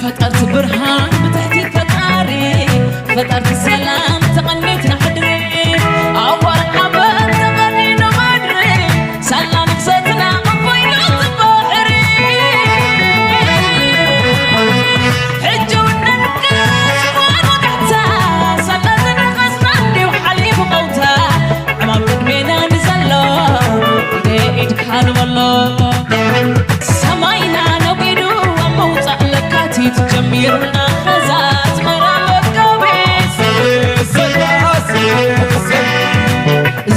ፈጠርቲ ብርሃን ብትሕቲ ፈጣሪ፣ ፈጠርቲ ሰላም ተቐኒትና ሕድሪ፣ ኣዋርሕ ዓመት ተቐኒኑ ምድሪ፣ ሳላ ንግሰትና ኣቦይና እቲ ባሕሪ። ሕጂ እውን ነንቅስ እዋን ወጋሕታ፣ ሳላ ዝነቐስና እንዲዩ ሓሊፉ ቀውታ፣ ዕማም ቅድሜና ንዘሎ ኢደ ኢድካ ንበሎ። ሰማይና ነጒዱ ኣብ ምውጻእ ለካቲት ጀሚሩና ኸዛ ኣስመራ መጋቢት።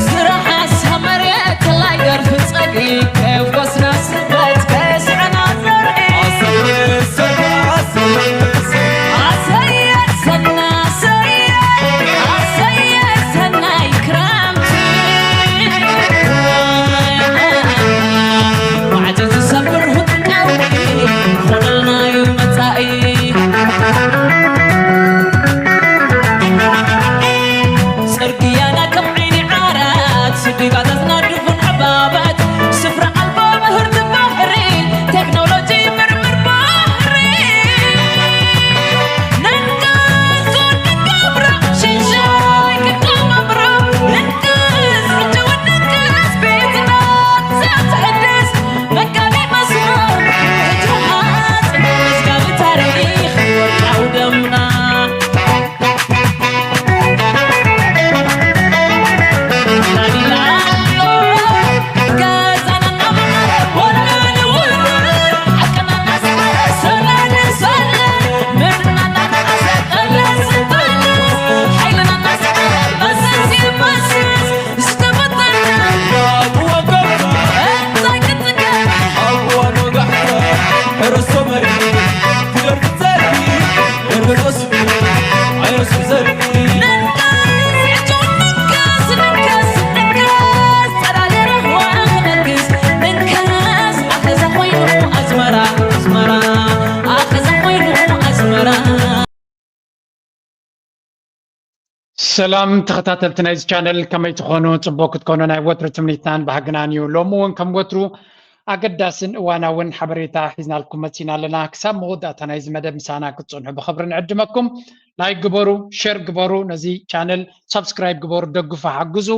ዝረሓሳ መሬት ተላይ ገርፊ ጸግዒ ከየፍኮስና ስበት ከየስዐና ዘርኢ። ኣሰየ ሰና ኣሰየ ኣሰየ ሰናይ ክረምቲ። ማዕጾ ዝሰብር ሁትቃዊ ኾነልናዩ መጻኢ። ጽርግያና ከም ዓይኒ ዓራት፣ ስዲባታትና ድፉን ዕባበት፣ ስፍራ ኣልቦ ምህርቲ ባሕሪ፣ ቴክኖሎጂ ምርምር ባሕሪ። ነንቀዝ ክንገብሮ፣ ሽንሻይ ክንቀባብሮ፣ ነንቀዝ ሕጂ እውን ነንቀዝ ቤትና ዘትሕድስ መጋቢ መስመር ሕጂ ሓጽ መዝጋቢ ታሪኽ ወርቃዊ ደምና። ሰላም ተኸታተልቲ ናይዚ ቻነል፣ ከመይ ትኾኑ? ጽቡቕ ክትኮኑ ናይ ወትሩ ትምኒትናን ባህግናን እዩ። ሎሚ እውን ከም ወትሩ ኣገዳስን እዋናውን ሓበሬታ ሒዝናልኩም መጺና ኣለና። ክሳብ መወዳእታ ናይዚ መደብ ምሳና ክትጸንሑ ብኽብሪ ንዕድመኩም። ላይክ ግበሩ፣ ሸር ግበሩ፣ ነዚ ቻነል ሳብስክራይብ ግበሩ፣ ደግፉ፣ ሓግዙ።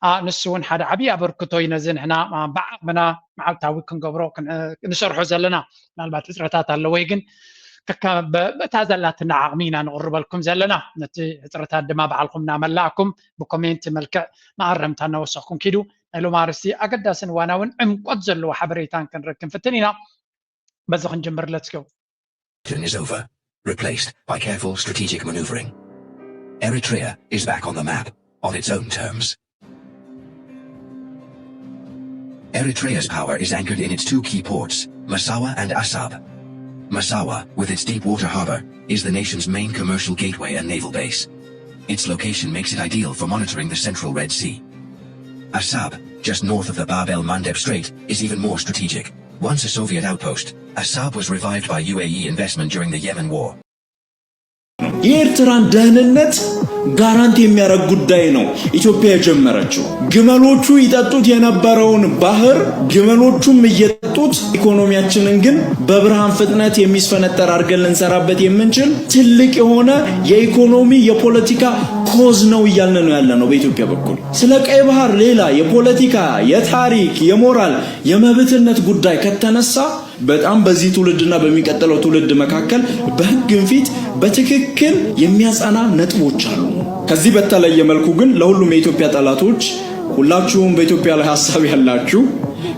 ኣ፣ ንሱ እውን ሓደ ዓብዪ ኣበርክቶ እዩ ነዚ ንሕና፣ ኣ፣ ብዓቕምና መዓልታዊ ክንገብሮ፣ ክን-፣ ንሰርሖ ዘለና። ምናልባት ሕጽረታት ኣለዎ ግን ከካ-፣ በ-፣ በታ ዘላትና ዓቕሚ ኢና ንቕርበልኩም ዘለና። ነቲ ሕጽረታት ድማ ባዕልኹም እናመላእኩም ብኮሜንት መልክዕ መኣረምታ እናወሰኽኩም ኪዱ። ናይ ሎም ኣርእስቲ ኣገዳስን እዋናውን ዕምቆት ዘለዎ ሓበሬታን ክንረክብ ክንፍትን ኢና። በዚ ክንጅምር፣ let's go። Is over, replaced by careful strategic maneuvering. Eritrea is back on the map, on its own terms. Eritrea's power is anchored in its two key ports, Massawa and Assab. Massawa, with its deep water harbor, is the nation's main commercial gateway and naval base. Its location makes it ideal for monitoring the central Red Sea. Assab, just north of the Bab el Mandeb Strait, is even more strategic. Once a Soviet outpost, Assab was revived by U A E investment during the Yemen war. የኤርትራን ደህንነት ጋራንቲ የሚያደርግ ጉዳይ ነው ኢትዮጵያ የጀመረችው። ግመሎቹ ይጠጡት የነበረውን ባህር ግመሎቹም እየጠጡት ኢኮኖሚያችንን ግን በብርሃን ፍጥነት የሚስፈነጠር አድርገን ልንሰራበት የምንችል ትልቅ የሆነ የኢኮኖሚ የፖለቲካ ኮዝ ነው እያልን ነው ያለ ነው። በኢትዮጵያ በኩል ስለ ቀይ ባህር ሌላ የፖለቲካ፣ የታሪክ፣ የሞራል፣ የመብትነት ጉዳይ ከተነሳ በጣም በዚህ ትውልድና በሚቀጥለው ትውልድ መካከል በሕግም ፊት በትክክል የሚያጸና ነጥቦች አሉ። ከዚህ በተለየ መልኩ ግን ለሁሉም የኢትዮጵያ ጠላቶች፣ ሁላችሁም በኢትዮጵያ ላይ ሐሳብ ያላችሁ፣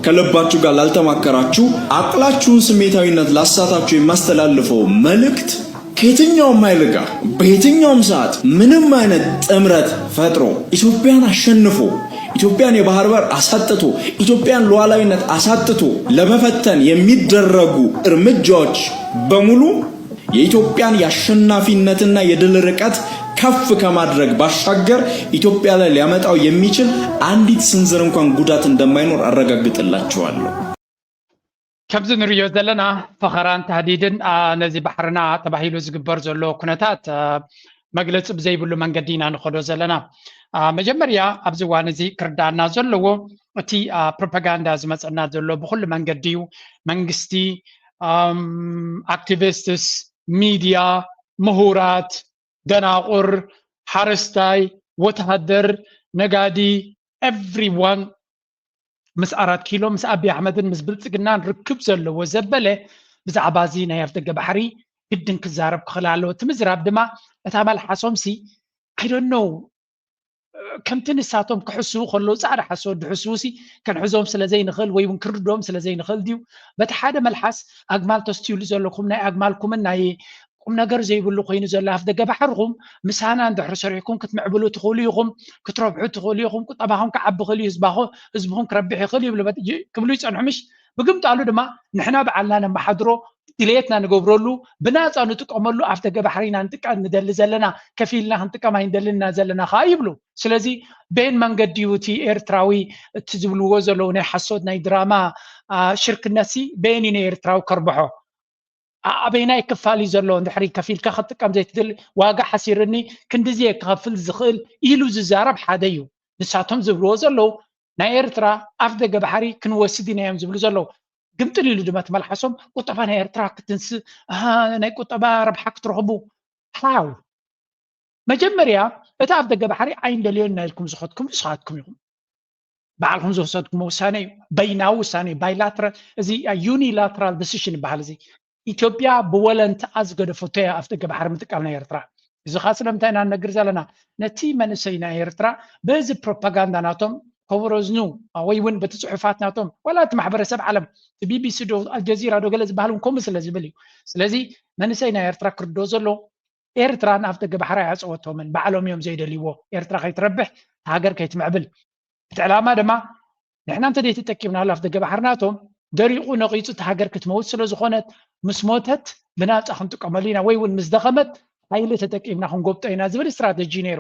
ከልባችሁ ጋር ላልተማከራችሁ፣ አቅላችሁን ስሜታዊነት ላሳታችሁ የማስተላልፈው መልእክት ከየትኛውም ኃይል ጋር በየትኛውም ሰዓት ምንም አይነት ጥምረት ፈጥሮ ኢትዮጵያን አሸንፎ ኢትዮጵያን የባህር በር አሳጥቶ ኢትዮጵያን ሉዓላዊነት አሳጥቶ ለመፈተን የሚደረጉ እርምጃዎች በሙሉ የኢትዮጵያን የአሸናፊነትና የድል ርቀት ከፍ ከማድረግ ባሻገር ኢትዮጵያ ላይ ሊያመጣው የሚችል አንዲት ስንዝር እንኳን ጉዳት እንደማይኖር አረጋግጥላችኋለሁ። ከምዚ ንርእዮ ዘለና ፈኸራን ታህዲድን፣ ኣ፣ ነዚ ባሕርና ተባሂሉ ዝግበር ዘሎ ኩነታት፣ ኣ፣ መግለጺ ብዘይብሉ መንገዲ ኢና ንኸዶ ዘለና። ኣ፣ መጀመርያ ኣብዚ እዋን እዚ ክርዳኣና ዘለዎ እቲ፣ ኣ፣ ፕሮፓጋንዳ ዝመጸና ዘሎ ብኹሉ መንገዲ እዩ። መንግስቲ፣ ኣም፣ ኣክቲቪስትስ፣ ሚድያ፣ ምሁራት፣ ደናቑር፣ ሓረስታይ፣ ወተሃደር፣ ነጋዲ፣ everyone ምስ ኣራት ኪሎ ምስ ኣቢ ኣሕመድን ምስ ብልፅግናን ርክብ ዘለዎ ዘበለ ብዛዕባ እዚ ናይ ኣፍደገ ባሕሪ ግድን ክዛረብ ክኽእል ኣለዎ። እቲ ምዝራብ ድማ እታ መልሓሶምሲ I don't know ከምቲ ንሳቶም ክሕስቡ ከለዉ ፃዕዳ ሓሶት ድሕስቡሲ ክንሕዞም ስለ ዘይንኽእል ወይ እውን ክርድኦም ስለ ዘይንኽእል ድዩ? በቲ ሓደ መልሓስ ኣግማል ተስትዩሉ ዘለኹም ናይ ኣግማልኩምን ናይ ቁም ነገር ዘይብሉ ኮይኑ ዘሎ ኣፍደገ ባሕርኹም ምሳና እንድሕር ሰሪሕኩም ክትምዕብሉ ትኽእሉ ኢኹም፣ ክትረብሑ ትኽእሉ ኢኹም፣ ቁጠባኹም ክዓቢ ይኽእል እዩ፣ ህዝባኹ ህዝብኹም ክረብሕ ይኽእል እዩ ይብሉ በት- ይ- ክብሉ ይጸንሑ ምሽ? ብግምጣሉ ድማ ንሕና በዓልና ነመሓድሮ ድሌትና ንገብረሉ ብናጻ ንጥቀመሉ ኣፍደገ ባሕሪ ኢና ንጥቀም ንደሊ ዘለና፣ ከፊልና ክንጥቀም ኣይንደልን ኢና ዘለና ኸኣ ይብሉ። ስለዚ በየን መንገዲ እዩ እቲ ኤርትራዊ እቲ ዝብልዎ ዘለዉ ናይ ሓሶት ናይ ድራማ ሽርክነትሲ በየን እዩ ንኤርትራዊ ከርብሖ? ኣበይናይ ክፋል እዩ ዘሎ? እንድሕሪ ከፊልካ ክትጥቀም ዘይትደሊ ዋጋ ሓሲርኒ ክንድዚ እየ ክኸፍል ዝኽእል ኢሉ ዝዛረብ ሓደ እዩ። ንሳቶም ዝብልዎ ዘለዉ ናይ ኤርትራ ኣፍ ደገ ባሕሪ ክንወስድ ኢና እዮም ዝብሉ ዘለዉ። ግምጥል ኢሉ ድማ እቲ መልሓሶም ቁጠባ ናይ ኤርትራ ክትንስ ናይ ቁጠባ ረብሓ ክትረኽቡ how? መጀመርያ እቲ ኣፍ ደገ ባሕሪ ኣይንደልዮን ኢና ኢልኩም ዝኸድኩም ንስኻትኩም ኢኹም። ባዕልኹም ዝወሰድኩም ውሳነ እዩ። በይናዊ ውሳነ እዩ። ባይላትራል እዚ ዩኒላትራል ዲሲሽን ይበሃል። እዚ ኢትዮጵያ ብወለንትኣ ዝገደፈቶ እያ ኣፍ ደገ ባሕሪ ምጥቃም ናይ ኤርትራ። እዚ ኸ ስለምንታይ ኢና ንነግር ዘለና? ነቲ መንእሰይ ናይ ኤርትራ በዚ ፕሮፓጋንዳ ናቶም ከበሮ ዝኑ ወይ እውን በቲ ፅሑፋት ናቶም ዋላ እቲ ማሕበረሰብ ዓለም ቢቢሲ ዶ ኣልጀዚራ ዶ ገለ ዝበሃል እውን ከምኡ ስለ ዝብል እዩ። ስለዚ መንእሰይ ናይ ኤርትራ ክርዶ ዘሎ ኤርትራ ንኣፍ ደገ ባሕሪ ኣያፀወቶምን ባዕሎም እዮም ዘይደልይዎ። ኤርትራ ከይትረብሕ ሃገር ከይትምዕብል እቲ ዕላማ ድማ ንሕና እንተ ዘይተጠቂምናሉ ኣፍ ደገ ባሕሪ ናቶም ደሪቑ ነቒፁ እቲ ሃገር ክትመውት ስለ ዝኾነት ምስ ሞተት ብናፃ ክንጥቀመሉ ኢና ወይ እውን ምስ ደኸመት ሓይሊ ተጠቂምና ክንጎብጦ ኢና ዝብል ስትራተጂ ነይሩ።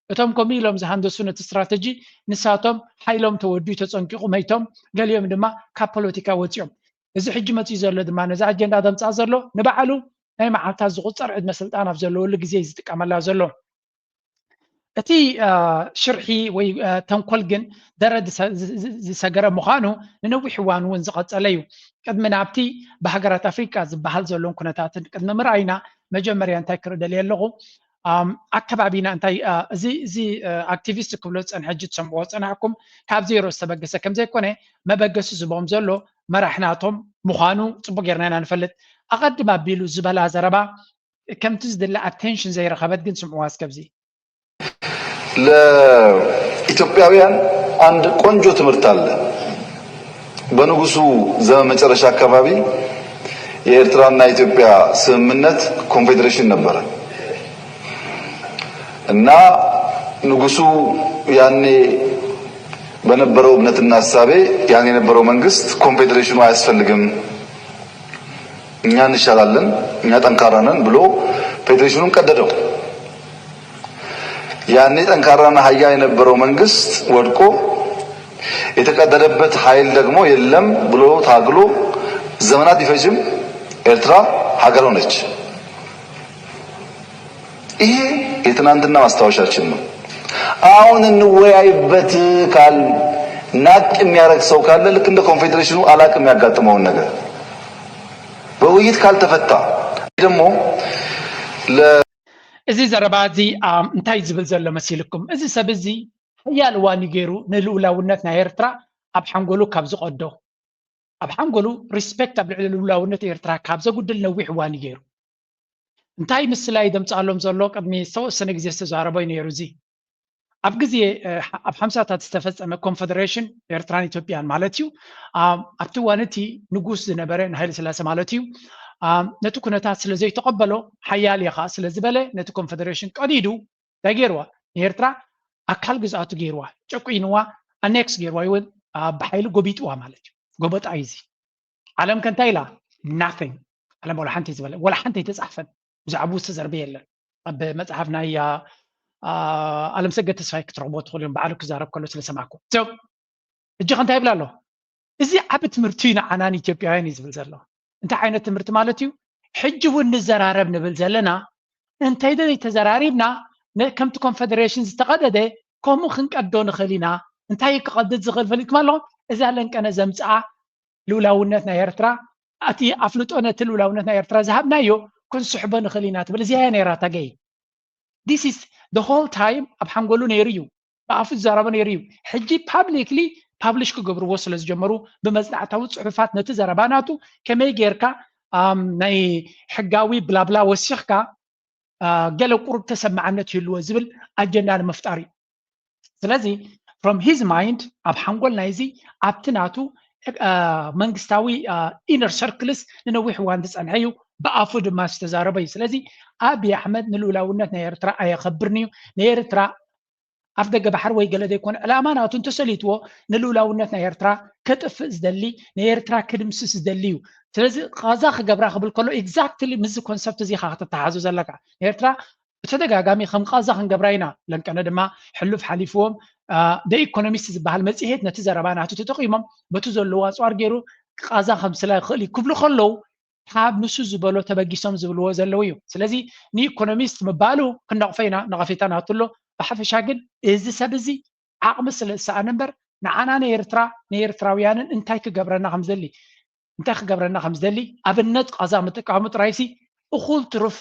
እቶም ከምኡ ኢሎም ዝሃንደሱ ነቲ ስትራተጂ ንሳቶም ሓይሎም ተወድዩ ተፀንቂቑ መይቶም፣ ገሊኦም ድማ ካብ ፖለቲካ ወፂኦም። እዚ ሕጂ መፂኡ ዘሎ ድማ ነዚ ኣጀንዳ ዘምፅኣ ዘሎ ንባዕሉ ናይ መዓልታት ዝቑፀር ዕድመ ስልጣን ኣብ ዘለወሉ ግዜ እዩ ዝጥቀመላ ዘሎ። እቲ ሽርሒ ወይ ተንኮል ግን ደረ ዝሰገረ ምዃኑ ንነዊሕ እዋን እውን ዝቐፀለ እዩ። ቅድሚ ናብቲ ብሃገራት ኣፍሪቃ ዝበሃል ዘሎን ኩነታትን ቅድሚ ምርኣይና መጀመርያ እንታይ ክርኢ ደልየ ኣለኹ? ኣከባቢና እንታይ እዚ እዚ ኣክቲቪስት ክብሎ ዝፀንሐ ሕጂ ትሰምዕዎ ዝፀናሕኩም ካብ ዜሮ ዝተበገሰ ከምዘይኮነ መበገሲ ዝቦም ዘሎ መራሕናቶም ምዃኑ ፅቡቅ ጌርና ኢና ንፈልጥ። ኣቐድም ኣቢሉ ዝበላ ዘረባ ከምቲ ዝድለ ኣቴንሽን ዘይረኸበት ግን ስምዕዋ እስከብዚ። ለኢትዮጵያውያን አንድ ቆንጆ ትምህርት አለ። በንጉሱ ዘመን መጨረሻ አካባቢ የኤርትራና የኢትዮጵያ ስምምነት ኮንፌዴሬሽን ነበረ እና ንጉሱ ያኔ በነበረው እምነትና እሳቤ ያን የነበረው መንግስት ኮንፌዴሬሽኑ አያስፈልግም፣ እኛ እንሻላለን፣ እኛ ጠንካራ ነን ብሎ ፌዴሬሽኑን ቀደደው። ያኔ ጠንካራና ሀያል የነበረው መንግስት ወድቆ የተቀደደበት ኃይል ደግሞ የለም ብሎ ታግሎ ዘመናት ቢፈጅም ኤርትራ ሀገር ሆነች። ይሄ የትናንትና ማስታወሻችን ነው። አሁን እንወያይበት ካልን ናቅ የሚያደርግ ሰው ካለ ልክ እንደ ኮንፌዴሬሽኑ አላቅም ያጋጠመውን ነገር በውይይት ካልተፈታ ደግሞ ለ እዚ ዘረባ እዚ እንታይ ዝብል ዘሎ መሲልኩም? እዚ ሰብ እዚ ሓያል እዋን እዩ ገይሩ ንልኡላውነት ናይ ኤርትራ ኣብ ሓንጎሉ ካብ ዝቐዶ ኣብ ሓንጎሉ ሪስፔክት ኣብ ልዕሊ ልኡላውነት ኤርትራ ካብ ዘጉድል ነዊሕ እዋን እዩ ገይሩ። እንታይ ምስላ እዩ ዘምፅኣሎም ዘሎ? ቅድሚ ዝተወሰነ ግዜ ዝተዛረቦ እዩ ነይሩ። እዚ ኣብ ግዜ ኣብ ሓምሳታት ዝተፈፀመ ኮንፈደሬሽን ኤርትራን ኢትዮጵያን ማለት እዩ። ኣብቲ እዋን እቲ ንጉስ ዝነበረ ንሃይለ ስላሴ ማለት እዩ ነቲ ኩነታት ስለ ዘይተቐበሎ ሓያል እየ ከዓ ስለ ዝበለ ነቲ ኮንፈደሬሽን ቀዲዱ እንታይ ገይርዋ? ንኤርትራ ኣካል ግዝኣቱ ገይርዋ፣ ጨቁይንዋ፣ ኣኔክስ ገይርዋ ወይ እውን ብሓይሊ ጎቢጥዋ ማለት እዩ። ጎበጣ እዩ እዚ። ዓለም ከ እንታይ ኢላ? ናቲንግ። ዓለም ወላ ሓንቲ ዝበለ ወላ ሓንቲ ኣይተፃሕፈን። ብዛዕባኡ ዝተዘርበ የለን። ኣብ መፅሓፍ ናይ ኣለምሰገድ ተስፋይ ክትረኽቦ ትኽእሉ እዮም። ባዕሉ ክዛረብ ከሎ ስለ ሰማዕኩ። ሕጂ ከ እንታይ ይብል ኣሎ? እዚ ዓቢ ትምህርቲ እዩ ንዓና ንኢትዮጵያውያን እዩ ዝብል ዘሎ። እንታይ ዓይነት ትምህርቲ ማለት እዩ? ሕጂ እውን ንዘራረብ ንብል ዘለና እንተይተዘራሪብና ከምቲ ኮንፈደሬሽን ዝተቐደደ ከምኡ ክንቀዶ ንኽእል ኢና። እንታይ እዩ ክቐድድ ዝኽእል ፈሊጥኩም ኣለኹም? እዛ ለንቀነ ዘምፅኣ ልኡላውነት ናይ ኤርትራ እቲ ኣፍልጦ ነቲ ልኡላውነት ናይ ኤርትራ ዝሃብናዮ ክንስሕቦ ንኽእል ኢና ትብል። እዚኣ እያ ነይራ እታ ገይ። This is the whole time ኣብ ሓንጎሉ ነይሩ እዩ፣ ብኣፉ ዝዛረቦ ነይሩ እዩ። ሕጂ publicly publish ክገብርዎ ስለ ዝጀመሩ፣ ብመጽናዕታዊ ጽሑፋት ነቲ ዘረባ ናቱ ከመይ ጌርካ ናይ ሕጋዊ ብላብላ ወሲኽካ ገለ ቁሩብ ተሰማዕነት ይህልዎ ዝብል ኣጀንዳ ንምፍጣር እዩ። ስለዚ from his mind ኣብ ሓንጎል ናይዚ ኣብቲ ናቱ መንግስታዊ inner circles ንነዊሕ እዋን ዝጸንሐ እዩ። ብኣፉ ድማ ዝተዛረበ እዩ። ስለዚ ኣብይ ኣሕመድ ንልኡላውነት ናይ ኤርትራ ኣየኸብርን እዩ። ንኤርትራ ኣፍ ደገ ባሕሪ ወይ ገለ ዘይኮነ ዕላማ ናቱ እንተሰሊትዎ ንልኡላውነት ናይ ኤርትራ ከጥፍእ ዝደሊ፣ ንኤርትራ ክድምስስ ዝደሊ እዩ። ስለዚ ቃዛ ክገብራ ክብል ከሎ exactly ምስዚ concept እዚ ኢኻ ከተተሓዞ ዘለካ። ንኤርትራ ብተደጋጋሚ ከም ቃዛ ክንገብራ ኢና። ለንቀነ ድማ ሕሉፍ ሓሊፍዎም። The Economist ዝበሃል መጽሔት ነቲ ዘረባ ናቱ ተጠቒሞም በቲ ዘለዎ ኣጽዋር ገይሩ ቃዛ ከምስላ ይኽእል እዩ ክብሉ ከለዉ ካብ ንሱ ዝበሎ ተበጊሶም ዝብልዎ ዘለዉ እዩ። ስለዚ ንኢኮኖሚስት ምባሉ ክንነቕፎ ኢና፣ ነቐፌታ ናቱ ኣሎ። ብሓፈሻ ግን እዚ ሰብ እዚ ዓቕሚ ስለ ዝሰኣነ እምበር ንዓና ንኤርትራ ንኤርትራውያንን እንታይ ክገብረና ከም ዝደሊ እንታይ ክገብረና ከም ዝደሊ ኣብነት ቃዛ ምጥቃሙ ጥራይሲ እኹል ትሩፍ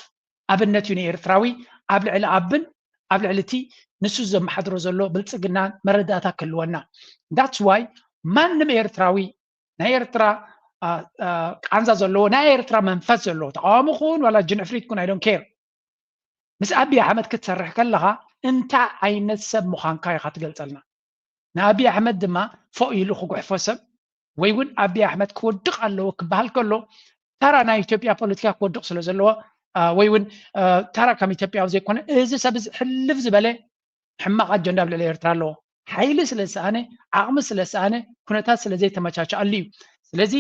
ኣብነት እዩ ንኤርትራዊ ኣብ ልዕሊ ኣብን ኣብ ልዕሊ እቲ ንሱ ዘመሓድሮ ዘሎ ብልጽግናን መረዳእታ ክህልወና። That's why ማንም ኤርትራዊ ናይ ኤርትራ ቃንዛ ዘለዎ ናይ ኤርትራ መንፈስ ዘለዎ ተቃዋሚ ክውን ዋላ ጅንዕፍሪት ኩን I don't care። ምስ ኣብይ ኣሕመድ ክትሰርሕ ከለኻ እንታይ ዓይነት ሰብ ምዃንካ ኢኻ ትገልጸልና። ንኣብይ ኣሕመድ ድማ ፎእ ኢሉ ክጉሕፎ ሰብ ወይ እውን ኣብይ ኣሕመድ ክወድቕ ኣለዎ ክበሃል ከሎ ተራ ናይ ኢትዮጵያ ፖለቲካ ክወድቕ ስለ ዘለዎ ወይ እውን ተራ ከም ኢትዮጵያዊ ዘይኮነ እዚ ሰብ እዚ ሕልፍ ዝበለ ሕማቕ ኣጀንዳ ኣብ ልዕሊ ኤርትራ ኣለዎ። ሓይሊ ስለ ዝሰኣነ፣ ዓቕሚ ስለ ዝሰኣነ፣ ኩነታት ስለ ዘይተመቻቸኣሉ እዩ። ስለዚ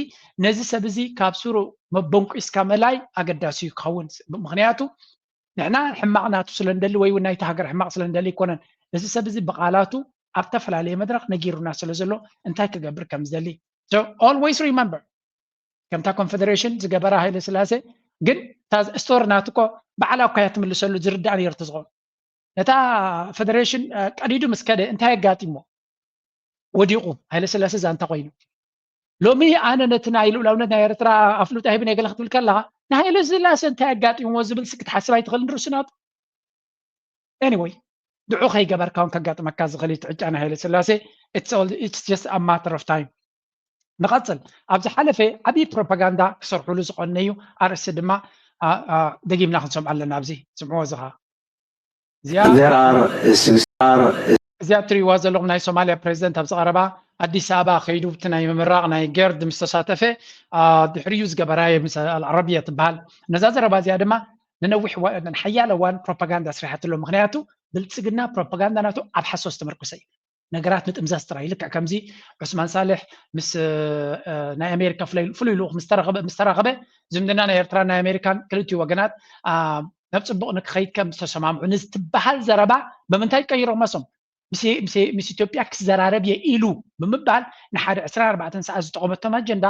ነዚ ሰብ እዚ ካብ ስሩ መበንቁስካ ምእላይ ኣገዳሲ እዩ ክኸውን። ምኽንያቱ ንሕና ሕማቕ ናቱ ስለ ንደሊ ወይ እውን ናይቲ ሃገር ሕማቕ ስለ ንደሊ ኣይኮነን። እዚ ሰብ እዚ ብቓላቱ ኣብ ተፈላለየ መድረኽ ነጊሩና ስለ ዘሎ እንታይ ክገብር ከም ዝደሊ። So always remember ከምታ ኮንፈደሬሽን ዝገበራ ሃይለ ስላሴ ግን እታ ስቶሪ ናቱ እኮ ባዕላ እኳ እያ ትምልሰሉ ዝርዳእ ነይሩ ተዝኾን ነታ ፈደሬሽን ቀዲዱ ምስ ከደ እንታይ ኣጋጢሞ ወዲቑ ሃይለ ስላሴ ዛንታ ኮይኑ ሎሚ ኣነ ነቲ ናይ ልኡላውነት ናይ ኤርትራ ኣፍልጦ ሂብን የገለ ክትብል ከለኻ ንሃይለ ስላሴ እንታይ ኣጋጢምዎ ዝብል ስ ክትሓስብ ኣይትኽእልን ርእሱ ናቱ anyway ድዑ ከይገበርካ እውን ከጋጥመካ ዝኽእል እዩ ትዕጫ ናይ ሃይለ ስላሴ it's just a matter of time ንቐጽል ኣብ ዝሓለፈ ዓብዪ ፕሮፓጋንዳ ክሰርሑሉ ዝቐነዩ ኣርእስቲ ድማ ደጊምና ክንሰምዖ ኣለና ኣብዚ ስምዕዎ እዚ ኸዓ እዚኣ እትሪእዋ ዘለኹም ናይ ሶማልያ ፕሬዚደንት ኣብዚ ቀረባ ኣዲስ ኣበባ ከይዱ እቲ ናይ ምምራቕ ናይ ገርድ ምስ ተሳተፈ ድሕሪኡ ዝገበራ ምስ ኣልዓረብያ ትበሃል ነዛ ዘረባ እዚኣ ድማ ንነዊሕ ሓያለ እዋን ፕሮፓጋንዳ ስሪሓትሎ ምክንያቱ ብልፅግና ፕሮፓጋንዳ ናቱ ኣብ ሓሶት ዝተመርኮሰ እዩ ነገራት ምጥምዛዝ ጥራይ ልክዕ ከምዚ ዑስማን ሳልሕ ምስ ናይ ኣሜሪካ ፍሉይ ልኡኽ ምስ ተራኸበ ዝምድና ናይ ኤርትራ ናይ ኣሜሪካን ክልቲኡ ወገናት ናብ ፅቡቕ ንክኸይድ ከም ዝተሰማምዑ ንዝትበሃል ዘረባ ብምንታይ ቀይሮም መሶም ምስ ኢትዮጵያ ክዘራረብ እየ ኢሉ ብምባል ንሓደ ዕስራን ኣርባዕተን ሰዓት ዝጠቐመቶም ኣጀንዳ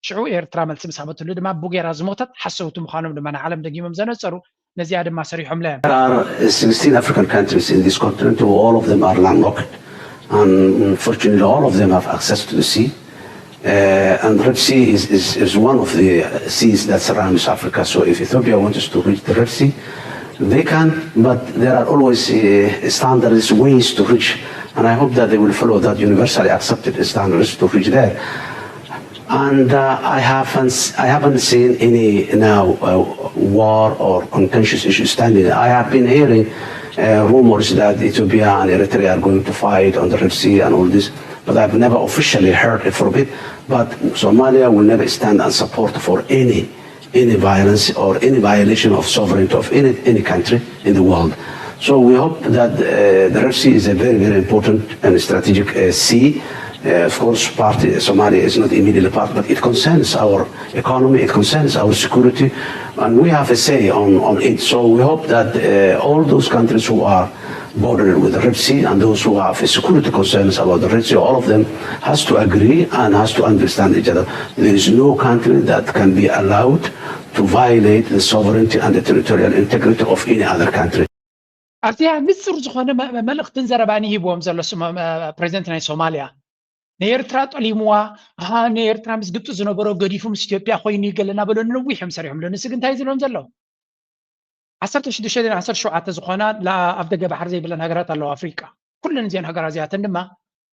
ሽዑ ኤርትራ መልሲ ምስ ሃበትሉ ድማ ብጌራ ዝሞተት ሓሰውቲ ምዃኖም ድማ ንዓለም ደጊሞም ዘነጸሩ ነዚኣ ድማ ሰሪሖምለ። There are uh, sixteen African countries in this continent, all of them are landlocked, and fortunately, all of them have access to the sea. Uh, and the Red Sea is, is, is one of the seas that surrounds Africa. So if Ethiopia wants to reach the Red Sea, they can, but there are always uh, standards, ways to reach. And I hope that they will follow that universally accepted standards to reach there. And uh, I haven't I haven't seen any now uh, war or contentious issues standing. I have been hearing uh, rumors that Ethiopia and Eritrea are going to fight on the Red Sea and all this, but I've never officially heard it from it. But Somalia will never stand and support for any any violence or any violation of sovereignty of any any country in the world. So we hope that uh, the Red Sea is a very, very important and strategic uh, sea. Uh, of course, part uh, Somalia is not immediately part, but it concerns our economy, it concerns our security, and we have a say on, on it. So we hope that uh, all those countries who are bordered with the Red Sea and those who have security concerns about the Red Sea, all of them has to agree and has to understand each other. There is no country that can be allowed to violate the sovereignty and the territorial integrity of any other country. ኣብዚኣ ንጹር ዝኾነ መልእኽትን ዘረባን ሂብዎም ዘሎ ፕሬዚደንት ናይ ሶማልያ ንኤርትራ ጠሊምዋ ንኤርትራ ምስ ግብፂ ዝነበሮ ገዲፉ ምስ ኢትዮጵያ ኮይኑ ገለ እናበሎ ንነዊሕ እዮም ሰሪሖምሎ ንስግ እንታይ ዝብሎም ዘለዉ ዓሰርተ ሽዱሽተ ዓሰርተ ሸውዓተ ዝኾና ኣፍ ደገ ባሕሪ ዘይብለን ሃገራት ኣለዋ ኣፍሪቃ። ኩለን እዚአን ሃገራት እዚኣተን ድማ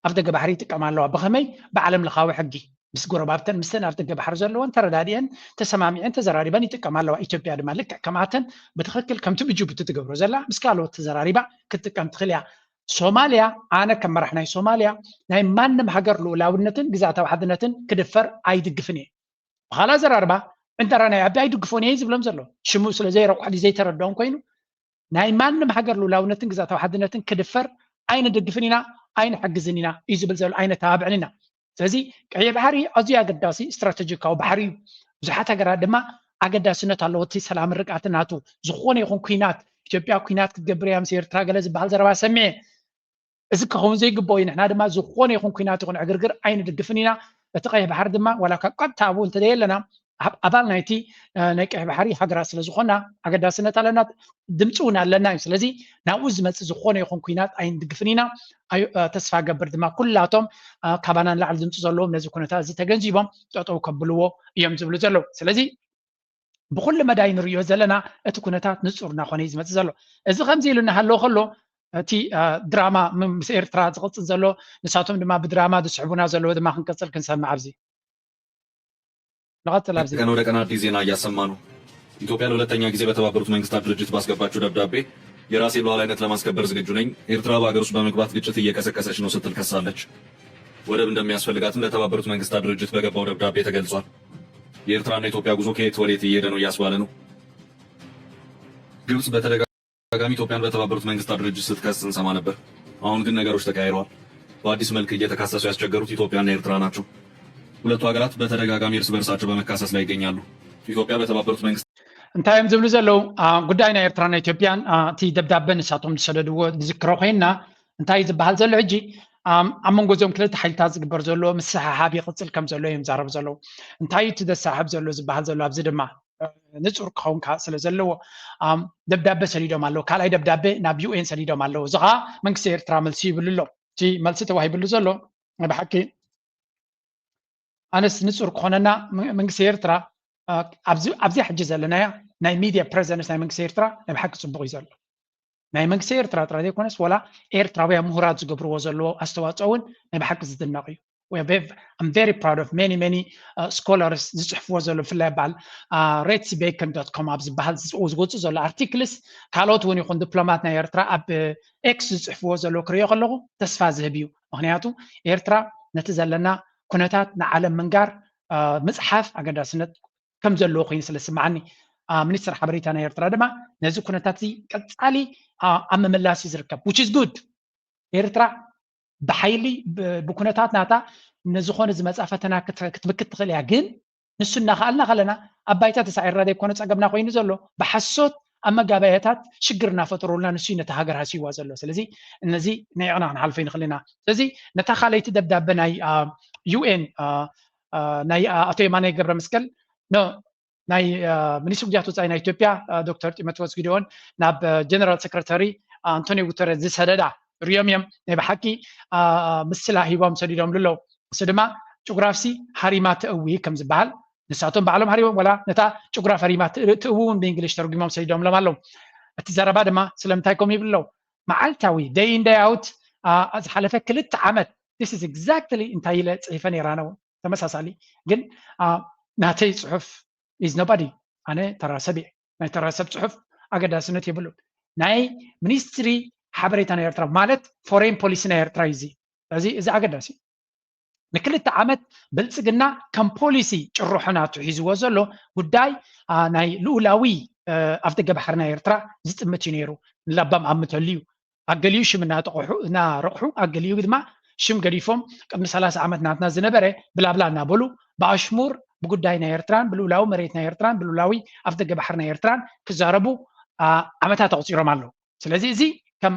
ኣፍ ደገ ባሕሪ ይጥቀማ ኣለዋ። ብኸመይ? ብዓለም ለኻዊ ሕጊ ምስ ጎረባብተን ምስተን ኣፍ ደገ ባሕሪ ዘለወን ተረዳዲአን ተሰማሚዐን ተዘራሪበን ይጥቀማ ኣለዋ። ኢትዮጵያ ድማ ልክዕ ከምኣተን ብትኽክል ከምቲ ብጅቡቲ ትገብሮ ዘላ ምስ ካልኦት ተዘራሪባ ክትጥቀም ትኽእል እያ። ሶማልያ ኣነ ከም መራሕ ናይ ሶማልያ ናይ ማንም ሃገር ልኡላውነትን ግዛታዊ ሓድነትን ክድፈር ኣይድግፍን እየ። ብኻልእ ኣዘራርባ ዕንደራ ናይ ኣቢ ኣይድግፎን እየ ዝብሎም ዘሎ ሽሙ ስለ ዘይረቋሕ ዘይተረድኦም ኮይኑ ናይ ማንም ሃገር ልኡላውነትን ግዛታዊ ሓድነትን ክድፈር ኣይንድግፍን ኢና ኣይንሕግዝን ኢና እዩ ዝብል ዘሎ ኣይነተባብዕን ኢና። ስለዚ ቀይሕ ባሕሪ ኣዝዩ ኣገዳሲ ስትራተጂካዊ ባሕሪ እዩ። ብዙሓት ሃገራት ድማ ኣገዳስነት ኣለዎ እቲ ሰላም ርቃት ናቱ። ዝኾነ ይኹን ኩናት ኢትዮጵያ ኩናት ክትገብር እያ ምስ ኤርትራ ገለ ዝበሃል ዘረባ ሰሚዐ እዚ ክኸውን ዘይግብኦ እዩ። ንሕና ድማ ዝኾነ ይኹን ኩናት ይኹን ዕግርግር ኣይንድግፍን ኢና። እቲ ቀይሕ ባሕሪ ድማ ዋላ ካብ ቀጥታ ኣብኡ እንተዘየለና ኣባል ናይቲ ናይ ቀይሕ ባሕሪ ሃገራት ስለ ዝኾና ኣገዳስነት ኣለና፣ ድምፂ እውን ኣለና እዩ። ስለዚ ናብኡ ዝመፅእ ዝኾነ ይኹን ኩናት ኣይንድግፍን ኢና። ተስፋ ገብር ድማ ኩላቶም ካባና ንላዕሊ ድምፂ ዘለዎም ነዚ ኩነታት እዚ ተገንዚቦም ጠጠው ከብልዎ እዮም ዝብሉ ዘለዉ። ስለዚ ብኩሉ መዳይ ንሪኦ ዘለና እቲ ኩነታት ንፁር እናኾነ እዩ ዝመፅእ ዘሎ። እዚ ከምዚ ኢሉ እናሃለወ ከሎ እቲ ድራማ ምስ ኤርትራ ዝቕፅል ዘሎ ንሳቶም ድማ ብድራማ ዝስሕቡና ዘለዉ ድማ ክንቀፅል ክንሰምዕ ኣብዚ ንቐፅል ኣብዚ ቀን ወደ ቀን አዲስ ዜና እያሰማ ነው። ኢትዮጵያ ለሁለተኛ ጊዜ በተባበሩት መንግስታት ድርጅት ባስገባችው ደብዳቤ የራሴ ሉዓላዊነት ለማስከበር ዝግጁ ነኝ፣ ኤርትራ በሀገር ውስጥ በመግባት ግጭት እየቀሰቀሰች ነው ስትል ከሳለች። ወደብ እንደሚያስፈልጋትም ለተባበሩት መንግስታት ድርጅት በገባው ደብዳቤ ተገልጿል። የኤርትራና ኢትዮጵያ ጉዞ ከየት ወዴት እየሄደ ነው እያስባለ ነው። ግብጽ በተደጋጋሚ ኢትዮጵያን በተባበሩት መንግስታት ድርጅት ስትከስ እንሰማ ነበር። አሁን ግን ነገሮች ተቀያይረዋል። በአዲስ መልክ እየተካሰሱ ያስቸገሩት ኢትዮጵያና ኤርትራ ናቸው። ሁለቱ ሀገራት በተደጋጋሚ እርስ በርሳቸው በመካሰስ ላይ ይገኛሉ። ኢትዮጵያ በተባበሩት መንግስታት እንታይ እዮም ዝብሉ ዘለዉ? ጉዳይ ናይ ኤርትራን ኢትዮጵያን እቲ ደብዳበ ንሳቶም ዝሰደድዎ ዝዝክሮ ኮይንና እንታይ ዝበሃል ዘሎ ሕጂ ኣብ መንጎ እዚኦም ክልተ ሓይልታት ዝግበር ዘሎ ምስሕሓብ ይቕፅል ከም ዘሎ እዮም ዛረብ ዘለዉ። እንታይ እቲ ዘሳሕብ ዘሎ ዝበሃል ዘሎ ኣብዚ ድማ ንፁር ክኸውን ስለ ዘለዎ ደብዳበ ሰዲዶም ኣለዉ። ካልኣይ ደብዳበ ናብ ዩኤን ሰዲዶም ኣለዉ። እዚ ከዓ መንግስቲ ኤርትራ መልሲ ይብሉ ኣሎ። እቲ መልሲ ተዋሂብሉ ዘሎ ናይ ብሓቂ ኣነስ ንፁር ክኾነና መንግስቲ ኤርትራ ኣብዚ ሕጂ ዘለናያ ናይ ሚድያ ፕሬዘንስ ናይ መንግስቲ ኤርትራ ናይ ብሓቂ ፅቡቅ እዩ ዘሎ። ናይ መንግስቲ ኤርትራ ጥራይ ዘይኮነስ ወላ ኤርትራውያን ምሁራት ዝገብርዎ ዘለዎ ኣስተዋፅኦ እውን ናይ ብሓቂ ዝድነቕ እዩ። I'm very proud of many many scholars ዝፅሕፍዎ ዘሎ ብፍላይ በዓል ሬትስ ቤከን ዶት ኮም ኣብ ዝበሃል ዝወፅእ ዘሎ ኣርቲክልስ ካልኦት እውን ይኹን ዲፕሎማት ናይ ኤርትራ ኣብ ኤክስ ዝፅሕፍዎ ዘሎ ክሪኦ ከለኹ ተስፋ ዝህብ እዩ። ምክንያቱ ኤርትራ ነቲ ዘለና ኩነታት ንዓለም ምንጋር ምፅሓፍ ኣገዳስነት ከም ዘለዎ ኮይኑ ስለ ዝስምዓኒ ሚኒስትር ሓበሬታ ናይ ኤርትራ ድማ ነዚ ኩነታት እዚ ቀፃሊ ኣብ ምምላስ እዩ ዝርከብ። Which is good። ኤርትራ ብሓይሊ ብኩነታት ናታ ንዝኾነ ዝመፃ ፈተና ክትምክት ትኽእል እያ። ግን ንሱ እናኸኣልና ከለና ኣብ ባይታ ተሳዒርና ዘይኮነ ፀገምና ኮይኑ ዘሎ ብሓሶት ኣብ መጋባያታት ሽግር እናፈጠሩልና ንሱ ነቲ ሃገር ሃስይዋ ዘሎ። ስለዚ እነዚ ንዒቕና ክንሓልፎ ይንኽእል ኢና። ስለዚ ነታ ካልኣይቲ ደብዳበ ናይ ዩኤን ናይ ኣቶ የማነ ገብረ መስቀል ናይ ሚኒስትሪ ጉዳያት ወፃኢ ናይ ኢትዮጵያ ዶክተር ጢሞቴዎስ ጊዲዮን ናብ ጀነራል ሰክረታሪ ኣንቶኒዮ ጉተረዝ ዝሰደዳ ሪኦም እዮም። ናይ ብሓቂ ምስላ ሂቦም ሰዲዶም ኣለዉ። እሱ ድማ ጭጉራፍሲ ሃሪማ ትእዊ ከም ዝበሃል ንሳቶም ባዕሎም ሃሪሞም ወላ ነታ ጭጉራፍ ሃሪማ ትእዊ እውን ብእንግሊሽ ተርጉሞም ሰዲዶምሎም ኣለዉ። እቲ ዘረባ ድማ ስለምንታይ ከምኡ ይብል ኣለዉ? መዓልታዊ ደይ እንደያውት ዝሓለፈ ክልተ ዓመት this is exactly እንታይ ኢለ ፅሒፈ ነይራ ነው ተመሳሳሊ ግን ናተይ ፅሑፍ is nobody ኣነ ተራሰብ እየ ናይ ተራሰብ ፅሑፍ ኣገዳስነት የብሉን ናይ ሚኒስትሪ ሓበሬታ ናይ ኤርትራ ማለት ፎሬን ፖሊሲ ናይ ኤርትራ እዩ እዚ እዚ ኣገዳሲ ንክልተ ዓመት ብልፅግና ከም ፖሊሲ ጭርሖ ናቱ ሒዝዎ ዘሎ ጉዳይ ናይ ልኡላዊ ኣፍደገ ባሕሪ ናይ ኤርትራ ዝጥምት እዩ ነይሩ ንላባም ኣምተሉ እዩ ኣገሊኡ ሽም እናጠቕሑ እናረቕሑ ኣገሊኡ ድማ ሽም ገዲፎም ቅድሚ ሰላሳ ዓመት ናትና ዝነበረ ብላብላ እናበሉ ብኣሽሙር ብጉዳይ ናይ ኤርትራን ብልኡላዊ መሬት ናይ ኤርትራን ብልኡላዊ ኣፍደገ ባሕሪ ናይ ኤርትራን ክዛረቡ ዓመታት ኣቑፂሮም ኣለዉ ስለዚ እዚ ከም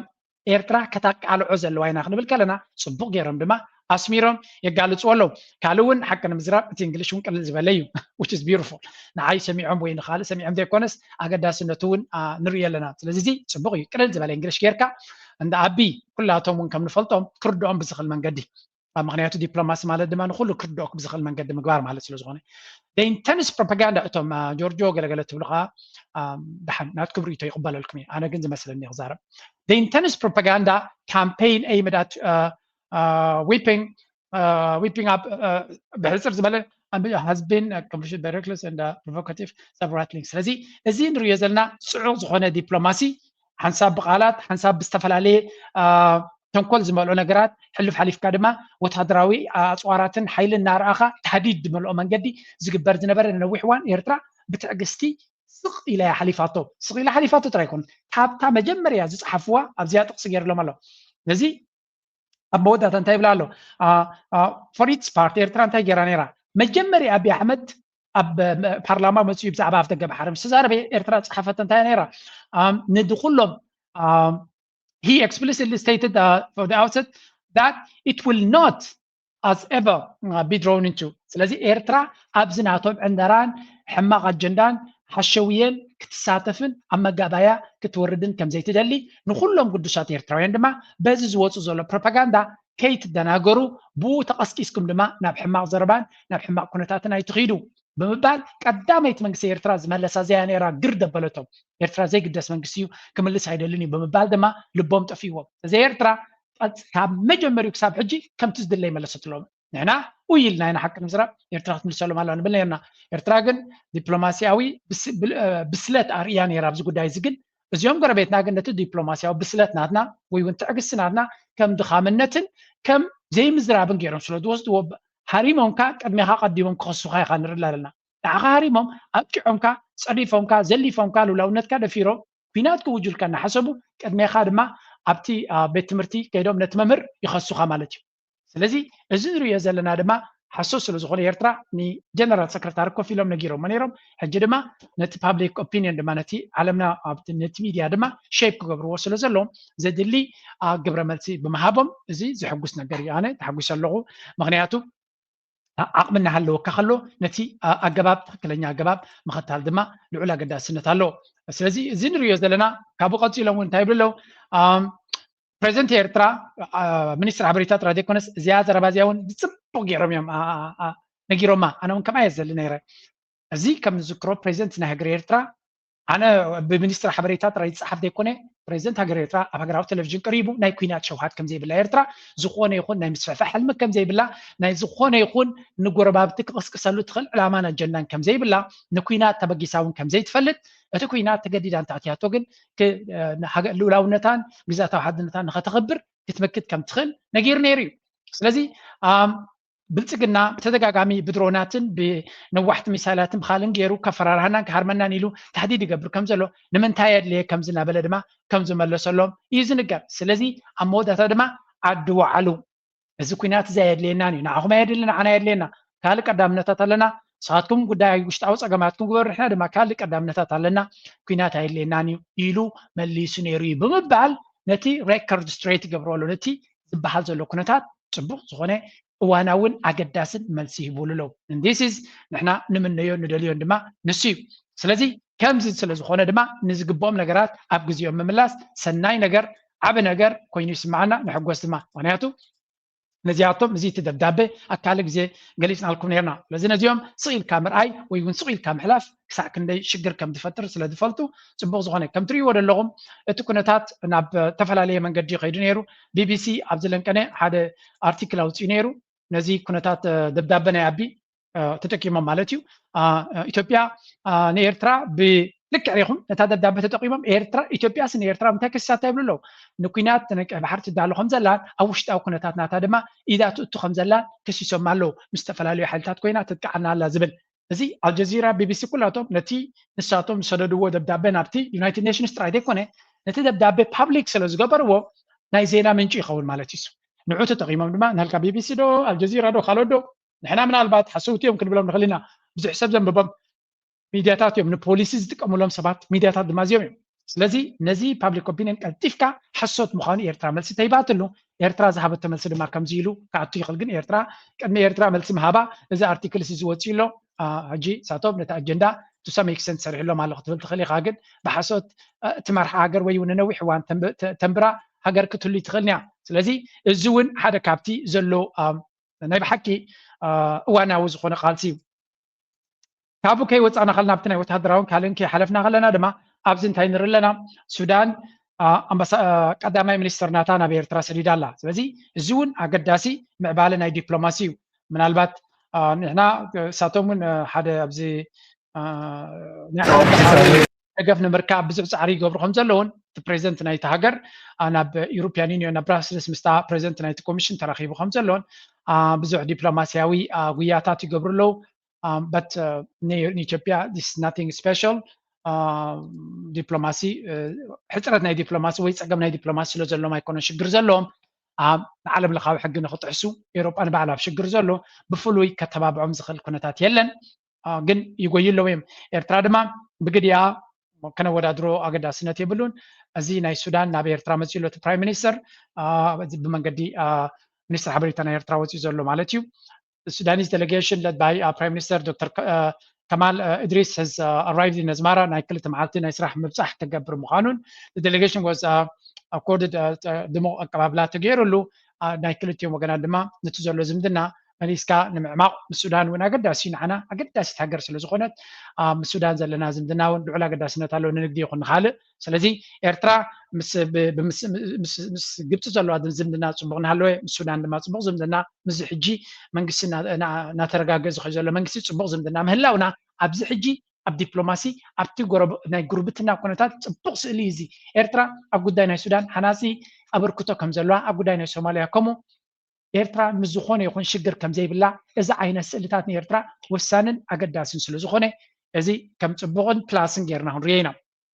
ኤርትራ ከተቃልዖ ዘለዋ ኢና ክንብል ከለና ፅቡቅ ገይሮም ድማ ኣስሚሮም የጋልፅዎ ኣለዉ ካልእ እውን ሓቂ ንምዝራብ እቲ እንግሊሽ እውን ቅልል ዝበለ እዩ which is beautiful ንዓይ ሰሚዖም ወይ ንካልእ ሰሚዖም ዘይኮነስ ኣገዳስነቱ እውን ንርኢ ኣለና ስለዚ እዚ ፅቡቅ እዩ ቅልል ዝበለ እንግሊሽ ጌርካ እንዳ ኣቢ ኩላቶም እውን ከም ንፈልጦም ክርድኦም ብዝኽእል መንገዲ ምክንያቱ ዲፕሎማሲ ማለት ድማ ንኩሉ ክርድኦክ ብዝኽእል መንገዲ ምግባር ማለት ስለ ዝኾነ። The intense propaganda እቶም ጆርጆ ገለገለ ትብሉ ከዓ ደሓን ናትኩም ርእቶ ይቕበለልኩም እዩ። ኣነ ግን ዝመስለኒ ክዛረብ። The intense propaganda campaign aimed at whipping whipping up ብሕፅር ዝበለ has been reckless and provocative several times። ስለዚ እዚ ንሪኦ ዘለና ፅዑቕ ዝኾነ ዲፕሎማሲ ሓንሳብ ብቃላት ሓንሳብ ብዝተፈላለየ ተንኮል ዝመልኦ ነገራት ሕልፍ ሓሊፍካ ድማ ወታደራዊ ኣፅዋራትን ሓይሊ እናረኣኻ ታህዲድ ዝመልኦ መንገዲ ዝግበር ዝነበረ ንነዊሕ እዋን ኤርትራ ብትዕግስቲ ስቕ ኢላ እያ ሓሊፋቶ። ስቕ ኢላ ሓሊፋቶ ጥራይ ኣይኮነን፣ ካብታ መጀመርያ ዝፀሓፍዋ ኣብዚኣ ጥቕሲ ገይርሎም ኣሎ። ስለዚ ኣብ መወዳእታ እንታይ ይብላ ኣሎ? For its part ኤርትራ እንታይ ገይራ ነይራ? መጀመርያ ኣብይ ኣሕመድ ኣብ ፓርላማ መፅኡ ብዛዕባ ኣፍደገ ባሕሪ ምስ ተዛረበ ኤርትራ ዝፀሓፈቶ እንታይ ነይራ? ንድኩሎም he explicitly stated for the outset that it will not as ever be drawn into። ስለዚ ኤርትራ ኣብዚ ናቶም ዕንደራን ሕማቕ ኣጀንዳን ሓሸውየን ክትሳተፍን ኣብ መጋባያ ክትወርድን ከምዘይትደሊ ንኩሎም ግዱሳት ኤርትራውያን ድማ በዚ ዝወፁ ዘሎ ፕሮፓጋንዳ ከይትደናገሩ ብኡ ተቐስቂስኩም ድማ ናብ ሕማቕ ዘረባን ናብ ሕማቕ ኩነታትን ኣይትኺዱ ብምባል ቀዳመይቲ መንግስቲ ኤርትራ ዝመለሳ ዘያ ነይራ ግር ደበለቶም። ኤርትራ ዘይግደስ መንግስቲ እዩ ክምልስ ኣይደልን እዩ ብምባል ድማ ልቦም ጠፊዎም። እዚ ኤርትራ ካብ መጀመሪኡ ክሳብ ሕጂ ከምቲ ዝድለ ይመለሰትሎም። ንሕና ኡይ ኢልና ኢና ሓቂ ንምዝራብ ኤርትራ ክትምልሰሎም ኣለዋ ንብል ነርና። ኤርትራ ግን ዲፕሎማሲያዊ ብስለት ኣርእያ ነይራ ኣብዚ ጉዳይ እዚ። ግን እዚኦም ጎረቤትና ግን ነቲ ዲፕሎማሲያዊ ብስለት ናትና ወይ እውን ትዕግስቲ ናትና ከም ድኻምነትን ከም ዘይምዝራብን ገይሮም ስለ ዝወስድዎ ሃሪሞምካ ቅድሜኻ ቀዲሞም ክኸሱኻ ኢኻ ንርኢ ኣለና። ንዓኻ ሃሪሞም ኣጥቂዖምካ፣ ጸሪፎምካ፣ ዘሊፎምካ፣ ልውላውነትካ ደፊሮም ኲናት ክውጁልካ እናሓሰቡ ቅድሜኻ ድማ ኣብቲ ቤት ትምህርቲ ከይዶም ነቲ መምህር ይኸሱኻ ማለት እዩ። ስለዚ እዚ ንሪኦ ዘለና ድማ ሓሶት ስለ ዝኾነ ኤርትራ ንጀነራል ሰክረታሪ ኮፍ ኢሎም ነጊሮሞ ነይሮም። ሕጂ ድማ ነቲ ፓብሊክ ኦፒኒየን ድማ ነቲ ዓለምና ነቲ ሚድያ ድማ ሼፕ ክገብርዎ ስለ ዘለዎም ዘድሊ ግብረ መልሲ ብምሃቦም እዚ ዝሕጉስ ነገር እዩ። ኣነ ተሓጒሰ ኣለኹ። ምክንያቱ ዓቕሚ እናሃለወካ ከሎ ነቲ ኣገባብ ትክክለኛ ኣገባብ ምኽታል ድማ ልዑል ኣገዳስነት ኣለዎ። ስለዚ እዚ ንሪኦ ዘለና ካብኡ ቀፂሎም እውን እንታይ ይብሉ ኣለዉ? ፕሬዚደንት ኤርትራ ሚኒስትር ሓበሬታ ጥራይ ዘይኮነስ እዚኣ ዘረባ እዚኣ እውን ብፅቡቅ ገይሮም እዮም ነጊሮማ። ኣነ እውን ከምኣ እየ ዝደሊ ነይረ። እዚ ከም ንዝክሮ ፕሬዚደንት ናይ ሃገር ኤርትራ ኣነ ብሚኒስትር ሓበሬታ ጥራይ ዝፀሓፍ ዘይኮነ ፕሬዚደንት ሃገር ኤርትራ ኣብ ሃገራዊ ቴሌቪዥን ቀሪቡ ናይ ኩናት ሸውሃት ከምዘይብላ ኤርትራ ዝኾነ ይኹን ናይ ምስፍሕፋሕ ሕልሚ ከምዘይብላ ናይ ዝኾነ ይኹን ንጎረባብቲ ክቕስቅሰሉ ትኽእል ዕላማን ኣጀንዳን ከምዘይብላ ንኩናት ተበጊሳ እውን ከምዘይትፈልጥ እቲ ኩናት ተገዲዳ እንተኣትያቶ ግን ልኡላውነታን ግዛታዊ ሓድነታን ንኸተኽብር ክትምክት ከም ትኽእል ነጊሩ ነይሩ እዩ። ስለዚ ብልፅግና ብተደጋጋሚ ብድሮናትን ብነዋሕቲ ሚሳይላትን ብካልን ገይሩ ከፈራርሃናን ክሃርመናን ኢሉ ታህዲድ ይገብር ከም ዘሎ ንምንታይ የድልየ ከምዚ እናበለ ድማ ከም ዝመለሰሎም እዩ ዝንገር። ስለዚ ኣብ መወዳእታ ድማ ዓዲ ወዓሉ እዚ ኩናት እዚ ኣየድልየናን እዩ፣ ንዓኹም ኣየድልን ንዓና ኣየድልየና፣ ካልእ ቀዳምነታት ኣለና። ንስኻትኩም ጉዳይ ውሽጣዊ ፀገማትኩም ግበሩ፣ ንሕና ድማ ካልእ ቀዳምነታት ኣለና፣ ኩናት ኣየድልየናን እዩ ኢሉ መሊሱ ነይሩ እዩ ብምባል ነቲ ሬከርድ ስትሬት ይገብሮ ኣሎ። ነቲ ዝበሃል ዘሎ ኩነታት ፅቡቕ ዝኾነ እዋናውን ኣገዳስን መልሲ ይህብሉ ኣለዉ። ንዲስ ንሕና ንምነዮ ንደልዮን ድማ ንሱ እዩ። ስለዚ ከምዚ ስለ ዝኾነ ድማ ንዝግብኦም ነገራት ኣብ ግዜኦም ምምላስ ሰናይ ነገር ዓቢ ነገር ኮይኑ ይስምዓና፣ ንሕጎስ ድማ። ምክንያቱ ነዚኣቶም እዚ እቲ ደብዳቤ ኣብ ካልእ ግዜ ገሊፅናልኩም ነርና። ስለዚ ነዚኦም ስቕ ኢልካ ምርኣይ ወይ እውን ስቕ ኢልካ ምሕላፍ ክሳዕ ክንደይ ሽግር ከም ዝፈጥር ስለ ዝፈልጡ ፅቡቕ ዝኾነ ከም ትርእይዎ ዘለኹም እቲ ኩነታት ናብ ዝተፈላለየ መንገዲ ከይዱ ነይሩ። ቢቢሲ ኣብዚ ለንቀነ ሓደ ኣርቲክል ኣውፅኡ ነይሩ። ነዚ ኩነታት ደብዳቤ ናይ ኣቢ ተጠቂሞም ማለት እዩ። ኢትዮጵያ ንኤርትራ ብልክዕ ሪኹም ነታ ደብዳቤ ተጠቂሞም ኤርትራ ኢትዮጵያስ ንኤርትራ እንታይ ከሲሳታ ይብሉ ኣለዉ። ንኩናት ነቅሕ ባሕሪ ትዳሎ ከም ዘላን ኣብ ውሽጣዊ ኩነታት ናታ ድማ ኢዳ ትእቱ ከም ዘላን ከሲሶም ኣለዉ። ምስ ዝተፈላለዩ ሓይልታት ኮይና ተጥቅዓና ኣላ ዝብል እዚ ኣልጀዚራ ቢቢሲ ኩላቶም ነቲ ንሳቶም ዝሰደድዎ ደብዳቤ ናብቲ ዩናይትድ ኔሽንስ ጥራይ ዘይኮነ ነቲ ደብዳቤ ፓብሊክ ስለ ዝገበርዎ ናይ ዜና ምንጪ ይኸውን ማለት እዩ። ንዑ ተጠቂሞም ድማ ናልካ ቢቢሲ ዶ ኣልጀዚራ ዶ ካልኦት ዶ ንሕና ምናልባት ሓሰውቲ እዮም ክንብሎም ንኽእል ኢና። ብዙሕ ሰብ ዘንብቦም ሚድያታት እዮም፣ ንፖሊሲ ዝጥቀሙሎም ሰባት ሚድያታት ድማ እዚኦም እዮም። ስለዚ ነዚ ፓብሊክ ኦፒኒየን ቀልጢፍካ ሓሶት ምዃኑ ኤርትራ መልሲ ተሂባትሉ። ኤርትራ ዝሃበቶ መልሲ ድማ ከምዚ ኢሉ ክኣቱ ይኽእል። ግን ኤርትራ ቅድሚ ኤርትራ መልሲ ምሃባ እዚ ኣርቲክል እዚ ዝወፅእ ኣሎ። ሕጂ ሳቶም ነቲ ኣጀንዳ to some extent ሰሪሕሎም ኣሎ ክትብል ትኽእል ኢኻ። ግን ብሓሶት ትመርሓ ሃገር ወይ እውን ነዊሕ እዋን ተንብራ ሃገር ክትህሉ ትኽእል እያ። ስለዚ እዚ እውን ሓደ ካብቲ ዘሎ ናይ ብሓቂ እዋናዊ ዝኾነ ቃልሲ እዩ። ካብኡ ከይወፃእና ከለና ኣብቲ ናይ ወታደራውን ካልእን ከይሓለፍና ከለና ድማ ኣብዚ እንታይ ንርኢ ኣለና? ሱዳን ቀዳማይ ሚኒስትር ናታ ናብ ኤርትራ ሰዲዳ ኣላ። ስለዚ እዚ እውን ኣገዳሲ ምዕባለ ናይ ዲፕሎማሲ እዩ። ምናልባት ንሕና እሳቶም እውን ሓደ ኣብዚ ደገፍ ንምርካብ ብዙሕ ፃዕሪ ይገብሩ ከም ዘለውን እቲ ፕሬዚደንት ናይቲ ሃገር ናብ ኢሮፒያን ዩኒዮን ናብ ብራስልስ ምስታ ፕሬዚደንት ናይቲ ኮሚሽን ተራኺቡ ከም ዘለውን ብዙሕ ዲፕሎማሲያዊ ጉያታት ይገብሩ ኣለዉ። በት ንኢትዮጵያ this nothing special። ዲፕሎማሲ ሕፅረት ናይ ዲፕሎማሲ ወይ ፀገም ናይ ዲፕሎማሲ ስለ ዘለዎም ኣይኮነን ሽግር ዘለዎም። ንዓለም ለኻዊ ሕጊ ንክጥሕሱ ኤሮጳ ንባዕላ ኣብ ሽግር ዘሎ ብፍሉይ ከተባብዖም ዝኽእል ኩነታት የለን። ግን ይጎዩ ኣለዉ እዮም። ኤርትራ ድማ ብግዲያ ከነወዳድሮ ኣገዳስነት የብሉን። እዚ ናይ ሱዳን ናብ ኤርትራ መፅኡ ኣሎ እቲ ፕራይም ሚኒስተር ብመንገዲ ሚኒስትር ሓበሬታ ናይ ኤርትራ ወፂኡ ዘሎ ማለት እዩ። Sudanese delegation led by Prime Minister Doctor Kamal Idris has arrived in ኣስመራ ናይ ክልተ መዓልቲ ናይ ስራሕ ምብፃሕ ክገብር ምዃኑን delegation was accorded ድሙቕ ኣቀባብላ ተገይሩሉ። ናይ ክልቲኦም ወገናት ድማ ነቲ ዘሎ ዝምድና መሊስካ ንምዕማቕ ምስ ሱዳን እውን ኣገዳሲ ንዓና ኣገዳሲት ሃገር ስለ ዝኾነት ምስ ሱዳን ዘለና ዝምድና እውን ልዑል ኣገዳስነት ኣለዎ ንንግዲ ይኹን ንካልእ። ስለዚ ኤርትራ ምስ ግብፂ ዘለዋ ዝምድና ፅቡቕ እናሃለወ ምስ ሱዳን ድማ ፅቡቕ ዝምድና ምስዚ ሕጂ መንግስቲ እናተረጋገ ዝኸ ዘሎ መንግስቲ ፅቡቕ ዝምድና ምህላውና ኣብዚ ሕጂ ኣብ ዲፕሎማሲ ኣብቲ ናይ ጉርብትና ኩነታት ፅቡቕ ስእሊ እዩ። እዚ ኤርትራ ኣብ ጉዳይ ናይ ሱዳን ሓናፂ ኣበርክቶ ከም ዘለዋ ኣብ ጉዳይ ናይ ሶማልያ ከምኡ ኤርትራ ምስ ዝኾነ ይኹን ሽግር ከም ዘይብላ እዚ ዓይነት ስእልታት ንኤርትራ ወሳንን ኣገዳስን ስለ ዝኾነ እዚ ከም ፅቡቕን ፕላስን ጌርና ክንሪኦ ኢና።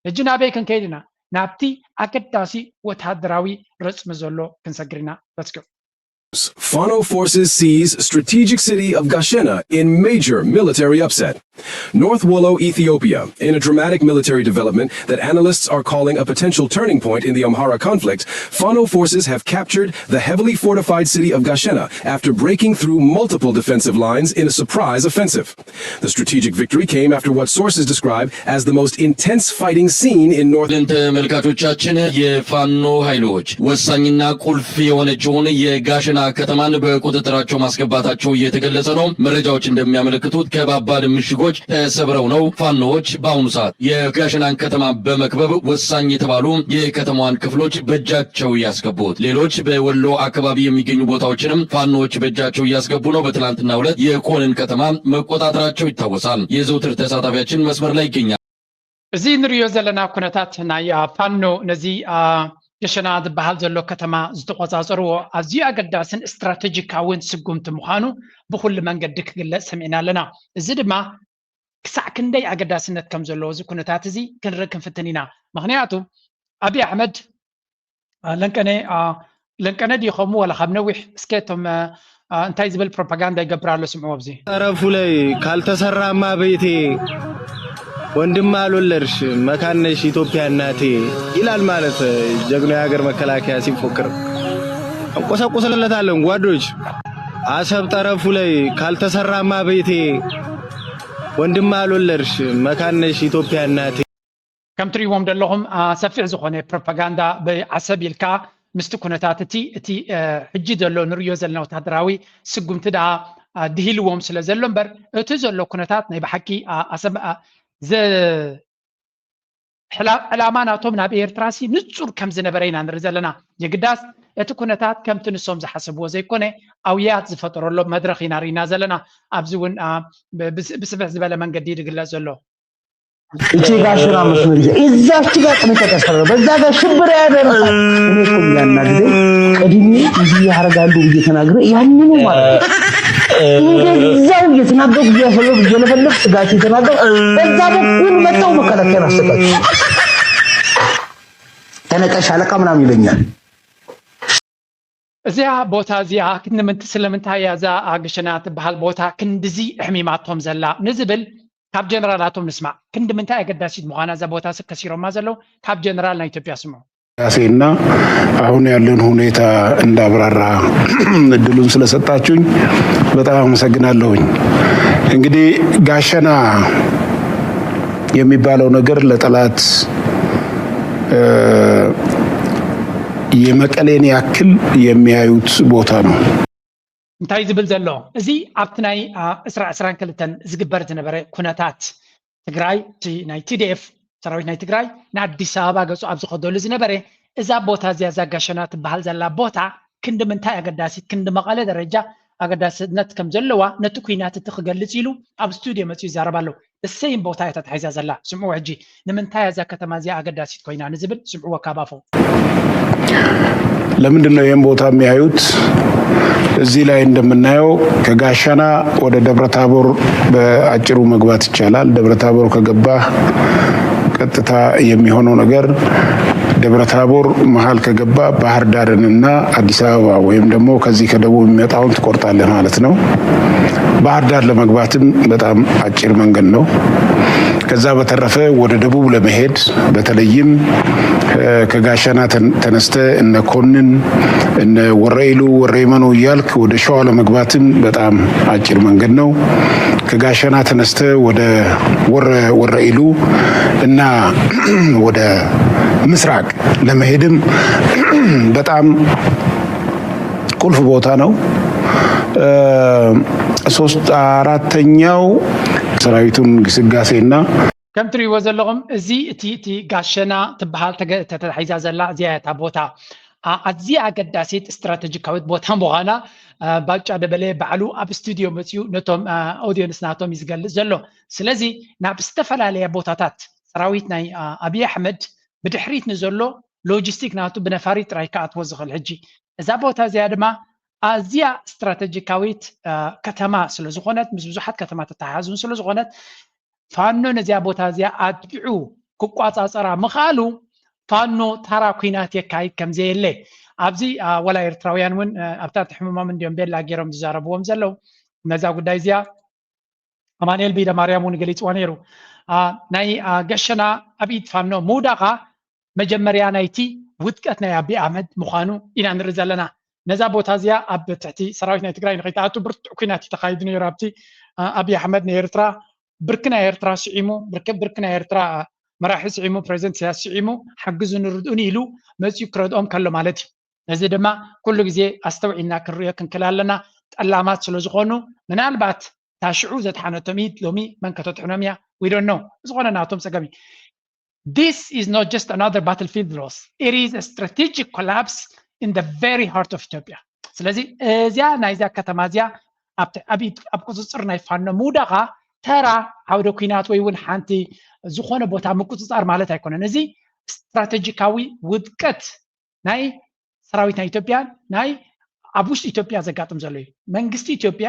ሕጂ ናበይ ክንከይድ ኢና? ናብቲ ኣገዳሲ ወተሃደራዊ ረፅሚ ዘሎ ክንሰግር ኢና። Let's go. Fano forces seize strategic city of Gashena in major military upset. North Wollo, Ethiopia, in a dramatic military development that analysts are calling a potential turning point in the Amhara conflict, Fano forces have captured the heavily fortified city of Gashena after breaking through multiple defensive lines in a surprise offensive. The strategic victory came after what sources describe as the most intense fighting seen in North. ተመልካቾቻችን የፋኖ ኃይሎች ወሳኝና ቁልፍ የሆነችውን የጋሸና ከተማን በቁጥጥራቸው ማስገባታቸው እየተገለጸ ነው። መረጃዎች እንደሚያመለክቱት ከባባድ ምሽጎች ተሰብረው ነው ፋኖዎች በአሁኑ ሰዓት የጋሸናን ከተማ በመክበብ ወሳኝ የተባሉ የከተማዋን ክፍሎች በእጃቸው ያስገቡት። ሌሎች በወሎ አካባቢ የሚገኙ ቦታዎችንም ፋኖዎች በእጃቸው እያስገቡ ነው። በትላንትናው ዕለት የኮንን ከተማ መቆጣጠራቸው ይታወሳል። የዘውትር ተሳታፊያችን መስመር ላይ ይገኛል። እዚ ንሪኦ ዘለና ኩነታት ናይ ፋኖ ነዚ ገሸና ዝበሃል ዘሎ ከተማ ዝተቆፃፀርዎ ኣዝዩ ኣገዳስን ስትራቴጂካውን ስጉምቲ ምዃኑ ብኩሉ መንገዲ ክግለፅ ሰሚዕና ኣለና። እዚ ድማ ክሳዕ ክንደይ ኣገዳስነት ከም ዘለዎ እዚ ኩነታት እዚ ክንርኢ ክንፍትን ኢና። ምክንያቱ ኣብይ ኣሕመድ ለንቀነ ለንቀነ ድዩ ከምኡ ዋላ ካብ ነዊሕ እስከ እቶም እንታይ ዝብል ፕሮፓጋንዳ ይገብር ኣሎ ስምዕዎ ኣብዚ። ጠረፉ ላይ ካልተሰራማ ቤቴ ወንድም አልወለድሽ መካነሽ ኢትዮጵያ እናቴ ይላል ማለት ጀግኖ የሀገር መከላከያ ሲፎክር እንቆሰቁስለታለን ጓዶች። አሰብ ጠረፉ ላይ ካልተሰራማ ቤቴ ወንድም አልወለድሽ መካነሽ ኢትዮጵያ እናቴ። ከም ትሪእዎም ዘለኹም ሰፊሕ ዝኾነ ፕሮፓጋንዳ ብዓሰብ ኢልካ ምስቲ ኩነታት እቲ እቲ ሕጂ ዘሎ ንሪዮ ዘለና ወታደራዊ ስጉምቲ ደኣ ድሂልዎም ስለ ዘሎ እምበር እቲ ዘሎ ኩነታት ናይ ብሓቂ ዕላማ ናቶም ናብ ኤርትራ ሲ ንጹር ከም ዝነበረ ኢና ንርኢ ዘለና። የግዳስ እቲ ኩነታት ከምቲ ንሶም ዝሓሰብዎ ዘይኮነ ኣውያት ዝፈጠረሎም መድረኽ ኢና ርኢና ዘለና። ኣብዚ እውን ብስፍሕ ዝበለ መንገዲ ድግለጽ ዘሎ። እቺ ጋሽና መስመር ይዘ እዛች ጋር ጥንቃቄ ያስፈልጋል። በዛ ጋር ሽብር ያደርሳል። እኔ እኮ የሚያናድደኝ ቅድሜ እንዲህ ያደርጋሉ ብዬ ተናግሬ ያንኑ ማለት ነው እንደዛው እየተናገርኩ እያፈለጉ እየለፈለፍ ስጋት የተናገር በዛ በኩል መጣው መከላከያ አሰቃቂ ተነቀሽ አለቃ ምናምን ይለኛል። እዚኣ ቦታ እዚኣ ክንምንት ስለምንታይ እያ እዛ ግሸና ትበሃል ቦታ ክንድዚ ኣሕሚማቶም ዘላ ንዝብል ካብ ጀነራላቶም ንስማዕ። ክንዲ ምንታይ ኣገዳሲት ምዃና እዛ ቦታ ስ ከሲሮማ ዘለዉ ካብ ጀነራል ናይ ኢትዮጵያ ስምዑ። ራሴና አሁን ያለን ሁኔታ እንዳብራራ እድሉን ስለሰጣችሁኝ በጣም አመሰግናለሁኝ። እንግዲህ ጋሸና የሚባለው ነገር ለጠላት የመቀሌን ያክል የሚያዩት ቦታ ነው። እንታይ ዝብል ዘሎ? እዚ ኣብቲ ናይ ዕስራ ዕስራን ክልተን ዝግበር ዝነበረ ኩነታት ትግራይ፣ እቲ ናይ ቲ ዲ ኤፍ ሰራዊት ናይ ትግራይ ንኣዲስ ኣበባ ገፁ ኣብ ዝኸደሉ ዝነበረ፣ እዛ ቦታ እዚኣ፣ እዛ ጋሸና ትበሃል ዘላ ቦታ ክንዲ ምንታይ ኣገዳሲት፣ ክንዲ መቐለ ደረጃ ኣገዳስነት ከም ዘለዋ ነቲ ኩናት እቲ ክገልፅ ኢሉ ኣብ ስቱድዮ መፅኡ ይዛረብ ኣሎ። እሰይን ቦታ እያ ተታሒዛ ዘላ። ስምዑ ሕጂ ንምንታይ እዛ ከተማ እዚኣ ኣገዳሲት ኮይና ንዝብል ስምዑ ወካባፎ። ለምንድን ነው ይህን ቦታ የሚያዩት? እዚህ ላይ እንደምናየው ከጋሸና ወደ ደብረታቦር በአጭሩ መግባት ይቻላል። ደብረታቦር ከገባ ቀጥታ የሚሆነው ነገር ደብረታቦር መሀል ከገባ ባህር ዳርንና አዲስ አበባ ወይም ደግሞ ከዚህ ከደቡብ የሚመጣውን ትቆርጣለህ ማለት ነው። ባህር ዳር ለመግባትም በጣም አጭር መንገድ ነው። ከዛ በተረፈ ወደ ደቡብ ለመሄድ በተለይም ከጋሸና ተነስተ እነ ኮንን እነ ወረኢሉ ወረይመኖ እያልክ ወደ ሸዋ ለመግባትም በጣም አጭር መንገድ ነው። ከጋሸና ተነስተ ወደ ወረ ወረኢሉ እና ወደ ምስራቅ ለመሄድም በጣም ቁልፍ ቦታ ነው። ሶስት አራተኛው ሰራዊቱን ግስጋሴና ከም ትሪእዎ ዘለኹም እዚ እቲ እቲ ጋሸና ትበሃል ተታሒዛ ዘላ እዚኣ እታ ቦታ ኣዝያ ኣገዳሲት ስትራተጂካዊት ቦታ ምዃና ባጫ ደበለ ባዕሉ ኣብ ስቱድዮ መፅኡ ነቶም ኦዲየንስ ናቶም እዩ ዝገልፅ ዘሎ። ስለዚ ናብ ዝተፈላለያ ቦታታት ሰራዊት ናይ ኣብይ ኣሕመድ ብድሕሪት ንዘሎ ሎጂስቲክ ናቱ ብነፋሪት ጥራይ ክኣትዎ ዝኽእል። ሕጂ እዛ ቦታ እዚኣ ድማ ኣዝያ ስትራተጂካዊት ከተማ ስለዝኾነት፣ ምስ ብዙሓት ከተማታት ተተሓሓዝ እውን ስለዝኾነት፣ ፋኖ ነዚኣ ቦታ እዚኣ ኣጥቂዑ ክቋፃፀራ ምኽኣሉ ፋኖ ተራ ኲናት የካይድ ከም ዘየለ ኣብዚ ወላ ኤርትራውያን እውን ኣብታ ሕሙሞም እንዲዮም ቤላ ገይሮም ዝዛረብዎም ዘለዉ ነዛ ጉዳይ እዚኣ ኣማንኤል ቢደ ማርያም እውን ገሊፅዋ ነይሩ። ናይ ገሸና ኣብ ኢድ ፋኖ ምውዳቓ መጀመርያ ናይቲ ውድቀት ናይ ኣቢ ኣሕመድ ምዃኑ ኢና ንርኢ ዘለና። ነዛ ቦታ እዚኣ ኣብ ትሕቲ ሰራዊት ናይ ትግራይ ንኸይትኣቱ ብርቱዕ ኲናት እዩ ተኻይዱ ነይሩ። ኣብቲ ኣቢ ኣሕመድ ናይ ኤርትራ ብርኪ ናይ ኤርትራ ስዒሙ፣ ብርኪ ብርኪ ናይ ኤርትራ መራሒ ስዒሙ፣ ፕሬዚደንት ኢሳያስ ስዒሙ፣ ሓግዙኒ ርድኡኒ ኢሉ መፂኡ ክረድኦም ከሎ ማለት እዩ። ነዚ ድማ ኩሉ ግዜ ኣስተውዒልና ክንሪኦ ክንክእል ኣለና። ጠላማት ስለ ዝኾኑ ምናልባት እታ ሽዑ ዘድሓነቶም ኢድ ሎሚ መን ከተድሕኖም እያ? We don't know። ዝኾነ ናቶም ፀገም እዩ። This is not just another battlefield loss. It is a strategic collapse in the very heart of Ethiopia. ስለዚ እዚኣ ናይዛ ከተማ እዚኣ ኣብ ቁፅፅር ናይ ፋኖ ምውዳቓ ተራ ዓውደ ኲናት ወይ እውን ሓንቲ ዝኾነ ቦታ ምቁፅፃር ማለት ኣይኮነን። እዚ ስትራተጂካዊ ውድቀት ናይ ሰራዊት ናይ ኢትዮጵያን ናይ ኣብ ውሽጢ ኢትዮጵያ ዘጋጥም ዘሎ እዩ። መንግስቲ ኢትዮጵያ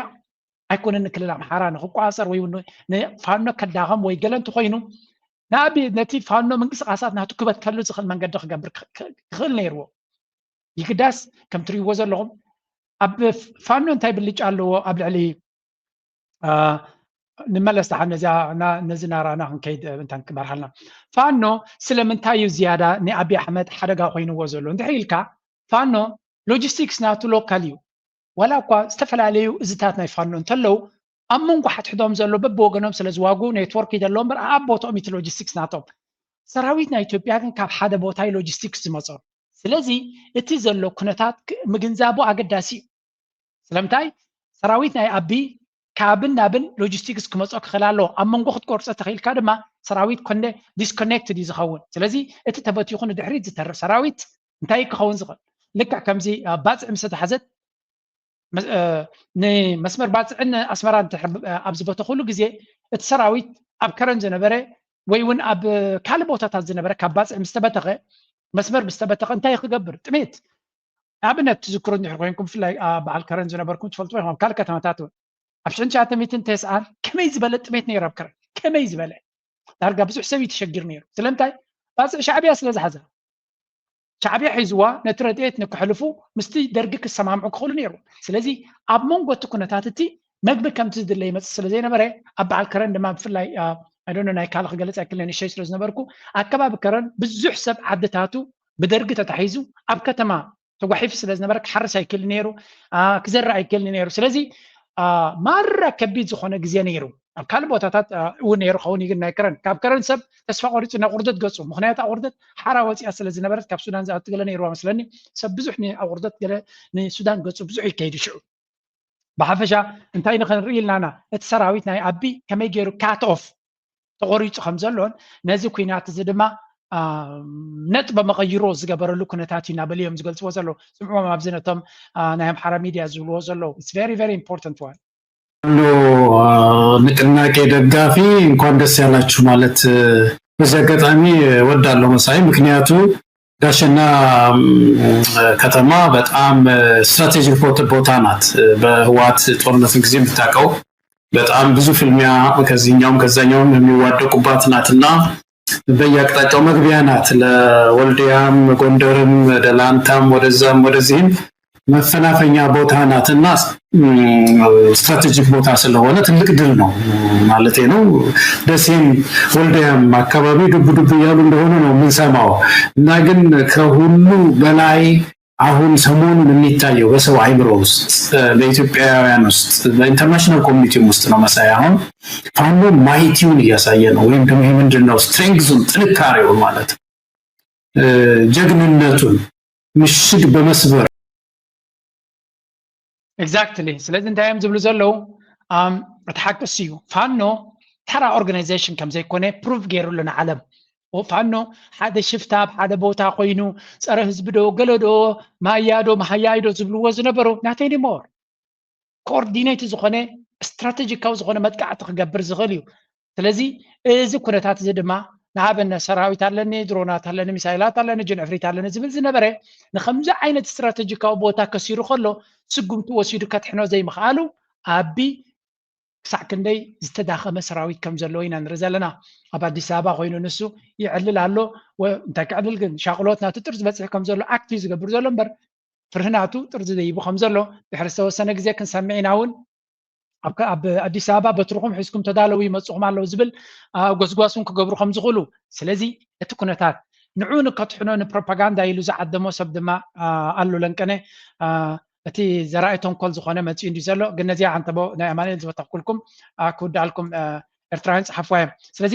ኣይኮነን ንክልል ኣምሓራ ንክቋፀር ወይ እውን ንፋኖ ከዳኸም ወይ ገለ እንተኮይኑ ንኣብነት ነቲ ፋኖ ምንቅስቃሳት ናቱ ክበተሉ ዝኽእል መንገዲ ክገብር ክኽእል ነይርዎ። ይግዳስ ከም ትሪእዎ ዘለኹም ኣብ ፋኖ እንታይ ብልጫ ኣለዎ ኣብ ልዕሊ ንመለስ ደሓን ነዚ ናራእና ክንከይድ እንታይ ክመርሃልና ፋኖ ስለምንታይ እዩ ዝያዳ ንኣብይ ኣሕመድ ሓደጋ ኮይንዎ ዘሎ እንድሕር ኢልካ ፋኖ ሎጂስቲክስ ናቱ ሎካል እዩ። ዋላ እኳ ዝተፈላለዩ እዝታት ናይ ፋኖ እንተለዉ ኣብ መንጎ ሓድሕዶም ዘሎ በብወገኖም ስለ ዝዋጉ ኔትወርክ ይደለዎም እምበር ኣብ ቦትኦም እቲ ሎጂስቲክስ ናቶም። ሰራዊት ናይ ኢትዮጵያ ግን ካብ ሓደ ቦታ እዩ ሎጂስቲክስ ዝመፆ። ስለዚ እቲ ዘሎ ኩነታት ምግንዛቡ ኣገዳሲ እዩ። ስለምንታይ ሰራዊት ናይ ኣቢ ካብን ናብን ሎጂስቲክስ ክመፆ ክኽእል ኣለዎ። ኣብ መንጎ ክትቆርፆ ተኽኢልካ ድማ ሰራዊት ኮነ ዲስኮኔክትድ እዩ ዝኸውን። ስለዚ እቲ ተበቲኹ ንድሕሪት ዝተርፍ ሰራዊት እንታይ ክኸውን ዝኽእል? ልክዕ ከምዚ ባፅዕ ምስ ተታሓዘት ንመስመር ባፅዕን ኣስመራ ኣብ ዝበተኽሉ ግዜ እቲ ሰራዊት ኣብ ከረን ዝነበረ ወይ እውን ኣብ ካልእ ቦታታት ዝነበረ ካብ ባፅዕ ምስ ተበተኸ መስመር ምስ ተበተኸ እንታይ ክገብር ጥሜት ንኣብነት ትዝክሩ እንድሕር ኮይንኩም ብፍላይ በዓል ከረን ዝነበርኩም ትፈልጥዎ ኢኹም ኣብ ካልእ ከተማታት እውን ኣብ ሽሕን ትሽዓተ ሚእትን ተስዓን ከመይ ዝበለ ጥሜት ነይሩ ኣብ ከረን ከመይ ዝበለ ዳርጋ ብዙሕ ሰብ እዩ ተሸጊሩ ነይሩ ስለምንታይ ባፅዕ ሻዕብያ ስለ ዝሓዛ ሻዕብያ ሒዝዋ ነቲ ረድኤት ንክሕልፉ ምስቲ ደርጊ ክሰማምዑ ክኽእሉ ነይሩ ስለዚ ኣብ መንጎ እቲ ኩነታት እቲ መግቢ ከምቲ ዝድለ ይመፅእ ስለ ዘይነበረ ኣብ በዓል ከረን ድማ ብፍላይ ኣዶኖ ናይ ካልእ ክገልፅ ኣይክልነ ንእሸይ ስለ ዝነበርኩ ኣከባቢ ከረን ብዙሕ ሰብ ዓድታቱ ብደርጊ ተታሒዙ ኣብ ከተማ ተጓሒፉ ስለ ዝነበረ ክሓርስ ኣይክእል ነይሩ ክዘርእ ኣይክእል ነይሩ ስለዚ ማራ ከቢድ ዝኾነ ግዜ ነይሩ ኣብ ካልእ ቦታታት እውን ነይሩ ኸውን ግን ናይ ከረን ካብ ከረን ሰብ ተስፋ ቆሪፁ ናብ ቁርደት ገፁ ምክንያቱ ኣቁርደት ሓራ ወፂኣ ስለ ዝነበረት ካብ ሱዳን ዝኣቱ ገለ ነይርዋ መስለኒ ሰብ ብዙሕ ኣቁርደት ገለ ንሱዳን ገፁ ብዙሕ ይከይዱ ሽዑ ብሓፈሻ እንታይ ንኽንርኢ ኢልናና እቲ ሰራዊት ናይ ኣቢ ከመይ ገይሩ ካት ኦፍ ተቆሪፁ ከም ዘሎን ነዚ ኩናት እዚ ድማ ነጥበ መቐይሮ ዝገበረሉ ኩነታት እዩ እናበሉ እዮም ዝገልፅዎ ዘለዉ። ስምዕዎም ኣብዚ ነቶም ናይ ኣምሓራ ሚድያ ዝብልዎ ዘለዉ። It's very very important one። ንቅናቄ ደጋፊ እንኳን ደስ ያላችሁ ማለት በዚህ አጋጣሚ ወዳለው መሳይ። ምክንያቱ ጋሸና ከተማ በጣም ስትራቴጂክ ቦታ ናት። በህወሓት ጦርነት ጊዜ የምታውቀው በጣም ብዙ ፍልሚያ ከዚህኛውም ከዛኛውም የሚዋደቁባት ናት እና በየአቅጣጫው መግቢያ ናት። ለወልዲያም፣ ጎንደርም፣ ደላንታም፣ ወደዛም ወደዚህም መፈናፈኛ ቦታ ናት እና ስትራቴጂክ ቦታ ስለሆነ ትልቅ ድል ነው ማለት ነው። ደሴም ወልዲያም አካባቢ ዱብ ዱብ እያሉ እንደሆነ ነው የምንሰማው እና ግን ከሁሉ በላይ አሁን ሰሞኑን የሚታየው በሰው አይምሮ ውስጥ በኢትዮጵያውያን ውስጥ በኢንተርናሽናል ኮሚኒቲም ውስጥ ነው መሳይ አሁን ፋኖ ማይቲውን እያሳየ ነው ወይም ደግሞ ይህ ምንድን ነው ስትሬንግዙን ጥንካሬውን ማለት ጀግንነቱን ምሽግ በመስበር Exactly። ስለዚ እንታይ እዮም ዝብሉ ዘለዉ? እቲ ሓቂ እሱ እዩ። ፋኖ ተራ ኦርጋናይዜሽን ከም ዘይኮነ ፕሩቭ ገይሩ ኣሎ ንዓለም። ፋኖ ሓደ ሽፍታ ኣብ ሓደ ቦታ ኮይኑ ጸረ ህዝቢ ዶ ገለ ዶ ማያ ዶ መሃያይ ዶ ዝብልዎ ዝነበሩ ናተይ ኒሞር ኮኦርዲኔት ዝኾነ ስትራቴጂካዊ ዝኾነ መጥቃዕቲ ክገብር ዝኽእል እዩ። ስለዚ እዚ ኩነታት እዚ ድማ ንኣብነት ሰራዊት ኣለኒ፣ ድሮናት ኣለኒ፣ ሚሳይላት ኣለኒ፣ ጅን ዕፍሪት ኣለኒ ዝብል ዝነበረ ንከምዚ ዓይነት ስትራቴጂካዊ ቦታ ከሲሩ ከሎ ስጉምቲ ወሲዱ ከትሕኖ ዘይምኽኣሉ ኣቢ ክሳዕ ክንደይ ዝተዳኸመ ሰራዊት ከም ዘለዎ ኢና ንርኢ ዘለና። ኣብ ኣዲስ ኣበባ ኮይኑ ንሱ ይዕልል ኣሎ። እንታይ ክዕልል ግን ሻቕሎት ናቱ ጥር ዝበፅሕ ከም ዘሎ ኣክት እዩ ዝገብር ዘሎ እምበር ፍርህናቱ ጥርዚ ዘይቡ ከም ዘሎ ድሕሪ ዝተወሰነ ግዜ ክንሰምዕ ኢና እውን ኣብ ኣዲስ ኣበባ በትርኹም ሒዝኩም ተዳለዉ ይመፅኹም ኣለዉ ዝብል ጎስጓስ እውን ክገብሩ ከም ዝኽእሉ። ስለዚ እቲ ኩነታት ንዑ ንከትሕኖ ንፕሮፓጋንዳ ኢሉ ዝዓደሞ ሰብ ድማ ኣሎ ለንቀነ እቲ ዘራኢ ተንኮል ዝኾነ መፂኡ እንዲ ዘሎ ግን ነዚኣ ዓንተቦ ናይ ኣማኑኤል ዝበተኽኩልኩም ክውዳልኩም ኤርትራውያን ፀሓፍዋ እዮም። ስለዚ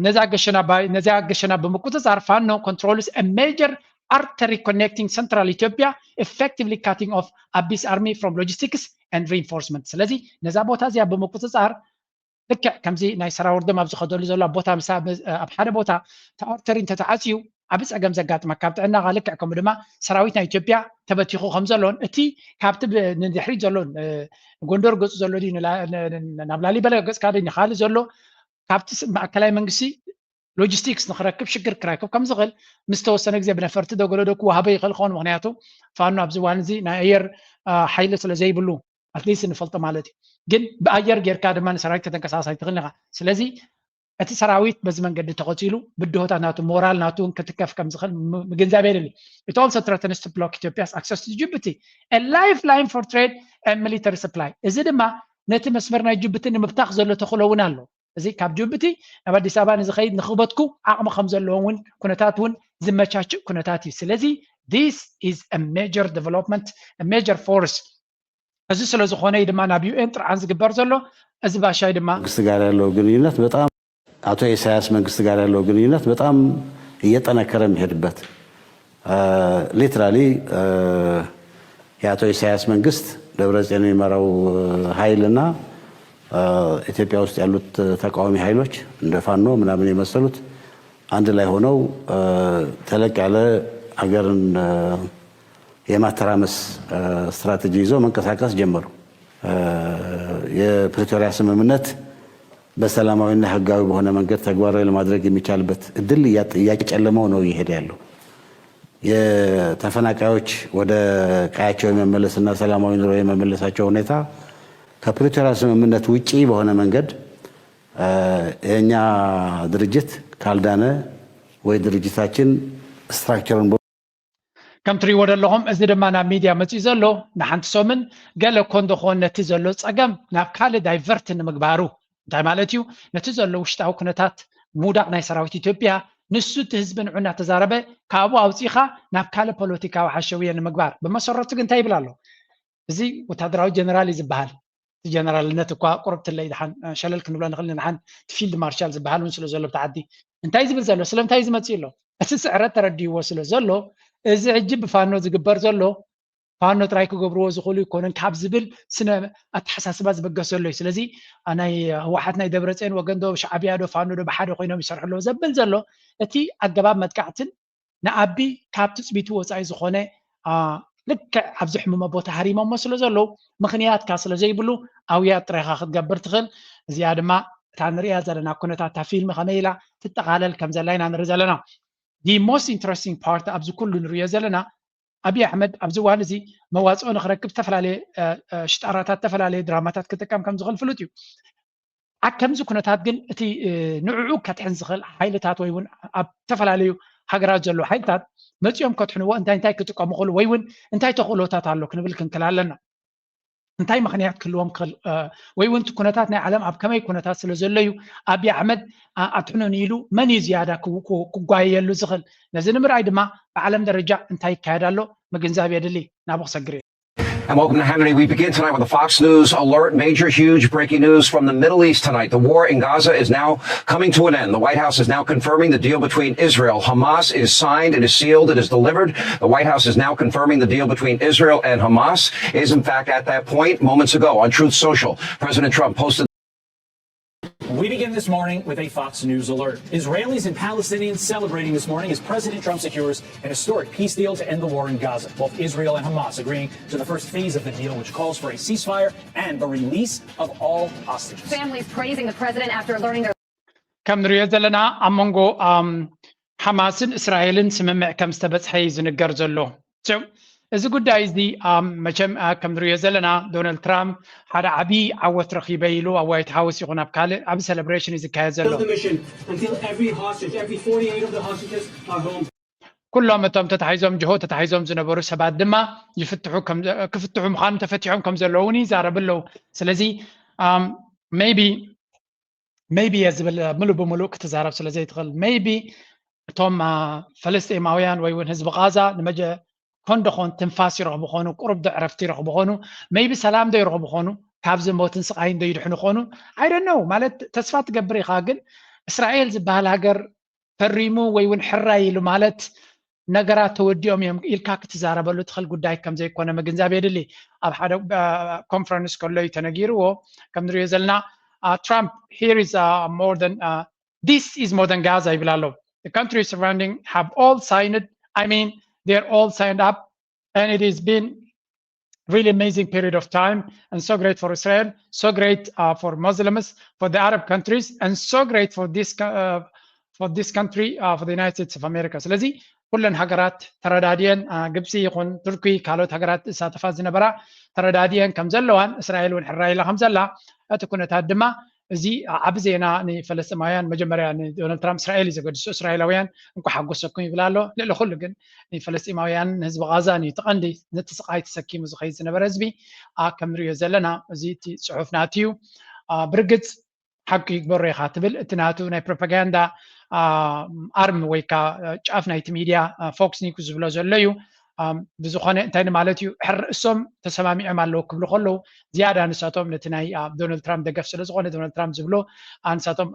ነዛ ገሸና ነዚኣ ገሸና ብምቁፅፃር ፋኖ controls a major artery connecting central Ethiopia, effectively cutting off Abi's army from logistics and reinforcement። ስለዚ ነዛ ቦታ እዚኣ ብምቁፅፃር ልክዕ ከምዚ ናይ ሰራውርዶም ኣብ ዝኸደሉ ዘሎ ኣብ ቦታ ኣብ ሓደ ቦታ ተኣርተሪ እንተተዓፅዩ ዓብ ፀገም ዘጋጥመካ ኣብ ጥዕናኻ ልክዕ ከምኡ ድማ ሰራዊት ናይ ኢትዮጵያ ተበቲኹ ከም ዘሎን እቲ ካብቲ ንድሕሪት ዘሎ ጎንደር ገፁ ዘሎ ናብ ላሊበላ ገፅካ ዶ ንካልእ ዘሎ ካብቲ ማእከላይ መንግስቲ ሎጂስቲክስ ንክረክብ ሽግር ክረክብ ከም ዝኽእል ምስ ተወሰነ ግዜ ብነፈርቲ ዶ ገለ ዶ ክወሃቦ ይኽእል ክኸውን ምክንያቱ ፋኖ ኣብዚ እዋን እዚ ናይ ኣየር ሓይሊ ስለ ዘይብሉ ኣትሊስት ንፈልጦ ማለት እዩ። ግን ብኣየር ጌርካ ድማ ንሰራዊት ከተንቀሳቀስ ኣይትኽእልን ኢኻ። ስለዚ እቲ ሰራዊት በዚ መንገዲ ተቐፂሉ ብድሆታት ናቱ ሞራል ናቱ እውን ክትከፍ ከም ዝኽእል ምግንዛብ የድሊ። It also threatens to block Ethiopia's access to Djibouti, a lifeline for trade and military supply። እዚ ድማ ነቲ መስመር ናይ ጅቡቲ ንምብታኽ ዘሎ ተኽእሎ እውን ኣሎ። እዚ ካብ ጅቡቲ ናብ ኣዲስ ኣበባ ንዝኸይድ ንክበትኩ ዓቕሚ ከም ዘለዎም እውን ኩነታት እውን ዝመቻችእ ኩነታት እዩ። ስለዚ this is a major development, a major force። እዚ ስለ ዝኾነ እዩ ድማ ናብ ዩ ኤን ጥርዓን ዝግበር ዘሎ። እዚ ባሻይ ድማ መንግስት ጋር ያለው ግንኙነት በጣም አቶ ኢሳያስ መንግስት ጋር ያለው ግንኙነት በጣም እየጠነከረ የሚሄድበት literally የአቶ ኢሳያስ መንግስት ደብረጽዮን የሚመራው ኃይልና ኢትዮጵያ ውስጥ ያሉት ተቃዋሚ ኃይሎች እንደ ፋኖ ምናምን የመሰሉት አንድ ላይ ሆነው ተለቅ ያለ ሀገርን የማተራመስ ስትራቴጂ ይዘው መንቀሳቀስ ጀመሩ። የፕሪቶሪያ ስምምነት በሰላማዊና ህጋዊ በሆነ መንገድ ተግባራዊ ለማድረግ የሚቻልበት እድል እያጨለመው ነው እየሄደ ያለው። የተፈናቃዮች ወደ ቀያቸው የመመለስና ሰላማዊ ኑሮ የመመለሳቸው ሁኔታ ከፕሪቶሪያ ስምምነት ውጪ በሆነ መንገድ የእኛ ድርጅት ካልዳነ ወይ ድርጅታችን ስትራክቸሩን ከም ትሪእዎ ዘለኹም እዚ ድማ ናብ ሚድያ መፂኡ ዘሎ ንሓንቲ ሰሙን ገለ እኮ እንደኾን ነቲ ዘሎ ፀገም ናብ ካልእ ዳይቨርት ንምግባሩ እንታይ ማለት እዩ ነቲ ዘሎ ውሽጣዊ ኩነታት ምውዳቕ ናይ ሰራዊት ኢትዮጵያ ንሱ እቲ ህዝቢ ንዑ እናተዛረበ ካብኡ ኣውፂእኻ ናብ ካልእ ፖለቲካዊ ሓሸውየ ንምግባር ብመሰረቱ ግን እንታይ ይብል ኣሎ እዚ ወታደራዊ ጀነራል እዩ ዝበሃል እቲ ጀነራልነት እኳ ቁርብ ትለይ ድሓን ሸለል ክንብሎ ንኽእል ንሓን ፊልድ ማርሻል ዝበሃል እውን ስለ ዘሎ ብቲ ዓዲ እንታይ ዝብል ዘሎ ስለምንታይ ዝመፅእ ኣሎ እቲ ስዕረት ተረዲእዎ ስለ ዘሎ እዚ ሕጂ ብፋኖ ዝግበር ዘሎ ፋኖ ጥራይ ክገብርዎ ዝኽእሉ ይኮኑን ካብ ዝብል ስነ ኣተሓሳስባ ዝበገሰ ዘሎ እዩ። ስለዚ ናይ ህወሓት ናይ ደብረፅዮን ወገን ዶ ሻዕብያ ዶ ፋኖ ዶ ብሓደ ኮይኖም ይሰርሑ ኣለዉ ዘብል ዘሎ እቲ ኣገባብ መጥቃዕትን ንኣቢ ካብ ትፅቢቱ ወፃኢ ዝኾነ ልክዕ ኣብዚ ሕሙመ ቦታ ሃሪሞሞ ስለ ዘለዉ ምኽንያትካ ስለ ዘይብሉ ኣውያት ጥራይኻ ክትገብር ትኽእል። እዚኣ ድማ እታ ንሪኣ ዘለና ኩነታት እታ ፊልም ከመይ ኢላ ትጠቓለል ከም ዘላ ኢና ንርኢ ዘለና። The most interesting part ኣብዚ ኩሉ ንሪኦ ዘለና ኣብይ ኣሕመድ ኣብዚ እዋን እዚ መዋፅኦ ንክረክብ ዝተፈላለየ ሽጣራታት ዝተፈላለየ ድራማታት ክጥቀም ከም ዝኽእል ፍሉጥ እዩ። ኣብ ከምዚ ኩነታት ግን እቲ ንዕኡ ከትሕን ዝኽእል ሓይልታት ወይ እውን ኣብ ዝተፈላለዩ ሃገራት ዘለዉ ሓይልታት መፂኦም ከትሕንዎ እንታይ እንታይ ክጥቀሙ ክኽእሉ ወይ እውን እንታይ ተኽእሎታት ኣሎ ክንብል ክንክል ኣለና። እንታይ ምኽንያት ክህልዎም ክኽእል ወይ እውን እቲ ኩነታት ናይ ዓለም ኣብ ከመይ ኩነታት ስለ ዘሎ እዩ ኣብይ ኣሕመድ ኣትሕኑኒ ኢሉ መን እዩ ዝያዳ ክጓየየሉ ዝኽእል? ነዚ ንምርኣይ ድማ ብዓለም ደረጃ እንታይ ይካየድ ኣሎ ምግንዛብ የድሊ። ናብኡ ክሰግር እየ። And welcome to Hannity. We begin tonight with a Fox News alert. Major, huge breaking news from the Middle East tonight. The war in Gaza is now coming to an end. The White House is now confirming the deal between Israel. Hamas is signed, it is sealed, it is delivered. The White House is now confirming the deal between Israel and Hamas is, in fact, at that point moments ago on Truth Social. President Trump posted We begin this morning with a Fox News alert. Israelis and Palestinians celebrating this morning as President Trump secures an historic peace deal to end the war in Gaza. Both Israel and Hamas agreeing to the first phase of the deal, which calls for a ceasefire and the release of all hostages. Families praising the president after learning their ከም ንሪኦ ዘለና ኣብ መንጎ ሓማስን እስራኤልን ስምምዕ ከም ዝተበፅሐ እዩ ዝንገር ዘሎ። እዚ ጉዳይ እዚ መቸም ከም ንሪኦ ዘለና ዶናልድ ትራምፕ ሓደ ዓብዪ ዓወት ረኺበ ኢሉ ኣብ ዋይት ሃውስ ይኹን ኣብ ካልእ ዓብዪ ሴሌብሬሽን እዩ ዝካየድ ዘሎ። ኩሎም እቶም ተታሒዞም ጅሆ ተታሒዞም ዝነበሩ ሰባት ድማ ይፍትሑ ክፍትሑ ምዃኑ ተፈቲሖም ከም ዘለዉ እውን ይዛረቡ ኣለዉ። ስለዚ ሜይቢ ሜይቢ እየ ዝብል ምሉእ ብምሉእ ክትዛረብ ስለ ዘይትኽእል ሜይቢ እቶም ፈለስጢማውያን ወይ እውን ህዝቢ ቃዛ ንመጀ ኮን ዶ ኾን ትንፋስ ይረኽቡ ኾኑ ቁሩብ ዶ ዕረፍቲ ይረኽቡ ኾኑ ሜይቢ ሰላም ዶ ይረኽቡ ኾኑ ካብዚ ሞትን ስቓይን ዶ ይድሕኑ ኾኑ I don't know ማለት ተስፋ ትገብር ኢኻ ግን እስራኤል ዝበሃል ሃገር ፈሪሙ ወይ እውን ሕራይ ኢሉ ማለት ነገራት ተወዲኦም እዮም ኢልካ ክትዛረበሉ ትኽእል ጉዳይ ከም ዘይኮነ ምግንዛብ የድሊ። ኣብ ሓደ ኮንፈረንስ ከሎ እዩ ተነጊርዎ። ከም ንሪኦ ዘለና ትራምፕ here is more than this is more than Gaza ይብል ኣሎ። The countries surrounding have all signed, I mean, they're all signed up and it has been really amazing period of time and so great for Israel, so great uh, for Muslims, for the Arab countries, and so great for this uh, for this country, uh, for the United States of America. ስለዚ ኩለን ሃገራት ተረዳድየን ግብፂ ይኹን ቱርኪ ካልኦት ሃገራት ዝሳተፋ ዝነበራ ተረዳድየን ከም ዘለዋን እስራኤል እውን ሕራይ ኢላ ከም ዘላ እቲ ኩነታት ድማ እዚ ዓቢ ዜና ንፈለስጢማውያን መጀመርያ ንዶናልድ ትራምፕ እስራኤል እዩ ዘገድሶ እስራኤላውያን እንኳ ሓጎሰኩም ይብል ኣሎ ልዕሊ ኩሉ ግን ንፈለስጢማውያን ንህዝቢ ቃዛ ንዩ ተቐንዲ ነቲ ስቓይ ተሰኪሙ ዝኸይድ ዝነበረ ህዝቢ ከም ንሪኦ ዘለና እዚ እቲ ፅሑፍ ናቲ እዩ ብርግፅ ሓቂ ይግበሮ ኢኻ ትብል እቲ ናቱ ናይ ፕሮፓጋንዳ ኣርም ወይ ካ ጫፍ ናይቲ ሚድያ ፎክስ ኒውስ ዝብሎ ዘሎ እዩ ብዝኾነ እንታይ ንማለት እዩ ሕር እሶም ተሰማሚዖም ኣለዉ ክብሉ ከለዉ ዝያዳ ንሳቶም ነቲ ናይ ዶናልድ ትራምፕ ደገፍ ስለ ዝኾነ ዶናልድ ትራምፕ ዝብሎ ኣንሳቶም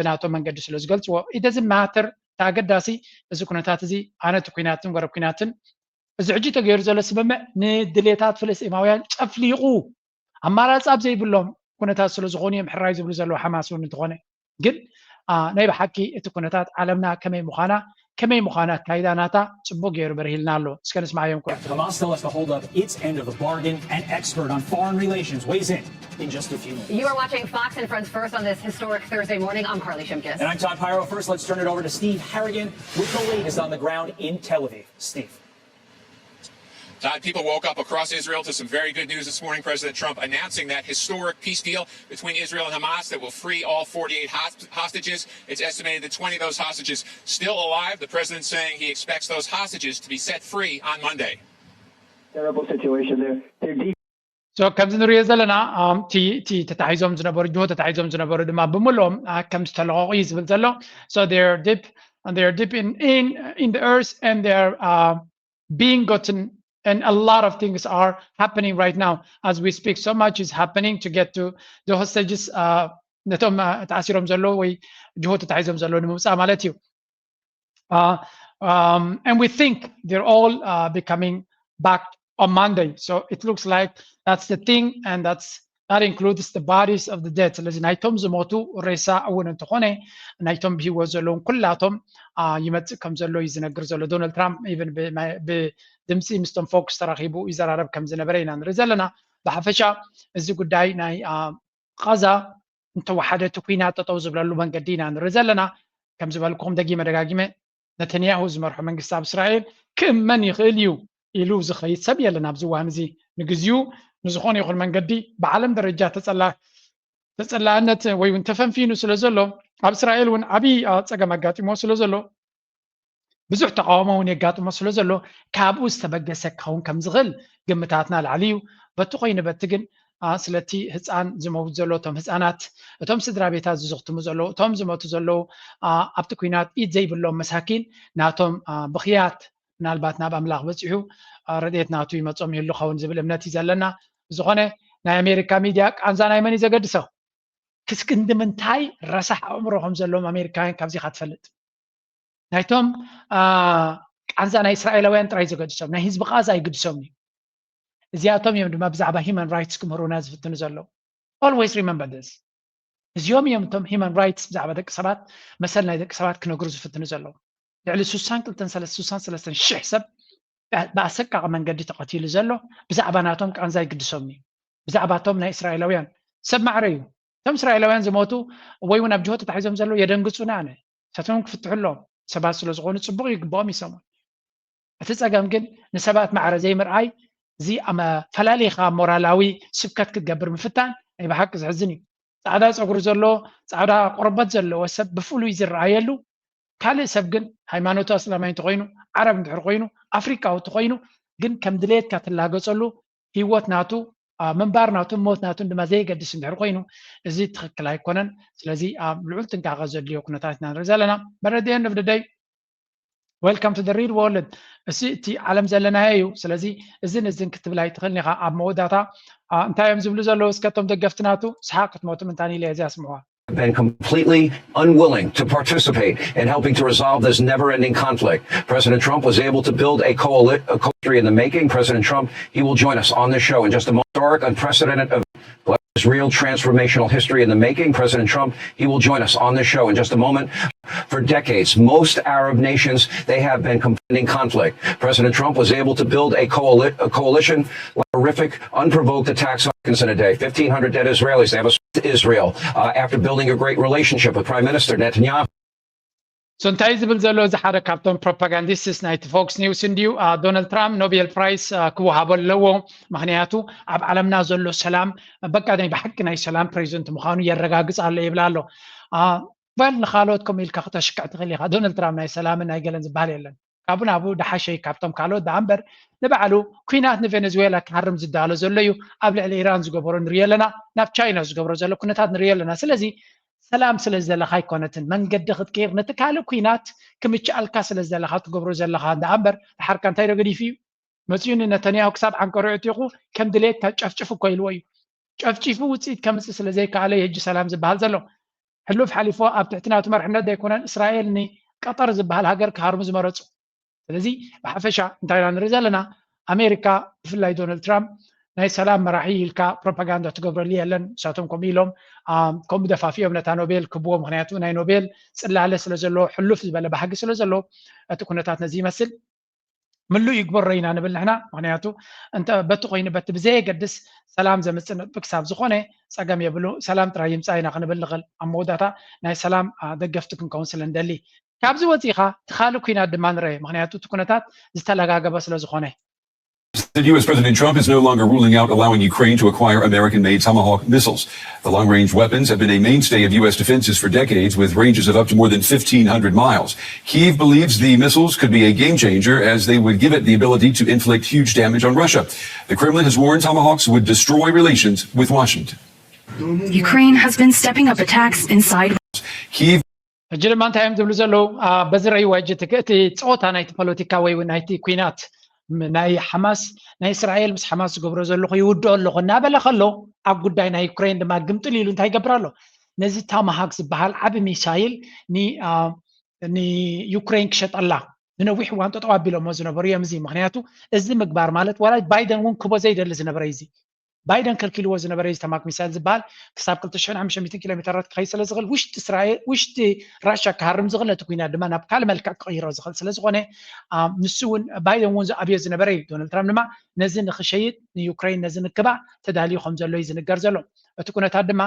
ብናቶም መንገዲ ስለ ዝገልፅዎ ኢደዚ ማተር ተኣገዳሲ እዚ ኩነታት እዚ ኣነ እቲ ኩናትን ጎረብ ኩናትን እዚ ሕጂ ተገይሩ ዘሎ ስምምዕ ንድሌታት ፍልስጤማውያን ጨፍሊቑ ኣማራፂ ኣብ ዘይብሎም ኩነታት ስለ ዝኾኑ እዮም ሕራይ ዝብሉ ዘለዉ ሓማስ እውን እንተኾነ ግን ናይ ብሓቂ እቲ ኩነታት ዓለምና ከመይ ምዃና ከመይ ምዃና ኣካይዳ ናታ ፅቡቅ ገይሩ በርሂልና ኣሎ እስከ ንስማዓዮም ኩ Hamas tell us to hold up its end of the bargain. An expert on foreign relations weighs in in just a few minutes. You are watching Fox and Friends First on this historic Thursday morning. I'm Carly Shimkus. And I'm Todd Pyro. First, let's turn it over to Steve Harrigan with the latest on the ground in Tel Aviv. Steve. Todd, people woke up across Israel to some very good news this morning. President Trump announcing that historic peace deal between Israel and Hamas that will free all forty-eight hostages. It's estimated that twenty of those hostages still alive. The president saying he expects those hostages to be set free on Monday. Terrible situation there. They're deep. So ከምዚ ንሪኦ ዘለና እቲ ተታሒዞም ዝነበሩ ጅሆ ተታሒዞም ዝነበሩ ድማ ብምልኦም ከም ዝተለቐቑ እዩ ዝብል ዘሎ so they're deep and they're deep in in in the earth and they're uh, being gotten and a lot of things are happening right now as we speak so much is happening to get to the hostages uh, ነቶም ተኣሲሮም ዘለዉ ወይ ጅሆ ተታሒዞም ዘለዉ ንምውፃእ ማለት እዩ uh, um, and we think they're all uh, becoming back on Monday. So it looks like that's the thing, and that's that includes the bodies of the dead. ስለዚ ናይቶም ዝሞቱ ሬሳ እውን እንተኾነ ናይቶም ብህይወት ዘለውን ኩላቶም ይመፅእ ከም ዘሎ እዩ ዝነግር ዘሎ። ዶናልድ ትራምፕ ኢቨን ብድምፂ ምስቶም ፎክስ ተራኺቡ ይዘራረብ ከም ዝነበረ ኢና ንርኢ ዘለና። ብሓፈሻ እዚ ጉዳይ ናይ ቃዛ እንተወሓደ እቲ ኩናት ጠጠው ዝብለሉ መንገዲ ኢና ንርኢ ዘለና። ከም ዝበልኩኹም ደጊመ ደጋጊመ ነተንያሁ ዝመርሖ መንግስቲ ኣብ እስራኤል ክእመን ይኽእል እዩ ኢሉ ዝኸይድ ሰብ የለን ኣብዚ እዋን እዚ። ንግዚኡ ንዝኾነ ይኹን መንገዲ ብዓለም ደረጃ ተጸላእነት ወይ እውን ተፈንፊኑ ስለ ዘሎ ኣብ እስራኤል እውን ዓብዪ ፀገም ኣጋጢሞ ስለ ዘሎ ብዙሕ ተቃውሞ እውን የጋጥሞ ስለ ዘሎ ካብኡ ዝተበገሰ ክኸውን ከም ዝኽእል ግምታትና ላዕሊ እዩ። በቲ ኮይኑ በቲ ግን ስለቲ ህፃን ዝመውት ዘሎ እቶም ህፃናት እቶም ስድራ ቤታት ዝዝኽትሙ ዘለዉ እቶም ዝመቱ ዘለዉ ኣብቲ ኩናት ኢድ ዘይብሎም መሳኪን ናቶም ብኽያት ምናልባት ናብ ኣምላኽ በፂሑ ረድኤት ናቱ ይመፆም ይህሉ ኸውን ዝብል እምነት እዩ ዘለና። ብዝኾነ ናይ ኣሜሪካ ሚድያ ቃንዛ ናይ መን እዩ ዘገድሶ? ክስክንዲ ምንታይ ረሳሕ ኣእምሮ ከም ዘለዎም ኣሜሪካውያን ካብዚ ኢኻ ትፈልጥ። ናይቶም ቃንዛ ናይ እስራኤላውያን ጥራይ ዘገድሶም ናይ ህዝቢ ቃዛ ኣይግድሶም እዩ። እዚኣቶም እዮም ድማ ብዛዕባ ሂማን ራይትስ ክምህሩና ዝፍትኑ ዘለዉ። Always remember this። እዚኦም እዮም እቶም ሂማን ራይትስ ብዛዕባ ደቂ ሰባት መሰል ናይ ደቂ ሰባት ክነግሩ ዝፍትኑ ዘለዉ። ልዕሊ ሱሳን ክልተን ሰለስተ ሱሳን ሰለስተን ሽሕ ሰብ ብኣሰቃቂ መንገዲ ተቐቲሉ ዘሎ ብዛዕባ ናቶም ቃንዛ ይግድሶም እዩ። ብዛዕባ እቶም ናይ እስራኤላውያን ሰብ ማዕረ እዩ። እቶም እስራኤላውያን ዝሞቱ ወይ እውን ኣብ ጅሆ ተታሒዞም ዘለዉ የደንግፁና ኣነ ሰቶም ክፍትሑ ኣለዎም ሰባት ስለ ዝኾኑ ፅቡቅ ይግባኦም ይሰሙን። እቲ ፀገም ግን ንሰባት ማዕረ ዘይምርኣይ እዚ ፈላሊኻ ሞራላዊ ስብከት ክትገብር ምፍታን ናይ ብሓቂ ዘሕዝን እዩ። ፃዕዳ ፀጉሪ ዘለዎ ፃዕዳ ቆርበት ዘለዎ ሰብ ብፍሉይ ዝረኣየሉ ካልእ ሰብ ግን ሃይማኖቱ ኣስላማይ እንተኮይኑ ዓረብ እንድሕር ኮይኑ ኣፍሪቃዊ እንተኮይኑ ግን ከም ድሌትካ ትላገፀሉ ህይወት ናቱ ምንባር ናቱን ሞት ናቱን ድማ ዘየገድስ እንድሕር ኮይኑ እዚ ትኽክል ኣይኮነን። ስለዚ ኣብ ልዑል ጥንቃቐ ዘድልዮ ኩነታት ኢና ንርኢ ዘለና። መረድኤ ንብድደይ Welcome to the real world። እሲ እቲ ዓለም ዘለናዮ እዩ። ስለዚ እዝን እዝን ክትብል ኣይትኽእልን ኢኻ። ኣብ መወዳእታ እንታይ እዮም ዝብሉ ዘለዉ እስከ እቶም ደገፍቲ ናቱ ሰሓቅ ክትሞቱ ምንታን ኢለ እዚ ኣስምዕዋ። been completely unwilling to participate in helping to resolve this never-ending conflict. President Trump was able to build a, coali- a country in the making. President Trump, he will join us on this show in just a moment. Historic, unprecedented event. This real transformational history in the making. President Trump, he will join us on this show in just a moment. For decades, most Arab nations, they have been complaining conflict. President Trump was able to build a, coali- a coalition, horrific, unprovoked attacks on Americans in a day. fifteen hundred dead Israelis. They have a to Israel uh, after building a great relationship with Prime Minister Netanyahu. So እንታይ ዝብል ዘሎ እዚ ሓደ ካብቶም ፕሮፓጋንዲስትስ ናይቲ ፎክስ ኒውስ እንድዩ ዶናልድ ትራምፕ ኖቤል ፕራይስ ክወሃቦ ኣለዎ። ምክንያቱ ኣብ ዓለምና ዘሎ ሰላም በቃ ናይ ብሓቂ ናይ ሰላም ፕሬዚደንት ምዃኑ የረጋግፅ ኣሎ ይብል ኣሎ። በል ንካልኦት ከምኡ ኢልካ ክተሽክዕ ትኽእል ኢኻ። ዶናልድ ትራምፕ ናይ ሰላምን ናይ ገለን ዝበሃል የለን። ካብኡ ናብኡ ደሓሸ እዩ ካብቶም ካልኦት ደኣ እምበር ንባዕሉ ኲናት ንቬነዝዌላ ክሃርም ዝዳሎ ዘሎ እዩ። ኣብ ልዕሊ ኢራን ዝገበሮ ንሪኦ ኣለና። ናብ ቻይና ዝገብሮ ዘሎ ኩነታት ንሪኦ ኣለና። ስለዚ ሰላም ስለ ዝደለኻ ኣይኮነትን መንገዲ ክትቅይር ነቲ ካልእ ኲናት ክምችኣልካ ስለ ዝደለኻ ትገብሮ ዘለኻ ደኣ እምበር ደሓርካ እንታይ ዶ ገዲፉ እዩ መፂኡ ንነተንያሁ ክሳብ ዓንቀሩ ዕጢቑ ከም ድሌትካ ጨፍጭፍ እኮ ኢልዎ እዩ። ጨፍጪፉ ውፅኢት ከምፅእ ስለ ዘይከኣለ እዩ ሕጂ ሰላም ዝበሃል ዘሎ። ሕሉፍ ሓሊፎ ኣብ ትሕቲ ናቱ መርሕነት ዘይኮነን እስራኤል ንቀጠር ዝበሃል ሃገር ክሃርሙ ዝመረፁ። ስለዚ ብሓፈሻ እንታይ ኢና ንርኢ ዘለና ኣሜሪካ ብፍላይ ዶናልድ ትራምፕ ናይ ሰላም መራሒ ኢልካ ፕሮፓጋንዳ ትገብረሉ የለን። ንሳቶም ከምኡ ኢሎም ከምኡ ደፋፊኦም ነታ ኖቤል ክብዎ። ምክንያቱ ናይ ኖቤል ፅላለ ስለ ዘለዎ ሕሉፍ ዝበለ ባህጊ ስለ ዘለዎ እቲ ኩነታት ነዚ ይመስል። ምሉእ ይግበሮ ኢና ንብል ንሕና። ምክንያቱ እንተ በቲ ኮይኑ በቲ ብዘየገድስ ሰላም ዘምፅእ ነጥቢ ክሳብ ዝኾነ ፀገም የብሉ። ሰላም ጥራይ ይምፃእ ኢና ክንብል ንኽእል። ኣብ መወዳእታ ናይ ሰላም ደገፍቲ ክንከውን ስለ ንደሊ። ካብዚ ወፂእኻ እቲ ካልእ ኩናት ድማ ንረአ። ምክንያቱ እቲ ኩነታት ዝተለጋገበ ስለ ዝኾነ። The U S President Trump is no longer ruling out allowing Ukraine to acquire American made Tomahawk missiles. The long range weapons have been a mainstay of U S defenses for decades, with ranges of up to more than fifteen hundred miles. Kyiv believes the missiles could be a game changer as they would give it the ability to inflict huge damage on Russia. The Kremlin has warned Tomahawks would destroy relations with Washington. Ukraine has been stepping up attacks inside. Kyiv ሕጂ ድማ እንታይ እዮም ዝብሉ ዘለዉ በዚ ረእይዋ ሕጂ እቲ ፆታ ናይቲ ፖለቲካ ወይ እውን ናይቲ ኩናት ናይ ሓማስ ናይ እስራኤል ምስ ሓማስ ዝገብሮ ዘለኹ ይውድኦ ኣለኹ እናበለ ከሎ ኣብ ጉዳይ ናይ ዩክሬን ድማ ግምጥል ኢሉ እንታይ ይገብር ኣሎ ነዚ ታማሃክ ዝበሃል ዓብ ሚሳይል ንዩክሬን ክሸጠላ ንነዊሕ እዋን ጠጠው ኣቢሎሞ ዝነበሩ እዮም። እዚ ምክንያቱ እዚ ምግባር ማለት ዋላ ባይደን እውን ክቦ ዘይደሊ ዝነበረ እዩ። እዚ ባይደን ከልኪልዎ ዝነበረ እዩ። ተማክ ሚሳይል ዝበሃል ክሳብ ክልተ ሽሕን ሓሙሽተ ሚእትን ኪሎ ሜተራት ክኸይድ ስለ ዝኽእል ውሽጢ እስራኤል ውሽጢ ራሻ ክሃርም ዝኽእል ነቲ ኩናት ድማ ናብ ካልእ መልክዕ ክቕይሮ ዝኽእል ስለ ዝኾነ ንሱ እውን ባይደን እውን ዝኣብዮ ዝነበረ እዩ። ዶናልድ ትራምፕ ድማ ነዚ ንክሸይጥ ንዩክሬን ነዚ ንክባእ ተዳልዩ ከም ዘሎ እዩ ዝንገር ዘሎ። እቲ ኩነታት ድማ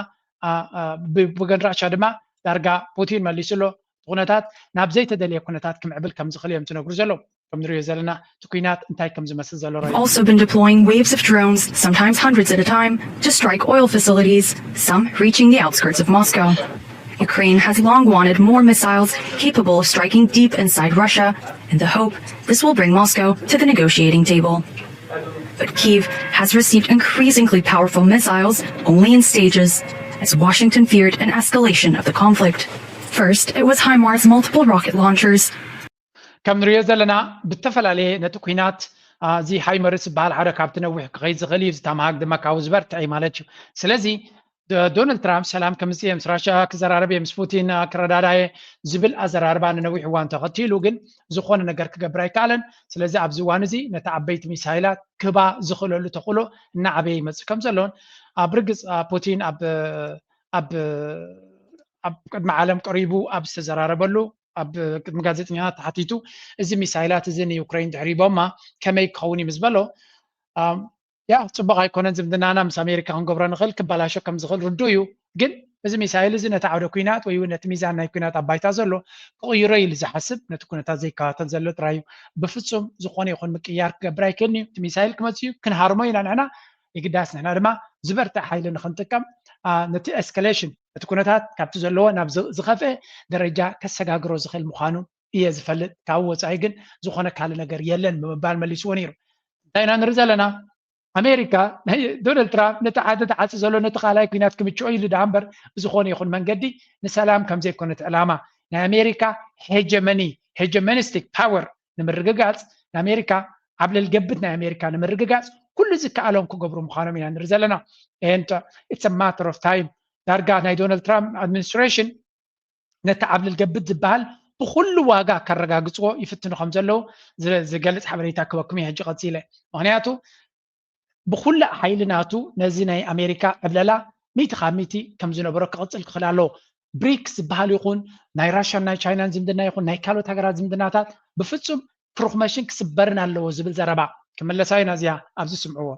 ብወገን ራሻ ድማ ዳርጋ ፑቲን መሊሱ ኣሎ። ኩነታት ናብ ዘይተደልየ ኩነታት ክምዕብል ከም ዝኽእል እዮም ዝነግሩ ዘለዉ። ከም ንሪኦ ዘለና እቲ ኩናት እንታይ ከም ዝመስል ዘሎ ረኣዩ። Also been deploying waves of drones, sometimes hundreds at a time, to strike oil facilities, some reaching the outskirts of Moscow. Ukraine has long wanted more missiles capable of striking deep inside Russia, in the hope this will bring Moscow to the negotiating table. But Kyiv has received increasingly powerful missiles, only in stages, as Washington feared an escalation of the conflict. First, it was HIMARS multiple rocket launchers. ከም ንሪኦ ዘለና ብተፈላለየ ነቲ ኩናት እዚ ሃይመርስ ዝበሃል ሓደ ካብቲ ነዊሕ ክኸይድ ዝኽእል እዩ። እዚ ታማሃክ ድማ ካብኡ ዝበርትዐ እዩ ማለት እዩ። ስለዚ ዶናልድ ትራምፕ ሰላም ከምፅእ ምስ ራሻ ክዘራረብ ምስ ፑቲን ክረዳዳየ ዝብል ኣዘራርባ ንነዊሕ እዋን ተኸቲሉ ግን ዝኾነ ነገር ክገብር ኣይከኣለን። ስለዚ ኣብዚ እዋን እዚ ነቲ ዓበይቲ ሚሳይላት ክባ ዝኽእለሉ ተኽእሎ እናዓበየ ይመፅእ ከም ዘሎን ኣብ ርግፅ ፑቲን ኣብ ኣብ ኣብ ቅድሚ ዓለም ቀሪቡ ኣብ ዝተዘራረበሉ ኣብ ቅድሚ ጋዜጠኛታት ተሓቲቱ እዚ ሚሳይላት እዚ ንዩክሬን ድሕሪቦማ ከመይ ክኸውን እዩ ምስ በሎ ያ ፅቡቅ ኣይኮነን ዝምድናና ምስ ኣሜሪካ ክንገብሮ ንኽእል ክበላሾ ከም ዝኽእል ርዱ እዩ። ግን እዚ ሚሳይል እዚ ነቲ ዓውደ ኩናት ወይ እውን ነቲ ሚዛን ናይ ኩናት ኣብ ባይታ ዘሎ ክቕይሮ ኢሉ ዝሓስብ ነቲ ኩነታት ዘይከታተል ዘሎ ጥራይ እዩ። ብፍፁም ዝኾነ ይኹን ምቅያር ክገብር ኣይክእልን እዩ። እቲ ሚሳይል ክመፅእ እዩ ክንሃርሞ ኢና ንሕና የግዳስ ንሕና ድማ ዝበርትዕ ሓይሊ ንክንጥቀም ነቲ ኤስካሌሽን እቲ ኩነታት ካብቲ ዘለዎ ናብ ዝኸፍአ ደረጃ ከሰጋግሮ ዝኽእል ምዃኑ እየ ዝፈልጥ። ካብኡ ወፃኢ ግን ዝኾነ ካልእ ነገር የለን ብምባል መሊስዎ ነይሩ። እንታይ ኢና ንርኢ ዘለና? ኣሜሪካ ናይ ዶናልድ ትራምፕ ነቲ ሓደ ተዓፂ ዘሎ ነቲ ካልኣይ ኩናት ክምችኦ ኢሉ ደኣ እምበር ብዝኾነ ይኹን መንገዲ ንሰላም ከም ዘይኮነት ዕላማ ናይ ኣሜሪካ ሄጀመኒ ሄጀመኒስቲክ ፓወር ንምርግጋፅ ንኣሜሪካ ዓብለል ገብት ናይ ኣሜሪካ ንምርግጋፅ ኩሉ ዝከኣሎም ክገብሩ ምዃኖም ኢና ንርኢ ዘለና። And it's a matter of time ዳርጋ ናይ ዶናልድ ትራምፕ ኣድሚኒስትሬሽን ነቲ ዓብለል ገብት ዝበሃል ብኩሉ ዋጋ ከረጋግፅዎ ይፍትኑ ከም ዘለዉ ዝገልፅ ሓበሬታ ክበኩም እየ ሕጂ ቀፂለ። ምክንያቱ ብኩላእ ሓይሊ ናቱ ነዚ ናይ ኣሜሪካ ዕብለላ ሚእቲ ካብ ሚእቲ ከም ዝነበሮ ክቕፅል ክኽእል ኣለዎ። ብሪክስ ዝበሃል ይኹን ናይ ራሽያን ናይ ቻይናን ዝምድና ይኹን ናይ ካልኦት ሃገራት ዝምድናታት ብፍፁም ክርኽመሽን ክስበርን ኣለዎ ዝብል ዘረባ ክምለሳ ኢና እዚኣ ኣብዚ ስምዕዎ።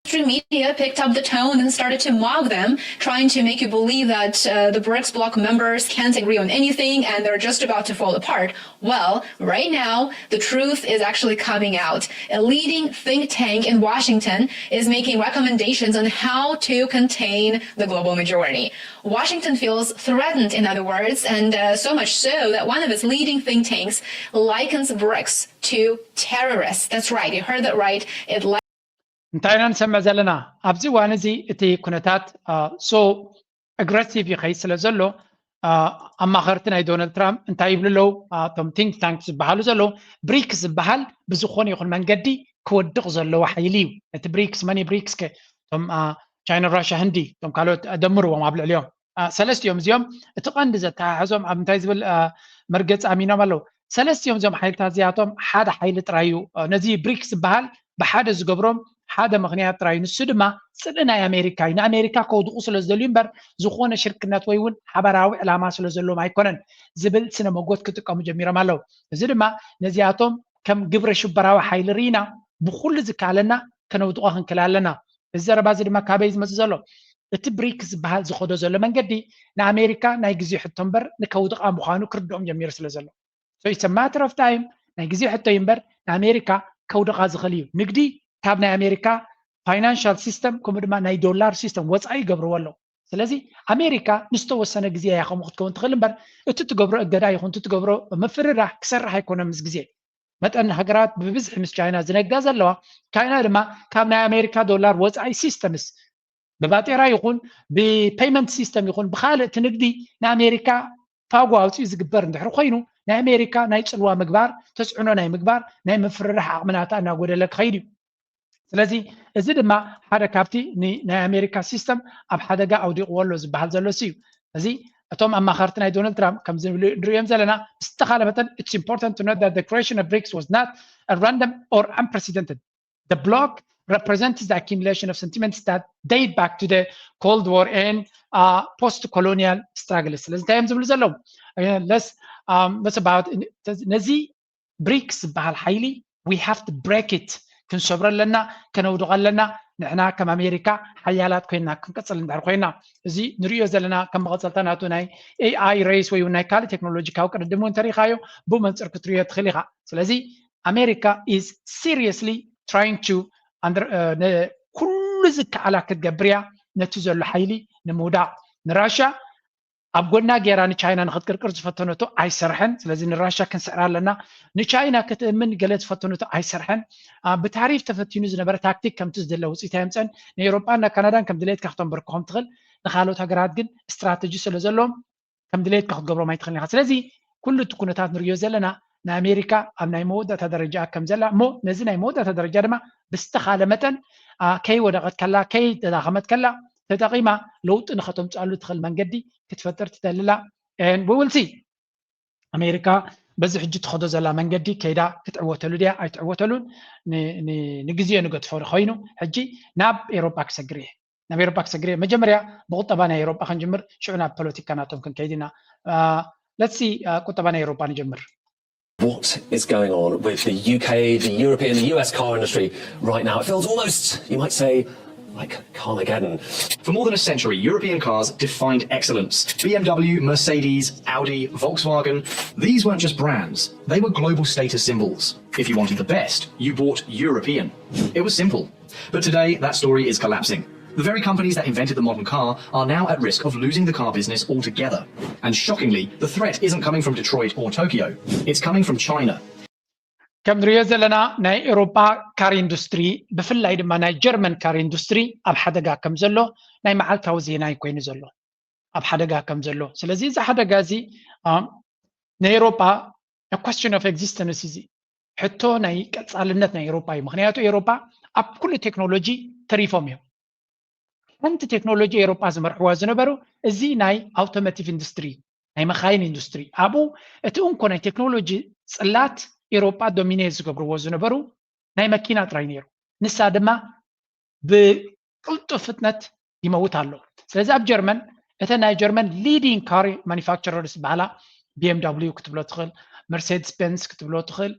Mainstream media picked up the tone and started to mock them, trying to make you believe that uh, the BRICS bloc members can't agree on anything and they're just about to fall apart. Well, right now, the truth is actually coming out. A leading think tank in Washington is making recommendations on how to contain the global majority. Washington feels threatened, in other words, and uh, so much so that one of its leading think tanks likens BRICS to terrorists. That's right, you heard that right. It እንታይ ኢና ንሰምዕ ዘለና ኣብዚ እዋን እዚ እቲ ኩነታት so aggressive ይኸይድ ስለ ዘሎ ኣማኸርቲ ናይ ዶናልድ ትራምፕ እንታይ ይብሉ ኣለዉ? እቶም think tank ዝበሃሉ ዘለዉ ብሪክስ ዝበሃል ብዝኾነ ይኹን መንገዲ ክወድቕ ዘለዎ ሓይሊ እዩ። እቲ ብሪክስ መን እዩ? ብሪክስ ከ እቶም ቻይና፣ ራሽያ፣ ህንዲ እቶም ካልኦት ደምርዎም ኣብ ልዕሊኦም ሰለስቲኦም እዚኦም እቲ ቀንዲ ዘተሓሕዞም ኣብ እንታይ ዝብል መርገፂ ኣሚኖም ኣለዉ። ሰለስቲኦም እዚኦም ሓይልታት እዚኣቶም ሓደ ሓይሊ ጥራይ እዩ። ነዚ ብሪክስ ዝበሃል ብሓደ ዝገብሮም ሓደ ምኽንያት ጥራይ እዩ። ንሱ ድማ ፅልኢ ናይ ኣሜሪካ እዩ። ንኣሜሪካ ከውድቑ ስለ ዝደልዩ እምበር ዝኾነ ሽርክነት ወይ እውን ሓበራዊ ዕላማ ስለ ዘለዎም ኣይኮነን ዝብል ስነ መጎት ክጥቀሙ ጀሚሮም ኣለዉ። እዚ ድማ ነዚኣቶም ከም ግብረ ሽበራዊ ሓይሊ ርኢና ብኩሉ ዝከኣለና ከነውድቖ ክንክእል ኣለና። እዚ ዘረባ እዚ ድማ ካበይ ዝመፅእ ዘሎ? እቲ ብሪክስ ዝበሃል ዝኸዶ ዘሎ መንገዲ ንኣሜሪካ ናይ ግዜ ሕቶ እምበር ንከውድቓ ምዃኑ ክርድኦም ጀሚሩ ስለ ዘሎ it's a matter of time ናይ ግዜ ሕቶ እዩ እምበር ንኣሜሪካ ከውድቓ ዝኽእል እዩ። ንግዲ ካብ ናይ ኣሜሪካ ፋይናንሻል ሲስተም ከምኡ ድማ ናይ ዶላር ሲስተም ወፃኢ ይገብርዎ ኣለዉ። ስለዚ ኣሜሪካ ንዝተወሰነ ግዜ እያ ከምኡ ክትከውን ትኽእል እምበር እቲ ትገብሮ እገዳ ይኹን እቲ ትገብሮ ምፍርራሕ ክሰርሕ ኣይኮነን ምስ ግዜ መጠን ሃገራት ብብዝሒ ምስ ቻይና ዝነግዳ ዘለዋ ቻይና ድማ ካብ ናይ ኣሜሪካ ዶላር ወፃኢ ሲስተምስ ብባጤራ ይኹን ብፔይመንት ሲስተም ይኹን ብካልእ እቲ ንግዲ ንኣሜሪካ ፋጎ ኣውፅኡ ዝግበር እንድሕር ኮይኑ ናይ ኣሜሪካ ናይ ፅልዋ ምግባር ተፅዕኖ ናይ ምግባር ናይ ምፍርራሕ ዓቕሚ ናታ እናጎደለ ክኸይድ እዩ። ስለዚ እዚ ድማ ሓደ ካብቲ ናይ ኣሜሪካ ሲስተም ኣብ ሓደጋ ኣውዲቕዎ ኣሎ ዝበሃል ዘሎ እዩ። እዚ እቶም ኣማኸርቲ ናይ ዶናልድ ትራምፕ ከም ዝብሉ ንሪኦም ዘለና ብዝተኻለ መጠን it's important to note that the creation of ብሪክስ was not a random or unprecedented. The bloc represents the accumulation of sentiments that date back to the Cold War and uh, post-colonial struggles. ስለዚ እንታይ እዮም ዝብሉ ዘለዉ? Let's, um, let's about ነዚ ብሪክስ ዝበሃል ሓይሊ we have to break it. ክንሰብሮ ኣለና፣ ከነውድቆ ኣለና። ንሕና ከም ኣሜሪካ ሓያላት ኮይና ክንቀፅል እንድሕር ኮይና፣ እዚ ንሪኦ ዘለና ከም መቐፀልታ ናቱ ናይ ኤኣይ ሬስ ወይ እውን ናይ ካልእ ቴክኖሎጂካዊ ቅድድም እውን ተሪኻዮ ብኡ መንፅር ክትሪኦ ትኽእል ኢኻ። ስለዚ ኣሜሪካ is seriously trying to under ኩሉ ዝከኣላ ክትገብር እያ ነቲ ዘሎ ሓይሊ ንምውዳቕ። ንራሻ ኣብ ጎና ገይራ ንቻይና ንክትቅርቅር ዝፈተነቶ ኣይሰርሐን። ስለዚ ንራሻ ክንስዕራ ኣለና። ንቻይና ክትእምን ገለ ዝፈተነቶ ኣይሰርሐን። ብታሪፍ ተፈቲኑ ዝነበረ ታክቲክ ከምቲ ዝድለ ውፅኢት ኣየምፀን። ንኤውሮጳን ካናዳን ከም ድሌትካ ክተንበርክኾም ትኽእል፣ ንካልኦት ሃገራት ግን ስትራተጂ ስለ ዘለዎም ከም ድሌትካ ክትገብሮም ኣይትኽእልን ኢኻ። ስለዚ ኩሉ እቲ ኩነታት ንሪኦ ዘለና ንኣሜሪካ ኣብ ናይ መወዳእታ ደረጃ ከም ዘላ እሞ ነዚ ናይ መወዳእታ ደረጃ ድማ ብዝተኻለ መጠን ከይወደቐት ከላ ከይተዳኸመት ከላ ተጠቒማ ለውጢ ንኸተምፅኣሉ ትኽእል መንገዲ ክትፈጥር ትደልላ። We will see ኣሜሪካ በዚ ሕጂ ትኸዶ ዘላ መንገዲ ከይዳ ክትዕወተሉ ድያ ኣይትዕወተሉን ንግዜ ንገድፎ ኮይኑ ሕጂ ናብ ኤሮጳ ክሰግር እየ። ናብ ኤሮጳ ክሰግር እየ። መጀመርያ ብቁጠባ ናይ ኤሮጳ ክንጅምር፣ ሽዑ ናብ ፖለቲካ ናቶም ክንከይድ ኢና። ለትሲ ቁጠባ ናይ ኤሮጳ ንጀምር። What is going on with the UK, the European, the US car industry right now? It feels almost, you might say, like Carmageddon. For more than a century, European cars defined excellence. B M W, Mercedes, Audi, Volkswagen, these weren't just brands, they were global status symbols. If you wanted the best, you bought European. It was simple. But today, that story is collapsing. The very companies that invented the modern car are now at risk of losing the car business altogether. And shockingly, the threat isn't coming from Detroit or Tokyo. It's coming from China. ከም ንሪኦ ዘለና ናይ ኤሮጳ ካር ኢንዱስትሪ ብፍላይ ድማ ናይ ጀርመን ካር ኢንዱስትሪ ኣብ ሓደጋ ከም ዘሎ ናይ መዓልታዊ ዜና ኮይኑ ዘሎ ኣብ ሓደጋ ከም ዘሎ። ስለዚ እዚ ሓደጋ እዚ ናይ ኤሮጳ question of existence እዚ ሕቶ ናይ ቀፃልነት ናይ ኤሮጳ እዩ። ምክንያቱ ኤሮጳ ኣብ ኩሉ ቴክኖሎጂ ተሪፎም እዮም። ሓንቲ ቴክኖሎጂ ኤሮጳ ዝመርሕዋ ዝነበሩ እዚ ናይ ኣውቶሞቲቭ ኢንዱስትሪ ናይ መካይን ኢንዱስትሪ ኣብኡ እቲ እንኮ ናይ ቴክኖሎጂ ፅላት ኤሮጳ ዶሚኔት ዝገብርዎ ዝነበሩ ናይ መኪና ጥራይ ነይሩ። ንሳ ድማ ብቅልጡፍ ፍጥነት ይመውት ኣሎ። ስለዚ ኣብ ጀርመን እተ ናይ ጀርመን leading car manufacturers ዝበሃላ B M W ክትብሎ ትኽእል፣ መርሴድስ ቤንስ ክትብሎ ትኽእል፣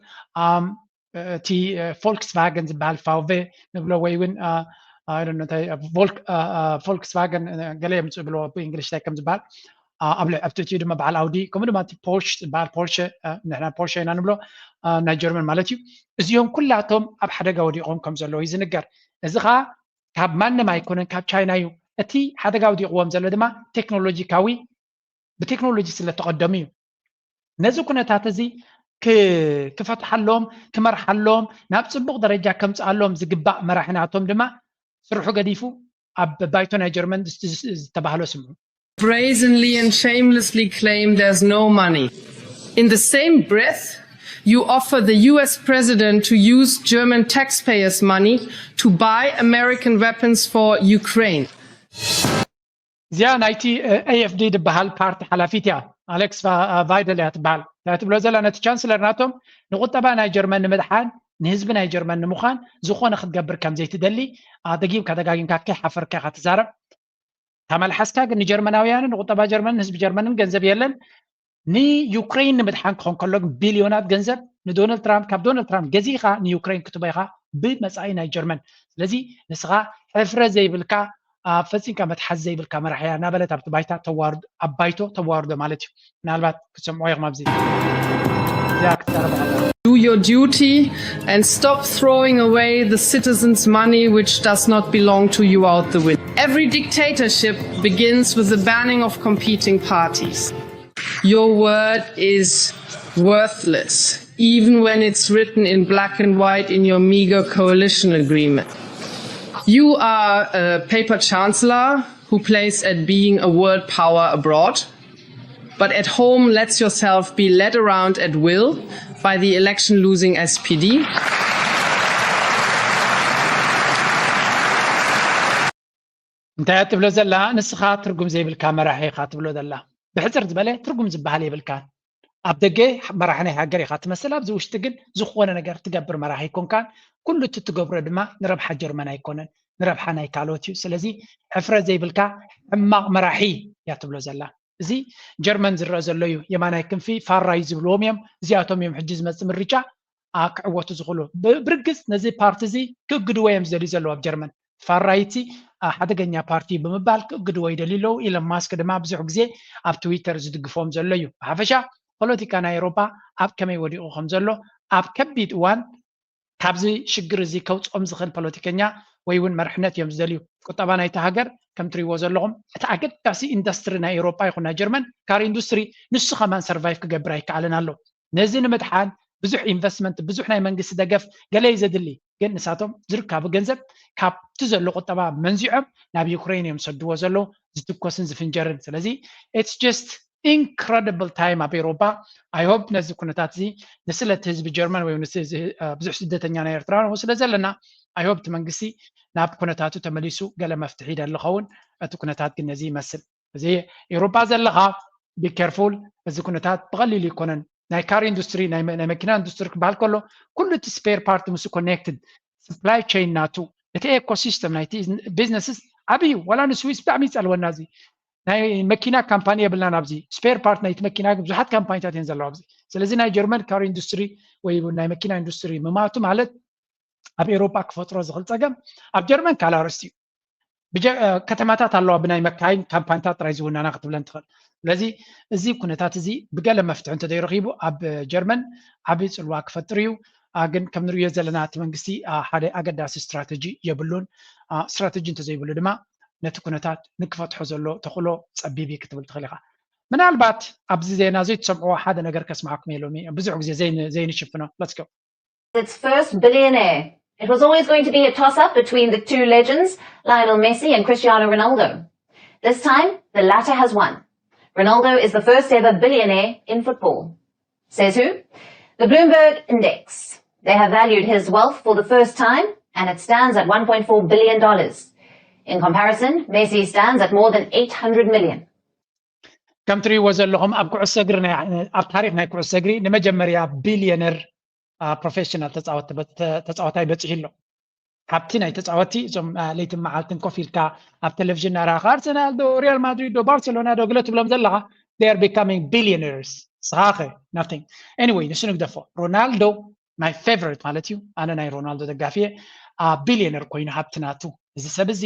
እቲ ፎልክስቫገን ዝበሃል ፋውቬ ንብሎ ወይ እውን ፎልክስቫገን ገለ የምፅእ ብሎ ብእንግሊሽ እንታይ ከም ዝበሃል ኣብ ልዕ ኣብቲ እትኡ ድማ በዓል ኣውዲ ከምኡ ድማ እቲ ፖርሽ ዝበሃል ፖርሸ ንሕና ፖርሸ ኢና ንብሎ ናይ ጀርመን ማለት እዩ። እዚኦም ኩላቶም ኣብ ሓደጋ ወዲቖም ከም ዘለዉ እዩ ዝንገር። እዚ ከዓ ካብ ማንም ኣይኮነን ካብ ቻይና እዩ። እቲ ሓደጋ ወዲቕዎም ዘሎ ድማ ቴክኖሎጂካዊ ብቴክኖሎጂ ስለ ተቐደሙ እዩ። ነዚ ኩነታት እዚ ክፈትሓሎም ክመርሓሎም ናብ ፅቡቕ ደረጃ ከምፅኣሎም ዝግባእ መራሒ ናቶም ድማ ስርሑ ገዲፉ ኣብ ባይቶ ናይ ጀርመን ዝተባህሎ ስምዑ። Brazenly and shamelessly claim there's no money. In the same breath, you offer the U S president to use German taxpayers' money to buy American weapons for Ukraine. እዚኣ ናይቲ ኤ ኤፍ ዲ ዝበሃል ፓርቲ ሓላፊት እያ። ኣሌክስ ቫይደል እያ ትበሃል። እታ ትብሎ ዘላ ነቲ ቻንስለር ናቶም ንቁጠባ ናይ ጀርመን ንምድሓን ንህዝቢ ናይ ጀርመን ንምዃን ዝኾነ ክትገብር ከም ዘይትደሊ ደጊምካ ደጋጊምካ ከይሓፈርካ ኢኻ ትዛረብ። እታ መልሓስካ ግን ንጀርመናውያንን ንቁጠባ ጀርመንን ህዝቢ ጀርመንን ገንዘብ የለን ንዩክሬን ንምድሓን ክኾን ከሎ ግን ቢልዮናት ገንዘብ ንዶናልድ ትራምፕ ካብ ዶናልድ ትራምፕ ገዚእኻ ንዩክሬን ክትቦ ኢኻ ብመፃኢ ናይ ጀርመን። ስለዚ ንስኻ ሕፍረ ዘይብልካ ፈፂምካ መትሓዚ ዘይብልካ መራሒ እያ እናበለት ኣብቲ ባይታ ተዋርዶ ኣብ ባይቶ ተዋርዶ ማለት እዩ። ምናልባት ክትሰምዖ ኢኹም ኣብዚ እዚኣ ክትዛረብ ከላ Do your duty and stop throwing away the citizens' money which does not belong to you out the window. Every dictatorship begins with the banning of competing parties. Your word is worthless, even when it's written in black and white in your meager coalition agreement. You are a paper chancellor who plays at being a world power abroad, but at home lets yourself be led around at will by the election losing S P D. እንታይ ትብሎ ዘላ ንስኻ ትርጉም ዘይብልካ መራሒ ኢኻ ትብሎ ዘላ። ብሕፅር ዝበለ ትርጉም ዝበሃል የብልካን። ኣብ ደገ መራሒ ናይ ሃገር ኢኻ ትመስል፣ ኣብዚ ውሽጢ ግን ዝኾነ ነገር ትገብር መራሒ ኣይኮንካን። ኩሉ እቲ ትገብሮ ድማ ንረብሓ ጀርመን ኣይኮነን፣ ንረብሓ ናይ ካልኦት እዩ። ስለዚ ሕፍረት ዘይብልካ ሕማቕ መራሒ እያ ትብሎ ዘላ። እዚ ጀርመን ዝረአ ዘሎ እዩ። የማናይ ክንፊ ፋራይ ዝብልዎም እዮም። እዚኣቶም እዮም ሕጂ ዝመፅእ ምርጫ ክዕወቱ ዝኽእሉ። ብርግፅ ነዚ ፓርቲ እዚ ክእግድዎ እዮም ዝደልዩ ዘለዉ ኣብ ጀርመን። ፋራይቲ ሓደገኛ ፓርቲ ብምባል ክእግድዎ ይደልዩ ኣለዉ። ኢለን ማስክ ድማ ብዙሕ ግዜ ኣብ ትዊተር ዝድግፎም ዘሎ እዩ። ብሓፈሻ ፖለቲካ ናይ ኤውሮፓ ኣብ ከመይ ወዲቑ ከም ዘሎ ኣብ ከቢድ እዋን ካብዚ ሽግር እዚ ከውፅኦም ዝኽእል ፖለቲከኛ ወይ እውን መርሕነት እዮም ዝደልዩ። ቁጠባ ናይቲ ሃገር ከም ትሪእዎ ዘለኹም እቲ ኣገዳሲ ኢንዱስትሪ ናይ ኤውሮፓ ይኹን ናይ ጀርመን ካር ኢንዱስትሪ ንሱ ከማን ሰርቫይቭ ክገብር ኣይከኣልን ኣሎ። ነዚ ንምድሓን ብዙሕ ኢንቨስትመንት ብዙሕ ናይ መንግስቲ ደገፍ ገለ እዩ ዘድሊ፣ ግን ንሳቶም ዝርካቡ ገንዘብ ካብቲ ዘሎ ቁጠባ መንዚዖም ናብ ዩክሬን እዮም ዝሰድዎ ዘለዉ ዝትኮስን ዝፍንጀርን። ስለዚ it's just incredible time ኣብ ኤውሮፓ። I hope ነዚ ኩነታት እዚ ንስለ እቲ ህዝቢ ጀርመን ወይ ብዙሕ ስደተኛ ናይ ኤርትራ ስለ ዘለና I hope እቲ መንግስቲ ናብ ኩነታቱ ተመሊሱ ገለ መፍትሒ ይደሊ ኸውን። እቲ ኩነታት ግን ነዚ ይመስል። እዚ ኤውሮፓ ዘለኻ be careful። እዚ ኩነታት ብቐሊሉ ይኮነን። ናይ ካር ኢንዱስትሪ ናይ መኪና ኢንዱስትሪ ክበሃል ከሎ ኩሉ እቲ ስፔር ፓርት ምስ ኮኔክትድ ሰፕላይ ቸይን ናቱ እቲ ኤኮሲስተም ናይቲ ቢዝነስስ ዓብዩ ዋላ ንስዊስ ብጣዕሚ ይፀልወና። እዚ ናይ መኪና ካምፓኒ የብልናን ኣብዚ። ስፔር ፓርት ናይቲ መኪና ግን ብዙሓት ካምፓኒታት እየን ዘለዋ ኣብዚ። ስለዚ ናይ ጀርመን ካር ኢንዱስትሪ ወይ ናይ መኪና ኢንዱስትሪ ምማቱ ማለት ኣብ ኤውሮፓ ክፈጥሮ ዝኽእል ፀገም ኣብ ጀርመን ካልእ ኣርእስቲ እዩ። ከተማታት ኣለዋ ብናይ መካይን ካምፓኒታት ጥራይ ዝውነና ክትብለን ትኽእል። ስለዚ እዚ ኩነታት እዚ ብገለ መፍትሒ እንተዘይረኺቡ ኣብ ጀርመን ዓብዪ ፅልዋ ክፈጥር እዩ። ግን ከም ንርእዮ ዘለና እቲ መንግስቲ ሓደ ኣገዳሲ ስትራተጂ የብሉን። ስትራተጂ እንተዘይብሉ ድማ ነቲ ኩነታት ንክፈትሖ ዘሎ ተኽእሎ ፀቢብ እዩ ክትብል ትኽእል ኢኻ። ምናልባት ኣብዚ ዜና ዘይትሰምዕዎ ሓደ ነገር ከስምዓኩም የሎም ብዙሕ ግዜ ዘይንሽፍኖ። Let's go. Its first billionaire. It was always going to be a toss-up between the two legends, Lionel Messi and Cristiano Ronaldo. This time, the latter has won. Ronaldo is the first ever billionaire in football. Says who? The Bloomberg Index. They have valued his wealth for the first time, and it stands at one point four billion dollars. In comparison, Messi stands at more than eight hundred million. ከም ትሪእዎ ዘለኹም ኣብ ኩዕሶ እግሪ ኣብ ታሪክ ናይ ኩዕሶ እግሪ ንመጀመርያ ቢልዮነር ፕሮፌሽናል ተፃዋታይ በፂሑ ኣሎ። ካብቲ ናይ ተፃወቲ እዞም ለይትን መዓልትን ኮፍ ኢልካ ኣብ ቴሌቪዥን ናራኻ ኣርሰናል ዶ ሪያል ማድሪድ ዶ ባርሴሎና ዶ ግለ ትብሎም ዘለኻ they are becoming billionaires። ስኻኸ nothing። Anyway ንሱ ንግደፎ። ሮናልዶ my favorite ማለት እዩ። ኣነ ናይ ሮናልዶ ደጋፊ እየ። ቢልዮነር ኮይኑ ሃብቲ ናቱ እዚ ሰብ እዚ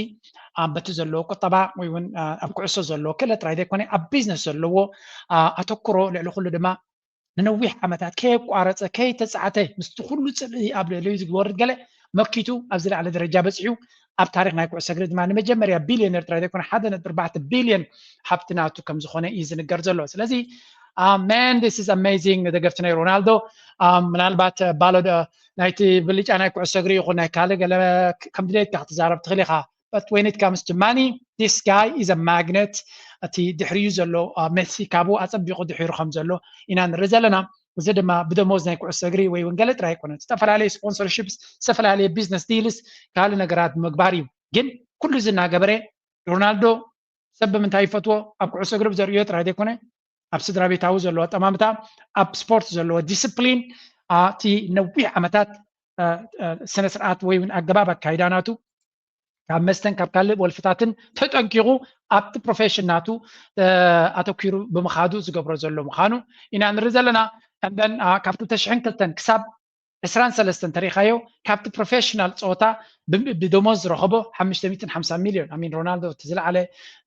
በቲ ዘለዎ ቁጠባ ወይ እውን ኣብ ኩዕሶ ዘለዎ ክእለት ጥራይ ዘይኮነ ኣብ ቢዝነስ ዘለዎ ኣተኩሮ ልዕሊ ኩሉ ድማ ንነዊሕ ዓመታት ከየቋረፀ ከይተፃዕተ ምስቲ ኩሉ ፅልኢ ኣብ ልዕሊኡ ዝወርድ ገለ መኪቱ ኣብዚ ላዕለ ደረጃ በፂሑ ኣብ ታሪክ ናይ ኩዕሶ እግሪ ድማ ንመጀመርያ ቢልዮነር ጥራይ ዘይኮነ ሓደ ነጥቢ ኣርባዕተ ቢልዮን ሃብቲ ናቱ ከም ዝኾነ እዩ ዝንገር ዘሎ። ስለዚ man this is amazing ንደገፍቲ ናይ ሮናልዶ ምናልባት ባሎ ናይቲ ብልጫ ናይ ኩዕሶ እግሪ ይኹን ናይ ካልእ ገለ ከም ድሌትካ ክትዛረብ ትኽእል ኢኻ። But when it comes to money, this guy is a magnet። እቲ ድሕሪኡ ዘሎ ሜሲ ካብኡ ኣፀቢቑ ድሒሩ ከም ዘሎ ኢና ንርኢ ዘለና። እዚ ድማ ብደሞዝ ናይ ኩዕሶ እግሪ ወይ እውን ገለ ጥራይ ኣይኮነን። ዝተፈላለዩ ስፖንሰርሺፕስ፣ ዝተፈላለዩ ቢዝነስ ዲልስ ካልእ ነገራት ምግባር እዩ። ግን ኩሉ እዚ እናገበረ ሮናልዶ ሰብ ብምንታይ ይፈትዎ ኣብ ኩዕሶ እግሪ ብዘርእዮ ጥራይ ዘይኮነ ኣብ ስድራ ቤታዊ ዘለዎ ኣጠማምታ ኣብ ስፖርት ዘለዎ ዲስፕሊን እቲ ነዊሕ ዓመታት ስነ ስርዓት ወይ እውን ኣገባብ ኣካይዳ ናቱ ካብ መስተን ካብ ካልእ ወልፍታትን ተጠንቂቑ ኣብቲ ፕሮፌሽን ናቱ ኣተኪሩ ብምኻዱ ዝገብሮ ዘሎ ምዃኑ ኢና ንርኢ ዘለና። እምበን ካብ ክልተ ሽሕን ክልተን ክሳብ ዕስራን ሰለስተን እንተሪኢኻዮ ካብቲ ፕሮፌሽናል ፀወታ ብደሞዝ ዝረኸቦ ሓሙሽተ ሚእትን ሓምሳን ሚልዮን ኣሚን ሮናልዶ እቲ ዝለዓለ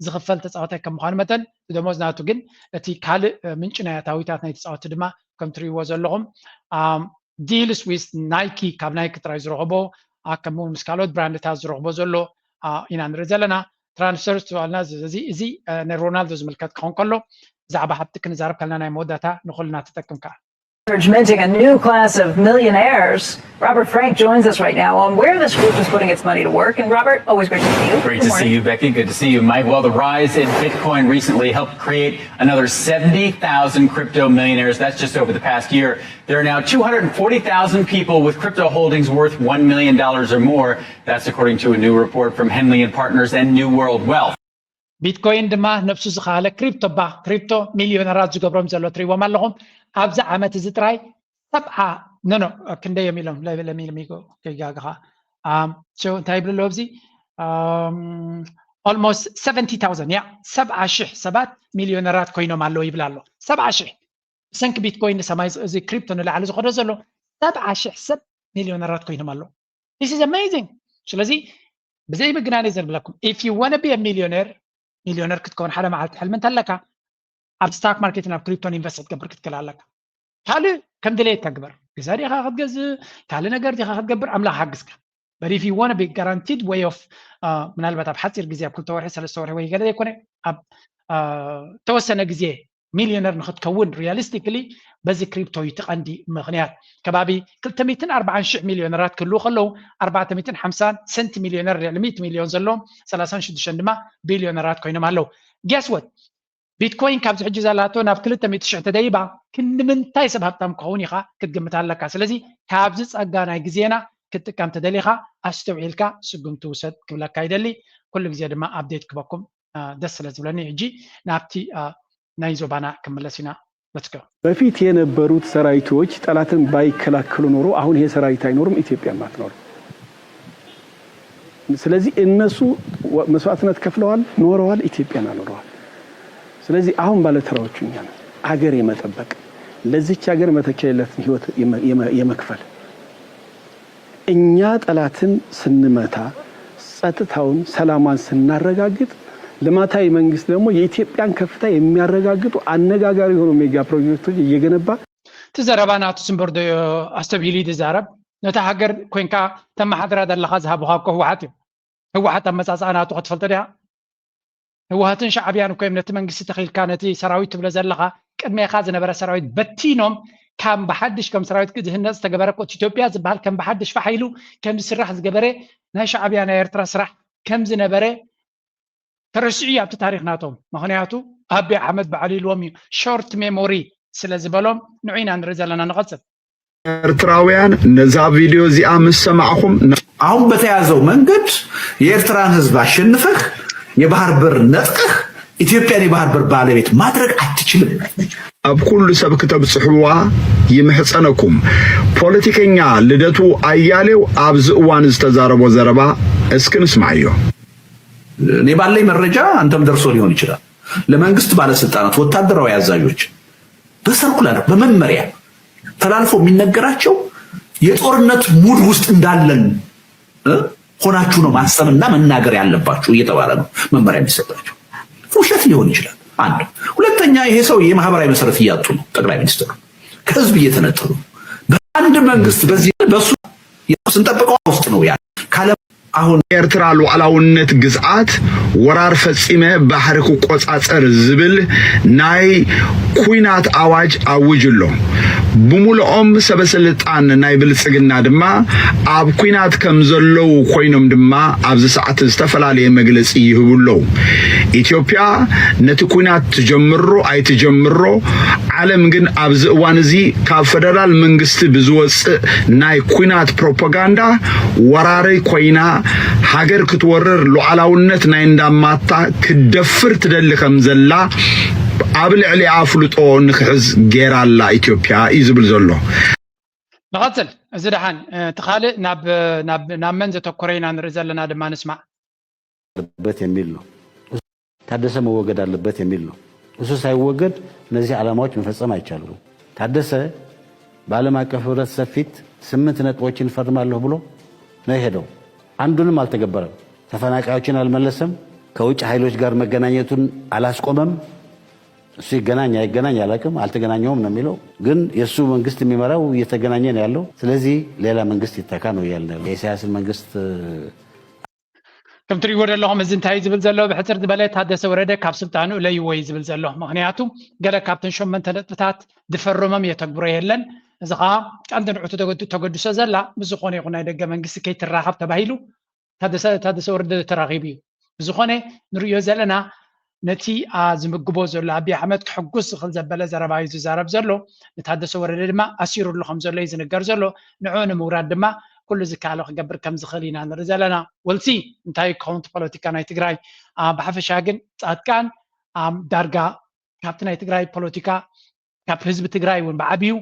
ዝኽፈል ተፃዋታይ ከም ምዃኑ መጠን ብደሞዝ ናቱ ግን እቲ ካልእ ምንጪ ናይ ኣታዊታት ናይ ተፃወቲ ድማ ከም ትሪእዎ ዘለኹም ዲልስ ዊዝ ናይኪ ካብ ናይኪ ጥራይ ዝረኸቦ ከምኡ ምስ ካልኦት ብራንድታት ዝረኽቦ ዘሎ ኢና ንርኢ ዘለና። ትራንስፈር ዝተባልና እዚ ናይ ሮናልዶ ዝምልከት ክኸውን ከሎ ብዛዕባ ሃብቲ ክንዛረብ ከለና ናይ መወዳእታ ንኹልና ትጠቅም ከዓ Minting a new class of millionaires. Robert Frank joins us right now on where this group is putting its money to work. And Robert, always great to see you. Great to see you, Becky. Good to see you, Mike. Well, the rise in Bitcoin recently helped create another seventy thousand crypto millionaires. That's just over the past year. There are now two hundred forty thousand people with crypto holdings worth one million dollars or more. That's according to a new report from Henley and Partners and New World Wealth. ቢትኮይን ድማ ነብሱ ዝኸኣለ ክሪፕቶ ባ ክሪፕቶ ሚሊዮነራት ዝገብሮም ዘሎ ትሪዎም ኣለኹም። ኣብዚ ዓመት እዚ ጥራይ ሰብዓ ኖ ኖ ክንደይ እዮም ኢሎም ለሚልሚጎ ከይጋግኻ እንታይ ይብል ኣለዎ ኣብዚ almost seventy thousand ያ ሰብዓ ሽሕ ሰባት ሚሊዮነራት ኮይኖም ኣለዉ ይብል ኣሎ። ሰብዓ ሽሕ ብሰንኪ ቢትኮይን ንሰማይ እዚ ክሪፕቶ ንላዕሊ ዝኸዶ ዘሎ ሰብዓ ሽሕ ሰብ ሚሊዮነራት ኮይኖም ኣለዉ። This is amazing። ስለዚ ብዘይ ምግናን ዘንብለኩም if you want be millionaire ሚሊዮነር ክትከውን ሓደ መዓልቲ ሕልሚ እንተለካ ኣብ ስታክ ማርኬት ናብ ክሪፕቶን ኢንቨስት ክትገብር ክትክእል ኣለካ። ካልእ ከም ድሌት ተግበር፣ ገዛ ዲኻ ክትገዝእ፣ ካልእ ነገር ዲኻ ክትገብር ኣምላኽ ሓግዝካ። But if you want be guaranteed way of ምናልባት ኣብ ሓፂር ግዜ ኣብ ክልተ ወርሒ ሰለስተ ወርሒ ወይ ገለ ዘይኮነ ኣብ ተወሰነ ግዜ ሚሊዮነር ንክትከውን realistically በዚ ክሪፕቶ እዩ እቲ ቀንዲ ምክንያት። ከባቢ ክልተ ሚእትን ኣርባዓን ሽሕ ሚሊዮነራት ክህልዉ ከለዉ ኣርባዕተ ሚእትን ሓምሳን ሰንቲ ሚሊዮነር ልዕሊ ሚእቲ ሚሊዮን ዘለዎም ሰላሳን ሽዱሽተን ድማ ቢሊዮነራት ኮይኖም ኣለዉ። Guess what? ቢትኮይን ካብዚ ሕጂ ዘላቶ ናብ ክልተ ሚእቲ ሽሕ ተደይባ ክንዲ ምንታይ ሰብ ሃብታም ክኸውን ኢኻ ክትግምት ኣለካ። ስለዚ ካብዚ ጸጋ ናይ ግዜና ክትጥቀም ተደሊኻ ኣስተውዒልካ ስጉምቲ ውሰድ ክብለካ ይደሊ። ኩሉ ግዜ ድማ ኣፕዴት ክበኩም ደስ ስለ ዝብለኒ ሕጂ ናብቲ ናይ ዞባና ክምለስ ኢና። Let's go። በፊት የነበሩት ሰራዊቶች ጠላትን ባይከላከሉ ኖሮ አሁን ይሄ ሰራዊት አይኖርም፣ ኢትዮጵያም አትኖርም። ስለዚህ እነሱ መስዋዕትነት ከፍለዋል፣ ኖረዋል፣ ኢትዮጵያን አኖረዋል። ስለዚህ አሁን ባለተራዎቹ እኛ ነን። አገር የመጠበቅ ለዚች ሀገር መተኪያ የሌላትን ህይወት የመክፈል እኛ ጠላትን ስንመታ ጸጥታውን ሰላሟን ስናረጋግጥ ልማታዊ መንግስት ደግሞ የኢትዮጵያን ከፍታ የሚያረጋግጡ አነጋጋሪ የሆኑ ሜጋ ፕሮጀክቶች እየገነባ እቲ ዘረባ ናቱ ስምበር ዶ ኣስተብሂሉ እዩ ዝዛረብ። ነታ ሃገር ኮንካ ተመሓድራ ዘለኻ ዝሃቡኻ እኮ ህወሓት እዩ። ህወሓት ኣመፃፅኣ ናቱ ክትፈልጦ ዲኻ? ህወሓትን ሻዕብያን እኮ እዮም ነቲ መንግስቲ ተኺልካ ነቲ ሰራዊት ትብሎ ዘለኻ ቅድሜኻ ዝነበረ ሰራዊት በቲኖም ከም ብሓድሽ ከም ሰራዊት ዝህነፅ ዝተገበረ እኮ ኢትዮጵያ ዝበሃል ከም ብሓድሽ ፋሕ ኢሉ ከም ዝስራሕ ዝገበረ ናይ ሻዕብያ ናይ ኤርትራ ስራሕ ከም ዝነበረ ተረሲዑ እዩ ኣብቲ ታሪክ ናቶም። ምክንያቱ ኣቢ ኣሕመድ ባዕሉ ኢልዎም እዩ short memory ስለ ዝበሎም ንዑ ኢና ንርኢ ዘለና። ንቐፅል። ኤርትራውያን ነዛ ቪድዮ እዚኣ ምስ ሰማዕኹም አሁን በተያዘው መንገድ የኤርትራን ህዝብ አሸንፈህ የባህር በር ነጥቀህ ኢትዮጵያን የባህር በር ባለቤት ማድረግ አትችልም። ኣብ ኩሉ ሰብ ክተብጽሕዋ ይምሕጸነኩም። ፖለቲከኛ ልደቱ ኣያሌው ኣብዚ እዋን ዝተዛረቦ ዘረባ እስኪ ንስምዓዮ። እኔ ባለኝ መረጃ አንተም ደርሶ ሊሆን ይችላል። ለመንግስት ባለስልጣናት፣ ወታደራዊ አዛዦች በሰርኩላር በመመሪያ ተላልፎ የሚነገራቸው የጦርነት ሙድ ውስጥ እንዳለን እ ሆናችሁ ነው ማሰብና መናገር ያለባችሁ እየተባለ ነው መመሪያ የሚሰጣቸው። ውሸት ሊሆን ይችላል። አንድ ሁለተኛ፣ ይሄ ሰው የማህበራዊ መሰረት እያጡ ነው። ጠቅላይ ሚኒስትሩ ከህዝብ እየተነጠሉ በአንድ መንግስት በዚህ በሱ ስንጠብቀው ውስጥ ነው ያለ ካለ አሁን ኤርትራ ሉዓላውነት ግዝኣት ወራር ፈጺመ ባሕሪ ክቆጻጸር ዝብል ናይ ኩናት ኣዋጅ ኣውጅ ኣሎ። ብምሉኦም ሰበስልጣን ናይ ብልጽግና ድማ ኣብ ኩናት ከም ዘለዉ ኮይኖም ድማ ኣብዚ ሰዓት ዝተፈላለየ መግለጺ ይህቡ ኣለዉ። ኢትዮጵያ ነቲ ኩናት ትጀምሮ ኣይትጀምሮ ዓለም ግን ኣብዚ እዋን እዚ ካብ ፈደራል መንግስቲ ብዝወፅእ ናይ ኩናት ፕሮፓጋንዳ ወራሪ ኮይና ሃገር ክትወርር ሉዓላውነት ናይ እንዳማታ ክትደፍር ትደሊ ከም ዘላ ኣብ ልዕሊኣ ኣፍልጦ ንክሕዝ ገይራ ኣላ ኢትዮጵያ እዩ ዝብል ዘሎ። ንቐፅል። እዚ ደሓን እቲ ካልእ ናብ ናብ መን ዘተኮረ ኢና ንርኢ ዘለና ድማ ንስማዕ። በት የሚል ነው። ታደሰ መወገድ አለበት የሚል ነው። እሱ ሳይወገድ እነዚህ ዓላማዎች መፈጸም አይቻሉም። ታደሰ በዓለም አቀፍ ህብረተሰብ ፊት ስምንት ነጥቦችን እፈርማለሁ ብሎ ነው የሄደው። አንዱንም አልተገበረም። ተፈናቃዮችን አልመለሰም። ከውጭ ኃይሎች ጋር መገናኘቱን አላስቆመም። እሱ ይገናኝ አይገናኝ አላውቅም፣ አልተገናኘውም ነው የሚለው። ግን የእሱ መንግስት የሚመራው እየተገናኘ ነው ያለው። ስለዚህ ሌላ መንግስት ይተካ ነው እያልን ያለው። የኢሳያስን መንግስት ከም ትሪእዎ ዘለኹም እዚ እንታይ ዝብል ዘሎ ብሕፅር ዝበለ ታደሰ ወረደ ካብ ስልጣኑ እለይዎ እዩ ዝብል ዘሎ። ምክንያቱ ገለ ካብተን ሸመንተ ነጥብታት ዝፈረሞም የተግብሮ የለን። እዚ ከዓ ቀንዲ ንዑ ተገድሶ ዘላ ምስ ዝኾነ ይኹን ናይ ደገ መንግስቲ ከይትራኸብ ተባሂሉ ታደሰ ወረደ ተራኺቡ እዩ። ብዝኾነ ንርእዮ ዘለና ነቲ ዝምግቦ ዘሎ ኣቢ ኣሕመድ ክሕጉስ ዝኽእል ዘበለ ዘረባ እዩ ዝዛረብ ዘሎ። ንታደሰ ወረደ ድማ ኣሲሩሉ ከም ዘሎ እዩ ዝንገር ዘሎ። ንዑ ንምውራድ ድማ ኩሉ ዝከኣሎ ክገብር ከም ዝኽእል ኢና ንርኢ ዘለና። ወልሲ እንታይ ክኸውን እቲ ፖለቲካ ናይ ትግራይ? አ፣ ብሓፈሻ ግን ፃድቃን፣ ኣም፣ ዳርጋ ካብቲ ናይ ትግራይ ፖለቲካ፣ ካብ ህዝቢ ትግራይ እውን ብዓብዩ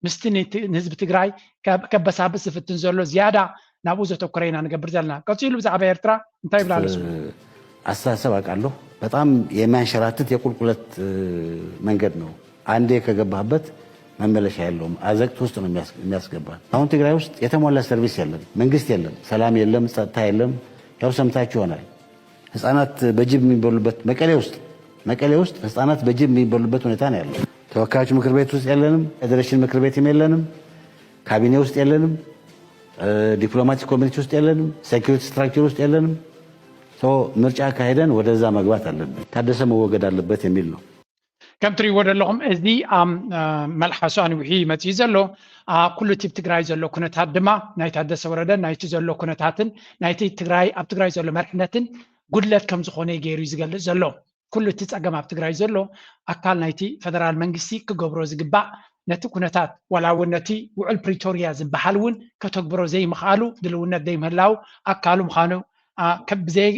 ምስቲ ንቲ-፣ ንህዝቢ ትግራይ ከ-፣ ከበሳብስ ዝፍትን ዘሎ ዝያዳ ናብኡ ዘተኮረ ኢና ንገብር ዘለና። ቀፂሉ ብዛዕባ ኤርትራ እንታይ ይብላ ኣሎ ስሙ? አስተሳሰብ አውቃለሁ። በጣም የሚያንሸራትት የቁልቁለት መንገድ ነው። አንዴ ከገባህበት መመለሻ የለውም። አዘቅት ውስጥ ነው የሚያስገባ። አሁን ትግራይ ውስጥ የተሟላ ሰርቪስ የለም፣ መንግስት የለም፣ ሰላም የለም፣ ጸጥታ የለም። ያው ሰምታችሁ ይሆናል። ህጻናት በጅብ የሚበሉበት መቀሌ ውስጥ መቀሌ ውስጥ ህጻናት በጅብ የሚበሉበት ሁኔታ ነው ያለው። ተወካዮች ምክር ቤት ውስጥ የለንም፣ ፌዴሬሽን ምክር ቤትም የለንም፣ ካቢኔ ውስጥ የለንም፣ ዲፕሎማቲክ ኮሚኒቲ ውስጥ የለንም፣ ሴኩሪቲ ስትራክቸር ውስጥ የለንም። ምርጫ አካሄደን ወደዛ መግባት አለብን። ታደሰ መወገድ አለበት የሚል ነው። ከም ትሪእዎ ዘለኹም እዚ ኣብ መልሓሱ ኣንዊሑ ይመፅእ ዘሎ። ኩሉ እቲ ትግራይ ዘሎ ኩነታት ድማ ናይ ታደሰ ወረደ ናይቲ ዘሎ ኩነታትን ናይቲ ትግራይ ኣብ ትግራይ ዘሎ መርሕነትን ጉድለት ከም ዝኾነ ገይሩ እዩ ዝገልፅ ዘሎ። ኩሉ እቲ ፀገም ኣብ ትግራይ ዘሎ ኣካል ናይቲ ፈደራል መንግስቲ ክገብሮ ዝግባእ ነቲ ኩነታት ዋላ እውን ነቲ ውዕል ፕሪቶርያ ዝበሃል እውን ከተግብሮ ዘይምኽኣሉ ድልውነት ዘይምህላው ኣካሉ ምዃኑ ብዘይ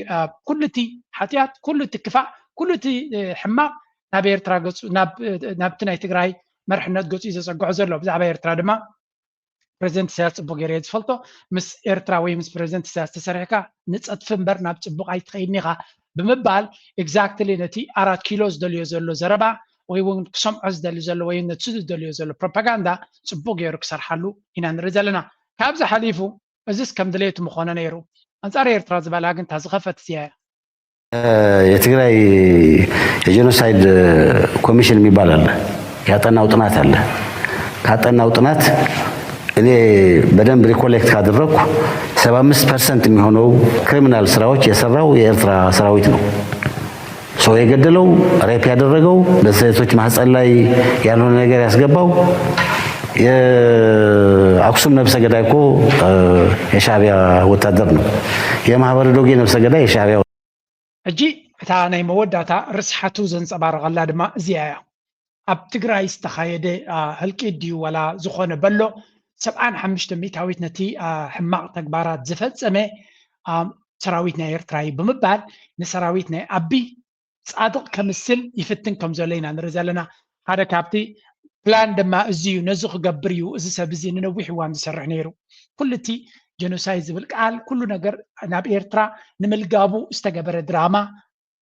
ኩሉ እቲ ሓጢኣት ኩሉ እቲ ክፋእ ኩሉ እቲ ሕማቕ ናብ ኤርትራ ገፁ ናብቲ ናይ ትግራይ መርሕነት ገፁ እዩ ዘፀግዖ ዘሎ። ብዛዕባ ኤርትራ ድማ ፕሬዚደንት ኢሳያስ ፅቡቅ ገይረ ዝፈልጦ። ምስ ኤርትራ ወይ ምስ ፕሬዚደንት ኢሳያስ ተሰሪሕካ ንፀድፊ እምበር ናብ ፅቡቅ ኣይትኸይድን ኢኻ ብምባል ኤግዛክትሊ ነቲ ኣራት ኪሎ ዝደልዮ ዘሎ ዘረባ ወይ እውን ክሰምዖ ዝደሊ ዘሎ ወይ ነቲ ዝደልዮ ዘሎ ፕሮፓጋንዳ ፅቡቅ ገይሩ ክሰርሓሉ ኢና ንርኢ ዘለና። ካብዚ ሓሊፉ እዚስ ከም ድሌቱ ምኾነ ነይሩ። ኣንፃር ኤርትራ ዝበላ ግን እታ ዝኸፈት እዚኣ እያ። የትግራይ የጄኖሳይድ ኮሚሽን የሚባል አለ። ያጠናው ጥናት አለ። ካጠናው ጥናት እኔ በደንብ ሪኮሌክት ካደረግኩ ሰባ አምስት ፐርሰንት የሚሆነው ክሪሚናል ስራዎች የሰራው የኤርትራ ሰራዊት ነው። ሰው የገደለው፣ ሬፕ ያደረገው፣ በሴቶች ማህፀን ላይ ያልሆነ ነገር ያስገባው የአክሱም ነብሰ ገዳይ እኮ የሻዕቢያ ወታደር ነው። የማህበረ ዶጌ ነብሰ ገዳይ የሻዕቢያ ሕጂ እታ ናይ መወዳእታ ርስሓቱ ዘንጸባርቐላ ድማ እዚኣ እያ። ኣብ ትግራይ ዝተኻየደ ህልቂት ድዩ ዋላ ዝኾነ በሎ ሰብዓን ሓሙሽተ ሚእታዊት ነቲ ሕማቕ ተግባራት ዝፈጸመ ሰራዊት ናይ ኤርትራ እዩ ብምባል ንሰራዊት ናይ ኣቢ ጻድቕ ከምስል ይፍትን ከም ዘሎ ኢና ንርኢ ዘለና። ሓደ ካብቲ ፕላን ድማ እዚ እዩ፣ ነዚ ክገብር እዩ እዚ ሰብ እዚ ንነዊሕ እዋን ዝሰርሕ ነይሩ። ኩሉ እቲ ጀኖሳይድ ዝብል ቃል ኩሉ ነገር ናብ ኤርትራ ንምልጋቡ ዝተገበረ ድራማ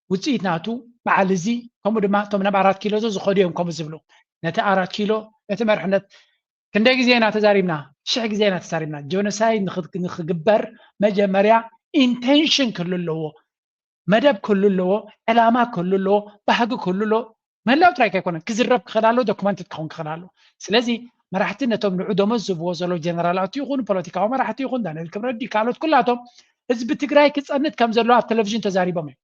ውፅኢት ናቱ በዓል እዚ ከምኡ ድማ እቶም ናብ ኣራት ኪሎ ዝኸዱ እዮም ከምኡ ዝብሉ። ነቲ ኣራት ኪሎ ነቲ መርሕነት ክንደይ ግዜ ኢና ተዛሪብና? ሽሕ ግዜ ኢና ተዛሪብና። ጀኖሳይድ ንክግበር መጀመርያ ኢንቴንሽን ክህሉ ኣለዎ። መደብ ክህሉ ኣለዎ፣ ዕላማ ክህሉ ኣለዎ፣ ባህጊ ክህሉ ኣለዎ። ምህላው ጥራይ ከይኮነ ክዝረብ ክኽእል ኣለዎ፣ ዶክመንትድ ክኸውን ክኽእል ኣለዎ። ስለዚ መራሕቲ ነቶም ንዑ ደሞዝ ዝህብዎ ዘለዉ ጀነራላት ይኹኑ ፖለቲካዊ መራሕቲ ይኹን ዳንኤል ክብረዲ ካልኦት ኩላቶም ህዝቢ ትግራይ ክፀንት ከም ዘለዎ ኣብ ቴሌቪዥን ተዛሪቦም እዮም።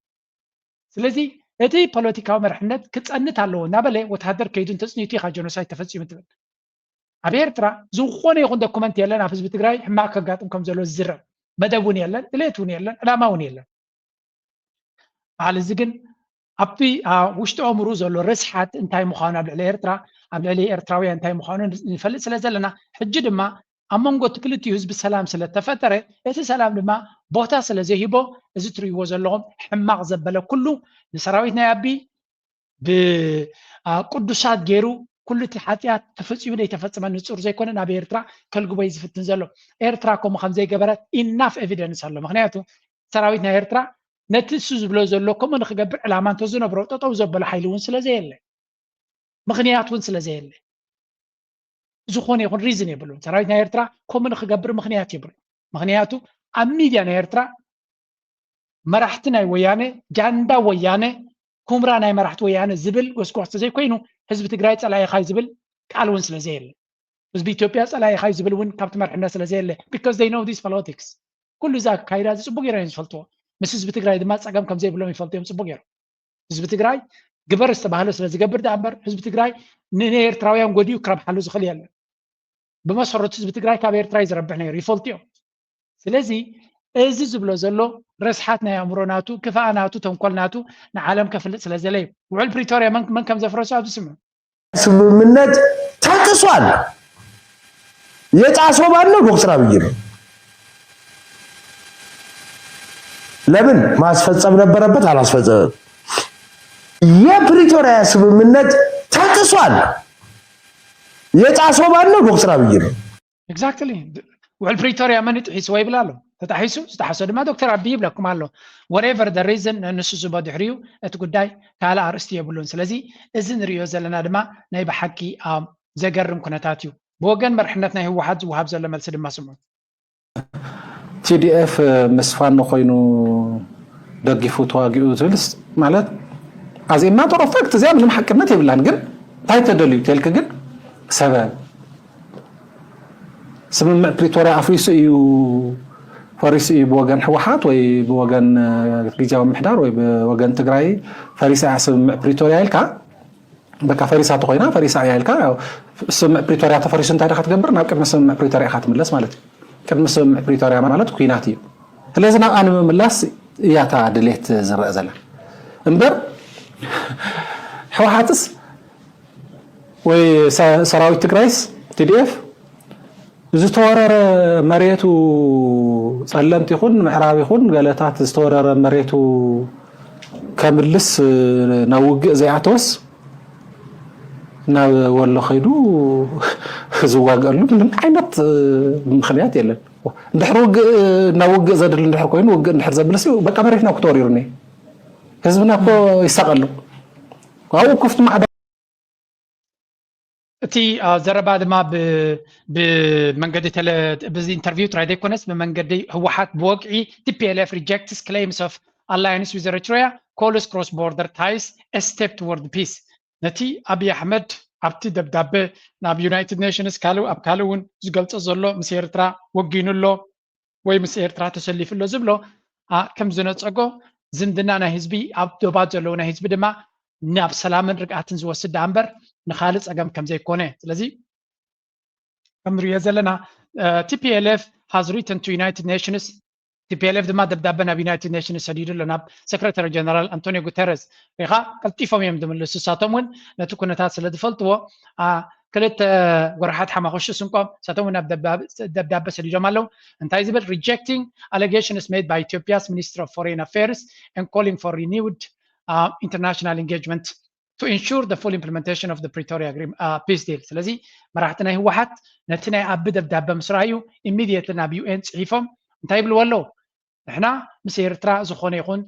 ስለዚ እቲ ፖለቲካዊ መርሕነት ክፀንት ኣለዎ እናበለ ወተሃደር ከይዱ እንተፅኒቱ ኢኻ ጀኖሳይድ ተፈፂሙ ትብል። ኣብ ኤርትራ ዝኾነ ይኹን ዶኩመንት የለን ኣብ ህዝቢ ትግራይ ሕማቕ ከጋጥም ከም ዘሎ ዝዝረብ መደብ እውን የለን፣ ድሌት እውን የለን፣ ዕላማ እውን የለን። በዓል እዚ ግን ኣብቲ ውሽጢ ኣእምሩ ዘሎ ርስሓት እንታይ ምዃኑ ኣብ ልዕሊ ኤርትራ ኣብ ልዕሊ ኤርትራውያን እንታይ ምዃኑ ንፈልጥ ስለ ዘለና ሕጂ ድማ ኣብ መንጎ እቲ ክልቲኡ ህዝቢ ሰላም ስለ ተፈጠረ እቲ ሰላም ድማ ቦታ ስለ ዘይህቦ እዚ ትርእይዎ ዘለኹም ሕማቕ ዘበለ ኩሉ ንሰራዊት ናይ ኣቢ ብቅዱሳት ገይሩ ኩሉ እቲ ሓጢኣት ተፈፂሙ ዘይተፈፀመ ንፁር ዘይኮነ ናብ ኤርትራ ከልግቦ እዩ ዝፍትን ዘሎ። ኤርትራ ከምኡ ከም ዘይገበረት ኢናፍ ኤቪደንስ ኣሎ። ምክንያቱ ሰራዊት ናይ ኤርትራ ነቲ እሱ ዝብሎ ዘሎ ከምኡ ንክገብር ዕላማ እንተዝነብሮ ጠጠው ዘበሎ ሓይሊ እውን ስለ ዘየለ ምክንያት እውን ስለ ዘየለ ዝኾነ ይኹን ሪዝን የብሉን። ሰራዊት ናይ ኤርትራ ከምኡ ንክገብር ምክንያት የብሉ። ምክንያቱ ኣብ ሚድያ ናይ ኤርትራ መራሕቲ ናይ ወያነ ጃንዳ ወያነ ኩምራ ናይ መራሕቲ ወያነ ዝብል ጎስጓስ ተዘይኮይኑ ህዝቢ ትግራይ ፀላኢኻ እዩ ዝብል ቃል እውን ስለ ዘየለ ህዝቢ ኢትዮጵያ ፀላኢኻ እዩ ዝብል እውን ካብቲ መርሕነት ስለ ዘየለ because they know this politics ኩሉ እዚ ኣካይዳ እዚ ፅቡቅ ገይሮም እዮም ዝፈልጥዎ። ምስ ህዝቢ ትግራይ ድማ ፀገም ከም ዘይብሎም ይፈልጡ እዮም ፅቡቅ ገይሮም። ህዝቢ ትግራይ ግበር ዝተባህለ ስለ ዝገብር ደኣ እምበር ህዝቢ ትግራይ ንኤርትራውያን ጎዲኡ ክረብሓሉ ዝኽእል የለን። ብመሰረቱ ህዝቢ ትግራይ ካብ ኤርትራ እዩ ዝረብሕ ነይሩ ይፈልጡ እዮም። ስለዚ እዚ ዝብሎ ዘሎ ረስሓት ናይ ኣእምሮ ናቱ ክፍኣ ናቱ ተንኮል ናቱ ንዓለም ከፍልጥ ስለ ዘለ እዩ። ውዕል ፕሪቶርያ መን ከም ዘፍረሱ ኣብዚ ስምዑ። ስምምነት ተጥሷል። የጣሰው ማን ነው? ዶክተር አብይ ነው። ለምን ማስፈጸም ነበረበት? አላስፈጸመም። የፕሪቶሪያ ስምምነት ተጥሷል። የጣሰው ማን ነው? ዶክተር አብይ ነው። Exactly። ውዕል ፕሪቶሪያ መን ጥሒስዎ ይብል ኣሎ። ተጣሒሱ ዝጠሓሶ ድማ ዶክተር ኣቢይ ይብለኩም ኣሎ። Whatever the reason፣ ንሱ ዝቦ ድሕሪኡ እቲ ጉዳይ ካልእ ኣርእስቲ የብሉን። ስለዚ እዚ ንሪኦ ዘለና ድማ ናይ ብሓቂ ዘገርም ኩነታት እዩ። ብወገን መርሕነት ናይ ህወሓት ዝወሃብ ዘሎ መልሲ ድማ ስምዑ። ቲዲኤፍ ምስ ፋኖ ኮይኑ ደጊፉ ተዋጊኡ ትብልስ ማለት as a matter of fact እዚኣ ምንም ሓቅነት የብላን። ግን እንታይ ተደልዩ ተልክ ግን ሰበብ ስምምዕ ፕሪቶሪያ ኣፍሪሱ እዩ ፈሪሱ እዩ ብወገን ህወሓት ወይ ብወገን ግዝያዊ ምምሕዳር ወይ ብወገን ትግራይ ፈሪሳ እያ ስምምዕ ፕሪቶሪያ ኢልካ በቃ ፈሪሳ ተኮይና ፈሪሳ እያ ኢልካ ስምምዕ ፕሪቶሪያ ተፈሪሱ እንታይ ዲኻ ትገብር ናብ ቅድሚ ስምምዕ ፕሪቶሪያ ኢኻ ትምለስ ማለት እዩ። ቅድሚ ስምምዕ ፕሪቶሪያ ማለት ኩናት እዩ። ስለዚ ናብኣ ንምምላስ እያ እታ ድሌት ዝረአ ዘላ እምበር ህወሓትስ ወይ ሰራዊት ትግራይስ ቲዲኤፍ ዝተወረረ መሬቱ ጸለምት ይኹን ምዕራብ ይኹን ገለታት ዝተወረረ መሬቱ ከምልስ ናብ ውግእ ዘይኣተወስ ናብ ወሎ ከይዱ ዝዋግአሉ ምንም ዓይነት ምክንያት የለን። እንድሕር ውግእ ናብ ውግእ ዘድሊ እንድሕር ኮይኑ ውግእ እንድሕር ዘብልስ በቃ መሬትና ክተወሪሩኒ ህዝብና እኮ ይሳቀሉ ኣብኡ ክፍት ማዕዳ እቲ ዘረባ ድማ ብመንገዲ ብዚ ኢንተርቪው ጥራይ ዘይኮነስ ብመንገዲ ህወሓት ብወግዒ TPLF rejects claims of alliance with Eritrea, calls cross border ties a step toward peace። ነቲ ኣብይ ኣሕመድ ኣብቲ ደብዳበ ናብ ዩናይትድ ኔሽንስ ካልእ ኣብ ካልእ እውን ዝገልጾ ዘሎ ምስ ኤርትራ ወጊኑ ኣሎ ወይ ምስ ኤርትራ ተሰሊፉ ኣሎ ዝብሎ ከም ዝነጸጎ ዝምድና ናይ ህዝቢ ኣብ ዶባት ዘለዉ ናይ ህዝቢ ድማ ናብ ሰላምን ርግኣትን ዝወስድ ደኣ እምበር ንኻልእ ጸገም ከም ዘይኮነ ስለዚ ከም ንሪኦ ዘለና TPLF has written to United Nations TPLF ድማ ደብዳበ ናብ ዩናይትድ ኔሽንስ ሰዲዱ ኣሎ ናብ ሰክረታሪ ጀነራል ኣንቶኒዮ ጉተረስ ሪኻ ቀልጢፎም እዮም ዝምልሱ ንሳቶም እውን ነቲ ኩነታት ስለ ዝፈልጥዎ ክልተ ወርሓት ሓማኹሽቲ ስንቆም ንሳቶም እውን ኣብ ደብዳበ ሰዲዶም ኣለዉ እንታይ ዝብል rejecting allegations made by Ethiopia's Minister of Foreign Affairs and calling for renewed international engagement to ensure the full implementation of the Pretoria agreement peace deal ስለዚ መራሕቲ ናይ ህወሓት ነቲ ናይ ኣቢ ደብዳበ ምስ ረኣዩ immediately ናብ UN ፅሒፎም እንታይ ይብልዎ ኣለዉ ንሕና ምስ ኤርትራ ዝኾነ ይኹን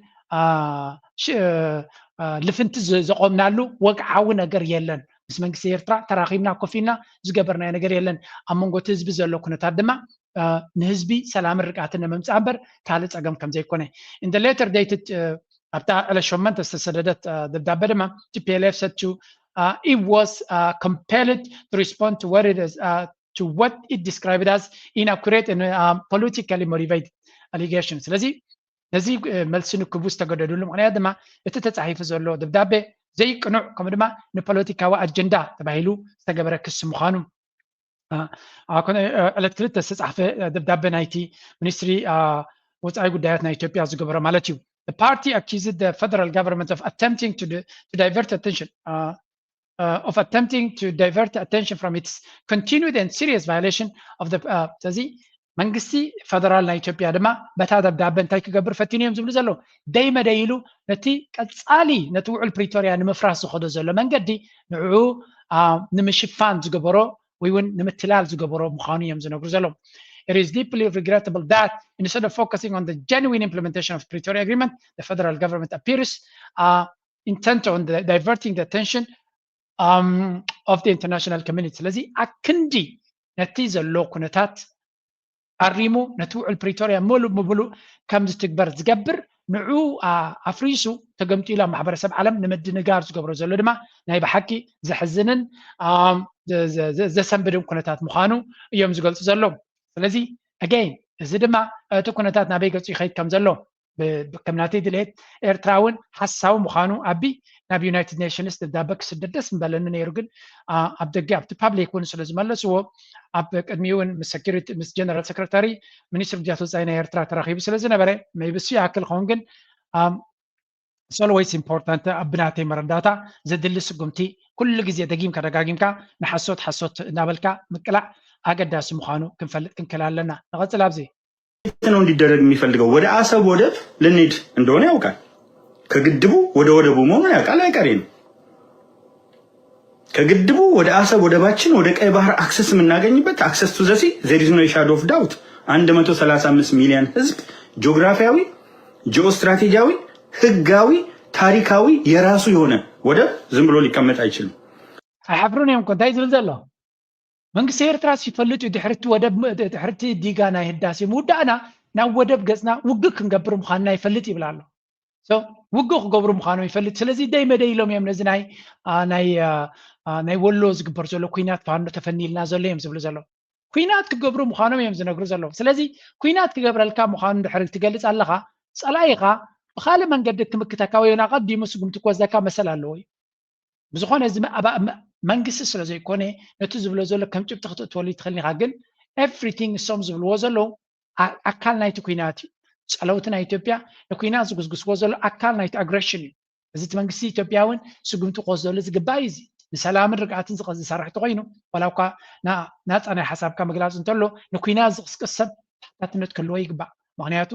ልፍንቲ ዘቆምናሉ ወግዓዊ ነገር የለን ምስ መንግስቲ ኤርትራ ተራኺብና ኮፍ ኢልና ዝገበርናዮ ነገር የለን ኣብ መንጎ እቲ ህዝቢ ዘሎ ኩነታት ድማ ንህዝቢ ሰላምን ርግኣትን ንምምፃእ እምበር ካልእ ፀገም ከም ዘይኮነ in the letter dated ኣብታ ዕለት ሸመንተ ዝተሰደደት ደብዳበ ድማ TPLF said to it was compelled to respond to what it is to what it described as inaccurate and politically motivated allegation ስለዚ ነዚ መልሲ ንክቡ ዝተገደዱሉ ምክንያት ድማ እቲ ተፃሒፉ ዘሎ ደብዳቤ ዘይቅኑዕ ከምኡ ድማ ንፖለቲካዊ ኣጀንዳ ተባሂሉ ዝተገበረ ክሲ ምዃኑ ዕለት ክልተ ዝተፃሕፈ ደብዳቤ ናይቲ ሚኒስትሪ ወፃኢ ጉዳያት ናይ ኢትዮጵያ ዝገበሮ ማለት እዩ። The party accused the federal government of attempting to, to divert attention uh, uh, of attempting to divert attention from its continued and serious violation of the uh, ስለዚ መንግስቲ ፈደራል ናይ ኢትዮጵያ ድማ በታ ደብዳበ እንታይ ክገብር ፈቲኑ እዮም ዝብሉ ዘለዉ ደይ መደይ ኢሉ ነቲ ቀፃሊ ነቲ ውዕል ፕሪቶሪያ ንምፍራስ ዝኸዶ ዘሎ መንገዲ ንዕኡ ንምሽፋን ዝገበሮ ወይ እውን ንምትላል ዝገበሮ ምዃኑ እዮም ዝነግሩ ዘለዉ It is deeply regrettable that instead of focusing on the genuine implementation of Pretoria Agreement, the federal government appears uh, intent on the, diverting the attention um, of the international community. ስለዚ ኣክንዲ ነቲ ዘሎ ኩነታት ኣሪሙ ነቲ ውዕል ፕሪቶርያ ሙሉእ ብሙሉእ ከም ዝትግበር ዝገብር ንዑ ኣፍሪሱ ተገምጢሉ ኣብ ማሕበረሰብ ዓለም ንምድንጋር ዝገብሮ ዘሎ ድማ ናይ ብሓቂ ዘሕዝንን ዘሰንብድን ኩነታት ምዃኑ እዮም ዝገልፁ ዘለዉ። ስለዚ again እዚ ድማ እቲ ኩነታት ናበይ ገፁ ይኸይድ ከም ዘሎ ከም ናተይ ድሌት ኤርትራ እውን ሓሳዊ ምዃኑ ኣቢ ናብ ዩናይትድ ኔሽንስ ደብዳበ ክስደድ ደስ ምበለኒ ነይሩ ግን ኣብ ደገ ኣብቲ ፓብሊክ እውን ስለ ዝመለስዎ ኣብ ቅድሚኡ እውን ምስ ሴኩሪቲ ምስ ጀነራል ሴክረታሪ ሚኒስትሪ ጉዳያት ወፃኢ ናይ ኤርትራ ተራኺቡ ስለ ዝነበረ maybe እሱ ይኣክል ኸውን ግን it's always important ኣብ ብናተይ መረዳእታ ዘድሊ ስጉምቲ ኩሉ ግዜ ደጊምካ ደጋጊምካ ንሓሶት ሓሶት እናበልካ ምቅላዕ ኣገዳሲ ምዃኑ ክንፈልጥ ክንክእል ኣለና። ንቐፅል ኣብዚ ነው እንዲደረግ የሚፈልገው? ወደ አሰብ ወደብ ልንሄድ እንደሆነ ያውቃል። ከግድቡ ወደ ወደቡ መሆኑን ያውቃል። አይቀሬ ነው። ከግድቡ ወደ አሰብ ወደባችን ወደ ቀይ ባህር access የምናገኝበት፣ access to the sea, there is no shadow of doubt። አንድ መቶ ሠላሳ አምስት ሚሊዮን ህዝብ፣ ጂኦግራፊያዊ፣ ጂኦስትራቴጂያዊ፣ ህጋዊ፣ ታሪካዊ የራሱ የሆነ ወደብ ዝም ብሎ ሊቀመጥ አይችልም። ኣይሓፍሩን እዮም እኮ። እንታይ ዝብል ዘሎ? መንግስቲ ኤርትራ ይፈልጥ እዩ ድሕርቲ ወደብ፣ ድሕርቲ ዲጋ ናይ ህዳሴ ምውዳእና ናብ ወደብ ገጽና ውግእ ክንገብር ምዃንና ይፈልጥ ይብል ኣሎ። So ውግእ ክገብሩ ምዃኖም ይፈልጥ። ስለዚ ደይ መደይ ኢሎም እዮም ነዚ ናይ፣ አ፣ ናይ፣ አ፣ አ፣ ናይ ወሎ ዝግበር ዘሎ ኩናት ፋኖ ተፈኒልና ዘሎ እዮም ዝብሉ ዘለዉ። ኩናት ክገብሩ ምዃኖም እዮም ዝነግሩ ዘለዉ። ስለዚ ኩናት ክገብረልካ ምዃኑ ድሕሪ ትገልጽ ኣለኻ፣ ጸላኢኻ ብኻልእ መንገዲ ክምክተካ ወይ እውን ኣቐዲሙ ስጉምቲ ክወስደካ መሰል ኣለዎ እዩ። ብዝኾነ እዚ መ- ኣባ- መ- መንግስቲ ስለ ዘይኮነ ነቲ ዝብሎ ዘሎ ከም ጭብጢ ክትእትወሉ ትኽእል ኢኻ። ግን everything እሶም ዝብልዎ ዘለዉ ኣ- ኣካል ናይቲ ኩናት እዩ። ጸለውቲ ናይ ኢትዮጵያ ንኩናት ዝጉስጉስዎ ዘሎ ኣካል ናይቲ ኣግረሽን እዩ። እዚ እቲ መንግስቲ ኢትዮጵያ እውን ስጉምቲ ክወስደሉ ዝግባእ እዩ። እዚ ንሰላምን ርግኣትን ዝቐ- ዝሰርሕ ተኮይኑ ዋላ እኳ ና- ናፃ ናይ ሓሳብካ ምግላፅ እንተሎ ንኩናት ዝቕስቅስ ሰብ ተሓታትነት ክህልዎ ይግባእ። ምክንያቱ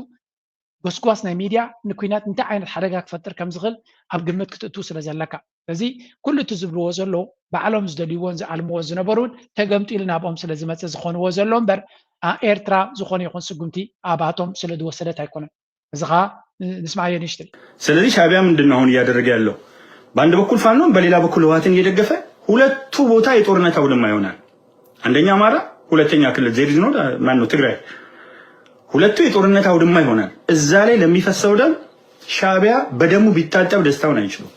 ጎስጓስ ናይ ሚድያ ንኩናት እንታይ ዓይነት ሓደጋ ክፈጥር ከም ዝኽእል ኣብ ግምት ክትእትው ስለ ዘለካ። ስለዚ ኩሉ እቲ ዝብልዎ ዘለዉ ባዕሎም ዝደልይዎን ዝኣልምዎ ዝነበሩን ተገምጢሉ ናብኦም ስለ ዝመፅእ ዝኾንዎ ዘሎ እምበር ኣ- ኤርትራ ዝኾነ ይኹን ስጉምቲ ኣባቶም ስለ ዝወሰደት ኣይኮነን። እዚ ኸዓ ን- ንስማዓዮ ንእሽተይ። ስለዚህ ሻዕቢያ ምንድን ነው አሁን እያደረገ ያለው? በአንድ በኩል ፋኖን በሌላ በኩል ህወሓትን እየደገፈ ሁለቱ ቦታ የጦርነት አውድማ ይሆናል። አንደኛ አማራ፣ ሁለተኛ ክልል there is no ማን ነው ትግራይ። ሁለቱ የጦርነት አውድማ ይሆናል። እዛ ላይ ለሚፈሰው ደም ሻዕቢያ በደሙ ቢታጠብ ደስታውን አይችሉም።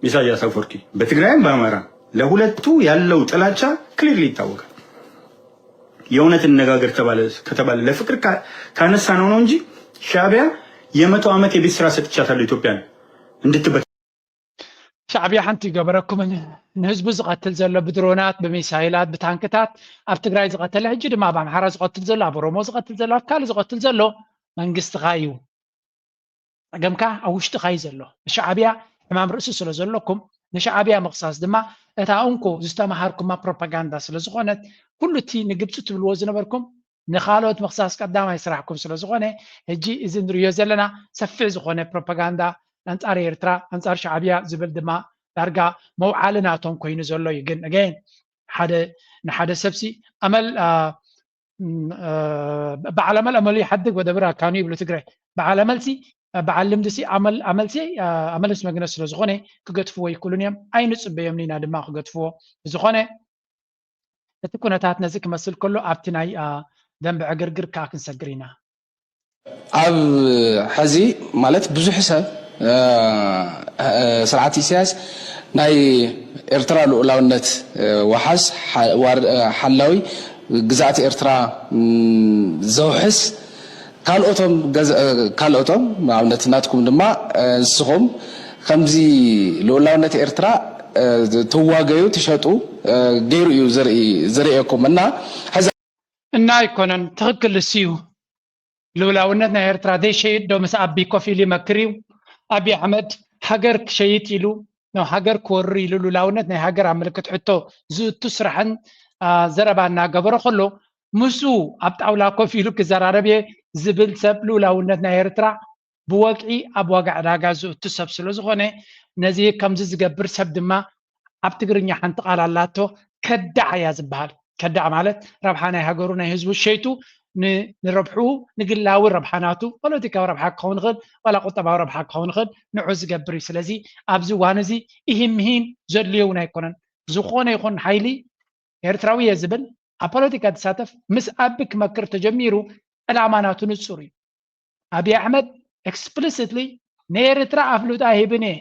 ኢሳያስ አፈወርቂ በትግራይም በአማራ ለሁለቱ ያለው ጥላቻ clearly ይታወቃል። የእውነት እንነጋገር ተባለ ከተባለ ለፍቅር ካ- ካነሳ ነው ነው እንጂ ሻዕቢያ የመቶ ዓመት የቤት ስራ ሰጥቻታለሁ ኢትዮጵያን እንድትበ ሻዕቢያ ሓንቲ ይገበረኩምን ንህዝቡ ዝቐትል ዘሎ ብድሮናት ብሚሳይላት ብታንክታት ኣብ ትግራይ ዝቐተለ ሕጂ ድማ ኣብ ኣምሓራ ዝቐትል ዘሎ ኣብ ኦሮሞ ዝቐትል ዘሎ ኣብ ካልእ ዝቐትል ዘሎ መንግስትኻ እዩ። ጸገምካ ኣብ ውሽጥኻ እዩ ዘሎ። ንሻዕቢያ ሕማም ርእሲ ስለ ዘለኩም ንሻዕቢያ ምኽሳስ ድማ እታ እንኮ ዝተምሃርኩማ ፕሮፓጋንዳ ስለ ዝኾነት ኩሉ እቲ ንግብፂ ትብልዎ ዝነበርኩም ንኻልኦት ምኽሳስ ቀዳማይ ስራሕኩም ስለ ዝኾነ ሕጂ እዚ ንሪኦ ዘለና ሰፊሕ ዝኾነ ፕሮፓጋንዳ ኣንጻር ኤርትራ ኣንጻር ሻዕቢያ ዝብል ድማ ዳርጋ መውዓሊ ናቶም ኮይኑ ዘሎ እዩ። ግን again ሓደ ንሓደ ሰብሲ ኣመል ም፣ እ፣ በዓል ኣመል ኣመሉ ይሓድግ ወደብር ኣካኑ ይብሉ ትግራይ። በዓል ኣመልሲ በዓል ልምድሲ ኣመል ኣመልሲ እ፣ ኣመልስ መግነስ ስለ ዝኾነ ክገትፍዎ ይክእሉን እዮም ኣይንፅበዮም ኢና ድማ ክገትፍዎ። ብዝኾነ እቲ ኩነታት ነዚ ክመስል ከሎ ኣብቲ ናይ እ፣ ደንበ ዕግርግር ከዓ ክንሰግር ኢና። ኣብ ሕዚ ማለት ብዙሕ ሰብ እ፣ እ፣ ስርዓት ኢሳያስ ናይ ኤርትራ ልኡላውነት እ፣ ወሓስ ሓ- ዋር- እ፣ ሓላዊ ግዛኣት ኤርትራ ም፣ ዘውሕስ ካልኦቶም ገዝ- እ፣ ካልኦቶም ንኣብነት ናትኩም ድማ እ፣ ንስኹም ከምዚ ልኡላውነት ኤርትራ እ፣ ትዋገዩ ትሸጡ እ፣ ገይሩ እዩ ዝርኢ- ዝርእየኩም እና ሕዚ እና ኣይኮነን ትኽክል እሱ እዩ። ልኡላውነት ናይ ኤርትራ ዘይሸይጥ ዶ ምስ ኣቢ ኮፍ ኢሉ ይመክር እዩ? ኣቢ ኣሕመድ ሃገር ክሸይጥ ኢሉ ነው ሃገር ክወርር ኢሉ ልኡላውነት ናይ ሃገር ኣብ ምልክት ሕቶ ዝእቱ ስራሕን አ፣ ዘረባ እናገበረ ከሎ ምስኡ ኣብ ጣውላ ኮፍ ኢሉ ክዘራረብ እየ ዝብል ሰብ ልኡላውነት ናይ ኤርትራ ብወግዒ ኣብ ዋጋ ዕዳጋ ዝእቱ ሰብ ስለ ዝኾነ ነዚ ከምዚ ዝገብር ሰብ ድማ ኣብ ትግርኛ ሓንቲ ቃል ኣላቶ ከዳዕ እያ ዝበሃል። ከዳዕ ማለት ረብሓ ናይ ሃገሩ ናይ ህዝቡ ሸይጡ ን- ንረብሕኡ ንግላዊ ረብሓ ናቱ ፖለቲካዊ ረብሓ ክኸውን ይኽእል ዋላ ቁጠባዊ ረብሓ ክኸውን ይኽእል ንዑ ዝገብር እዩ። ስለዚ ኣብዚ እዋን እዚ ኢሂን ምሂን ዘድልዮ እውን ኣይኮነን። ዝኾነ ይኹን ሓይሊ ኤርትራዊ እየ ዝብል ኣብ ፖለቲካ ዝሳተፍ ምስ ኣቢ ክመክር ተጀሚሩ ዕላማ ናቱ ንጹር እዩ። ኣብይ ኣሕመድ explicitly ንኤርትራ ኣፍልጦ ኣይህብን እየ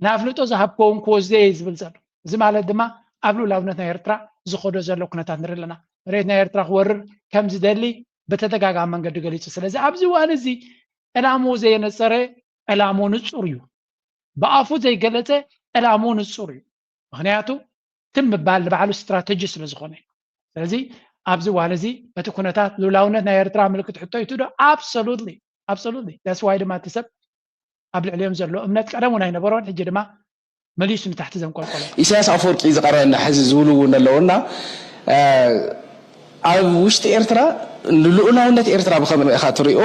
ንኣፍልጦ ዝሃብክዎ እውን ክወስዶ እየ ዝብል ዘሎ። እዚ ማለት ድማ ኣብ ልኡላውነት ናይ ኤርትራ ዝኸዶ ዘሎ ኩነታት ንርኢ ኣለና። መሬት ናይ ኤርትራ ክወርር ከም ዝደሊ ብተደጋጋሚ መንገዲ ገሊጹ። ስለዚ ኣብዚ እዋን እዚ ዕላምኡ ዘየነጸረ ዕላምኡ ንጹር እዩ። ብኣፉ ዘይገለጸ ዕላምኡ ንጹር እዩ። ምኽንያቱ ትም ምባል ንባዕሉ ስትራተጂ ስለ ዝኾነ። ስለዚ ኣብዚ እዋን እዚ እቲ ኩነታት ልኡላውነት ናይ ኤርትራ ምልክት ሕቶ እዩ ዶ? Absolutely, absolutely. That's why ድማ እቲ ሰብ ኣብ ልዕሊኦም ዘሎ እምነት ቀደም እውን ኣይነበሮን፣ ሕጂ ድማ መሊሱ ንታሕቲ ዘንቆልቆሎ። ኢሳያስ ኣፈወርቂ ዝቐረበና ሕዚ ዝብሉ እውን ኣለውና እ፣ ኣብ ውሽጢ ኤርትራ ንልኡላውነት ኤርትራ ብኸመይ ኢኻ ትሪኦ?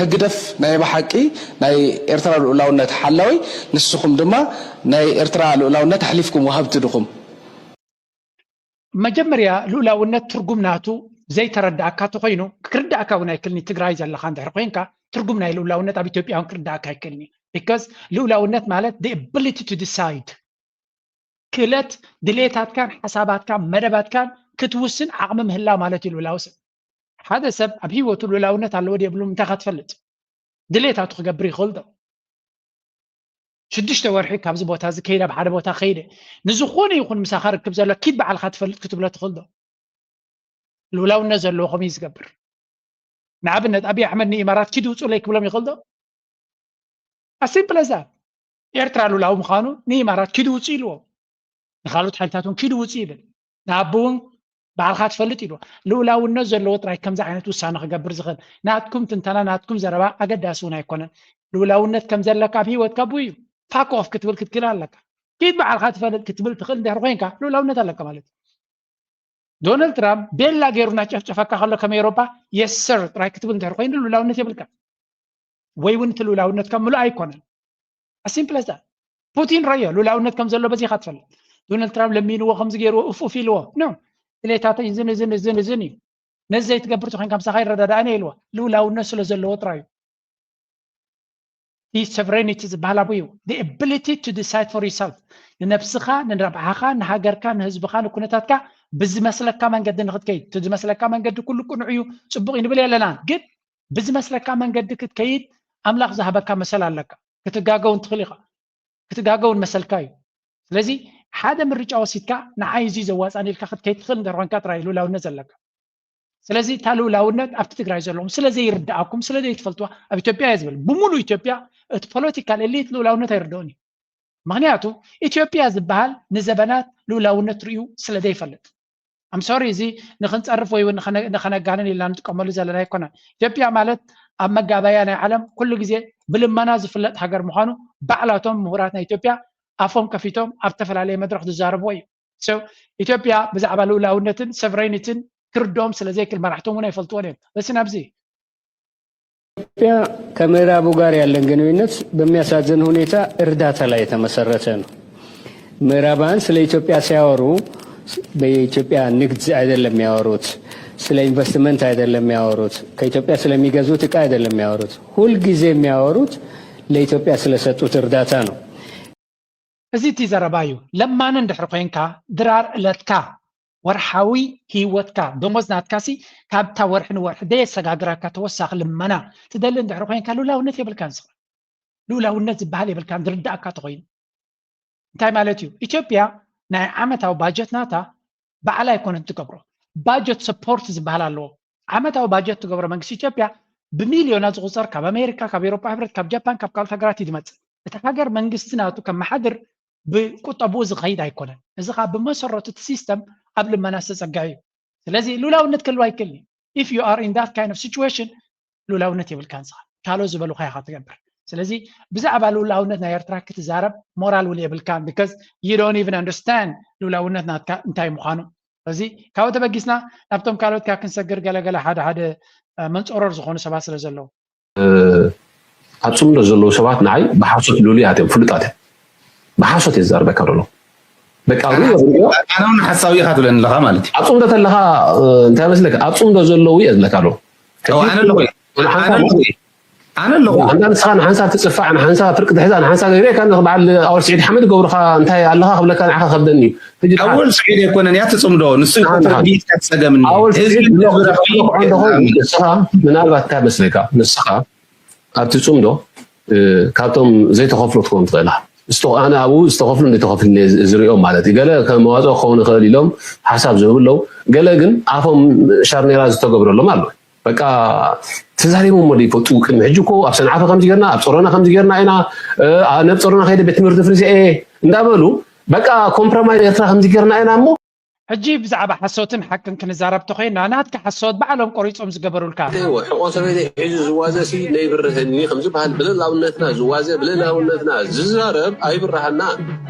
ህግደፍ ናይ ብሓቂ ናይ ኤርትራ ልኡላውነት ሓላዊ፣ ንስኹም ድማ ናይ ኤርትራ ልኡላውነት ኣሕሊፍኩም ወሃብቲ ድኹም? መጀመርያ ልኡላውነት ትርጉም ናቱ ዘይተረዳእካ ተኮይኑ፣ ክርዳእካ እውን ኣይክልኒ። ትግራይ ዘለካ እንድሕር ኮይንካ ትርጉም ናይ ልኡላውነት ኣብ ኢትዮጵያ እውን ክርዳእካ ኣይክልኒ። Because ልኡላውነት ማለት the ability to decide፣ ክእለት ድሌታትካን ሓሳባትካን መደባትካን ክትውስን ዓቕሚ ምህላው ማለት እዩ ልኡላዊ ሰብ። ሓደ ሰብ ኣብ ህይወቱ ልኡላውነት ኣለዎ ድየብሉን እንታይ ኢኻ ትፈልጥ? ድሌታቱ ክገብር ይኽእል ዶ? ሽዱሽተ ወርሒ ካብዚ ቦታ እዚ ከይደ፣ ኣብ ሓደ ቦታ ከይደ፣ ንዝኾነ ይኹን ምሳኻ ርክብ ዘሎ ኪድ ባዕልኻ ትፈልጥ ክትብሎ ትኽእል ዶ? ልኡላውነት ዘለዎ ከምኡ እዩ ዝገብር። ንኣብነት ኣብይ ኣሕመድ ንኢማራት ኪድ ውፁለይ ክብሎም ይኽእል ዶ? ኣሲምፕል ዛ ኤርትራ ልኡላዊ ምዃኑ ንኢማራት ኪድ ውፁ ኢልዎ፣ ንካልኦት ሓይልታት እውን ኪድ ውፁ ይብል። ንኣቢ እውን ባዕልኻ ትፈልጥ ኢልዎ። ልኡላውነት ዘለዎ ጥራይ ከምዚ ዓይነት ውሳነ ክገብር ዝኽእል። ናትኩም ትንተና ናትኩም ዘረባ ኣገዳሲ እውን ኣይኮነን። ልኡላውነት ከም ዘለካ ኣብ ህይወትካ ብኡ እዩ። ፋክ ኦፍ ክትብል ክትክእል ኣለካ። ኪድ ባዕልኻ ትፈልጥ ክትብል ትኽእል እንድሕር ኮይንካ ልኡላውነት ኣለካ ማለት እዩ። ዶናልድ ትራምፕ ቤላ ገይሩ እናጨፍጨፈካ ከሎ ከም ኤውሮጳ የስ ስር ጥራይ ክትብል እንድሕር ኮይኑ ልኡላውነት የብልካ ወይ እውን እቲ ልኡላውነትካ ምሉእ ኣይኮነን። ኣሲምፕል ዛ ፑቲን ረዮ ልኡላውነት ከም ዘሎ በዚኻ ትፈልጥ። ዶናልድ ትራምፕ ለሚንዎ ከምዚ ገይርዎ እፍ እፍ ኢልዎ ኖ ድሌታተይ እዝን እዝን እዝን እዝን እዩ። ነዚ ዘይትገብር ተኮይንካ ምሳኻ ይረዳዳእን እየ ኢልዎ። ልኡላውነት ስለ ዘለዎ ጥራይ እዩ። እቲ ሶቨሬኒቲ ዝበሃል ኣብኡ እዩ። The ability to decide for yourself፣ ንነብስኻ፣ ንረብሓኻ፣ ንሃገርካ፣ ንህዝብኻ፣ ንኩነታትካ ብዝመስለካ መንገዲ ንክትከይድ። እቲ ዝመስለካ መንገዲ ኩሉ ቅኑዕ እዩ፣ ፅቡቕ እዩ ንብል የለናን። ግን ብዝመስለካ መንገዲ ክትከይድ ኣምላኽ ዝሃበካ መሰል ኣለካ። ክትጋገ እውን ትኽእል ኢኻ። ክትጋገ እውን መሰልካ እዩ። ስለዚ ሓደ ምርጫ ወሲድካ ንዓይ እዚ ዘዋፃኒ ኢልካ ክትከይድ ትኽእል እንድሕር ኮንካ ጥራይ እዩ ልኡላውነት ዘለካ። ስለዚ እታ ልኡላውነት ኣብቲ ትግራይ ዘለኹም ስለ ዘይርድኣኩም ስለ ዘይትፈልጥዋ ኣብ ኢትዮጵያ እየ ዝብል። ብምሉእ ኢትዮጵያ እቲ ፖለቲካል ኤሊት ልኡላውነት ኣይርድኦን እዩ። ምኽንያቱ ኢትዮጵያ ዝበሃል ንዘበናት ልኡላውነት ርእዩ ስለ ዘይፈልጥ። ኣም ሶሪ እዚ ንኽንፀርፍ ወይ እውን ንኸነ- ንኸነጋንን ኢልና ንጥቀመሉ ዘለና ኣይኮነን። ኢትዮጵያ ማለት ኣብ መጋባያ ናይ ዓለም ኩሉ ግዜ ብልመና ዝፍለጥ ሃገር ምዃኑ ባዕላቶም ምሁራት ናይ ኢትዮጵያ ኣፎም ከፊቶም ኣብ ዝተፈላለየ መድረኽ ዝዛረብዎ እዩ። So ኢትዮጵያ ብዛዕባ ልኡላውነትን ሶቨሬኒትን ክርድኦም ስለ ዘይክል መራሕቶም እውን ኣይፈልጥዎን እዮም። እስኪ ናብዚ ኢትዮጵያ ከምዕራቡ ጋር ያለን ግንኙነት በሚያሳዝን ሁኔታ እርዳታ ላይ የተመሰረተ ነው። ምዕራባውያን ስለ ኢትዮጵያ ሲያወሩ በኢትዮጵያ ንግድ አይደለም የሚያወሩት፣ ስለ ኢንቨስትመንት አይደለም የሚያወሩት፣ ከኢትዮጵያ ስለሚገዙት እቃ አይደለም የሚያወሩት። ሁልጊዜ የሚያወሩት ለኢትዮጵያ ስለሰጡት እርዳታ ነው። እዚ እቲ ዘረባ እዩ። ለማኒ እንድሕር ኮይንካ ድራር እለትካ ወርሓዊ ህይወትካ ደሞዝ ናትካሲ ካብታ ወርሒ ንወርሒ ደየሰጋግራካ ተወሳኺ ልመና ትደሊ እንድሕር ኮይንካ ልኡላውነት የብልካን። ንስኻ ልኡላውነት ዝበሃል የብልካን ዝርዳእካ ተኮይኑ እንታይ ማለት እዩ? ኢትዮጵያ ናይ ዓመታዊ ባጀት ናታ ባዕላ ኣይኮነን ትገብሮ። ባጀት ሰፖርት ዝበሃል ኣለዎ። ዓመታዊ ባጀት ትገብሮ መንግስቲ ኢትዮጵያ ብሚልዮናት ዝቁፀር ካብ ኣሜሪካ፣ ካብ ኤውሮፓ ሕብረት፣ ካብ ጃፓን፣ ካብ ካልኦት ሃገራት እዩ ዝመፅእ። እቲ ሃገር መንግስቲ ናቱ ከመሓድር ብቁጠብኡ ዝኸይድ ኣይኮነን። እዚ ከዓ ብመሰረቱ እቲ ሲስተም ኣብ ልመና ዝተፀጋ እዩ። ስለዚ ልኡላውነት ክህልው ኣይክእልን እዩ። If you are in that kind of situation ልኡላውነት የብልካን። ንስኻ ካልኦት ዝበሉኻ ኢኻ ትገብር። ስለዚ ብዛዕባ ልኡላውነት ናይ ኤርትራ ክትዛረብ ሞራል እውን የብልካን። Because you don't even understand ልኡላውነት ናትካ እንታይ ምዃኑ። ስለዚ ካብኡ ተበጊስና ናብቶም ካልኦት ካብ ክንሰግር ገለገለ ሓደ ሓደ መንፀሮር ዝኾኑ ሰባት ስለ ዘለዉ ኣብ ፅምዶ ዘለዉ ሰባት ንዓይ ብሓሶት ልሉያት እዮም፣ ፍሉጣት እዮም። ብሓሶት እየ ዝዛረበካ ዘሎ። በቃ ሪኦ ሪኦ ኣነ እውን ሓሳዊ ኢኻ ትብለኒ ኣለኻ ማለት እዩ። ኣብ ፅምዶ ተለኻ እንታይ መስለካ፣ ኣብ ፅምዶ ዘለዉ እየ ዝብለካ ኣለኹ። ኣነ ኣለኹ ኣነ ኣለኹ ኣነ ኣለኹ ኣንታ ንስኻ ንሓንሳብ ትፅፋዕ፣ ንሓንሳብ ፍርቂ ትሕዛ፣ ንሓንሳብ ዘይርእየካ በዓል ኣወል ስዒድ ሓመድ ገብሩኻ እንታይ ኣለኻ ክብለካ ንዓኻ ከብደኒ እዩ። ሕጂ ከዓ ኣወል ስዒድ ኣይኮነን እያ ትፅምዶ ንሱ ተረዲእካ ትፀገምኒ ኣወል ህዝቢ ስዒድ ንዝረኽቡ እንደኾን ንስኻ ምናልባት እንታይ መስለካ ንስኻ ኣብቲ ፅምዶ እ፣ ካብቶም ዘይተኸፍሎ ትኸውን ትኽእል ኢኻ። ዝተ- ኣነ ኣብኡ ዝተኸፍሉ ዘይተኸፍሉ ዝሪኦም ማለት እዩ። ገለ ከም መዋፅኦ ክኸውን ይኽእል ኢሎም ሓሳብ ዝህቡ ኣለዉ። ገለ ግን ኣፎም ሻርኔራ ዝተገብረሎም ኣሎ። በቃ ተዛሪቦም ወደ ይፈጡ ቅድሚ ሕጂ እኮ ኣብ ሰንዓፈ ከምዚ ጌርና ኣብ ጾሮና ከምዚ ጌርና ኢና እ፣ ኣብ ናብ ጾሮና ከይደ ቤት ትምህርቲ ፍርሲ እየ እንዳበሉ በቃ ኮምፕሮማይዝ ኤርትራ ከምዚ ጌርና ኢና እሞ ሕጂ ብዛዕባ ሓሶትን ሓቅን ክንዛረብ ተኾይና ናትካ ሓሶት ባዕሎም ቆሪጾም ዝገበሩልካ ሕቆ ሰበይተይ ሒዙ ዝዋዘ ሲ ነይብርህኒ ከም ዝበሃል ብልእላውነትና ዝዋዘ ብልእላውነትና ዝዛረብ ኣይብርሃና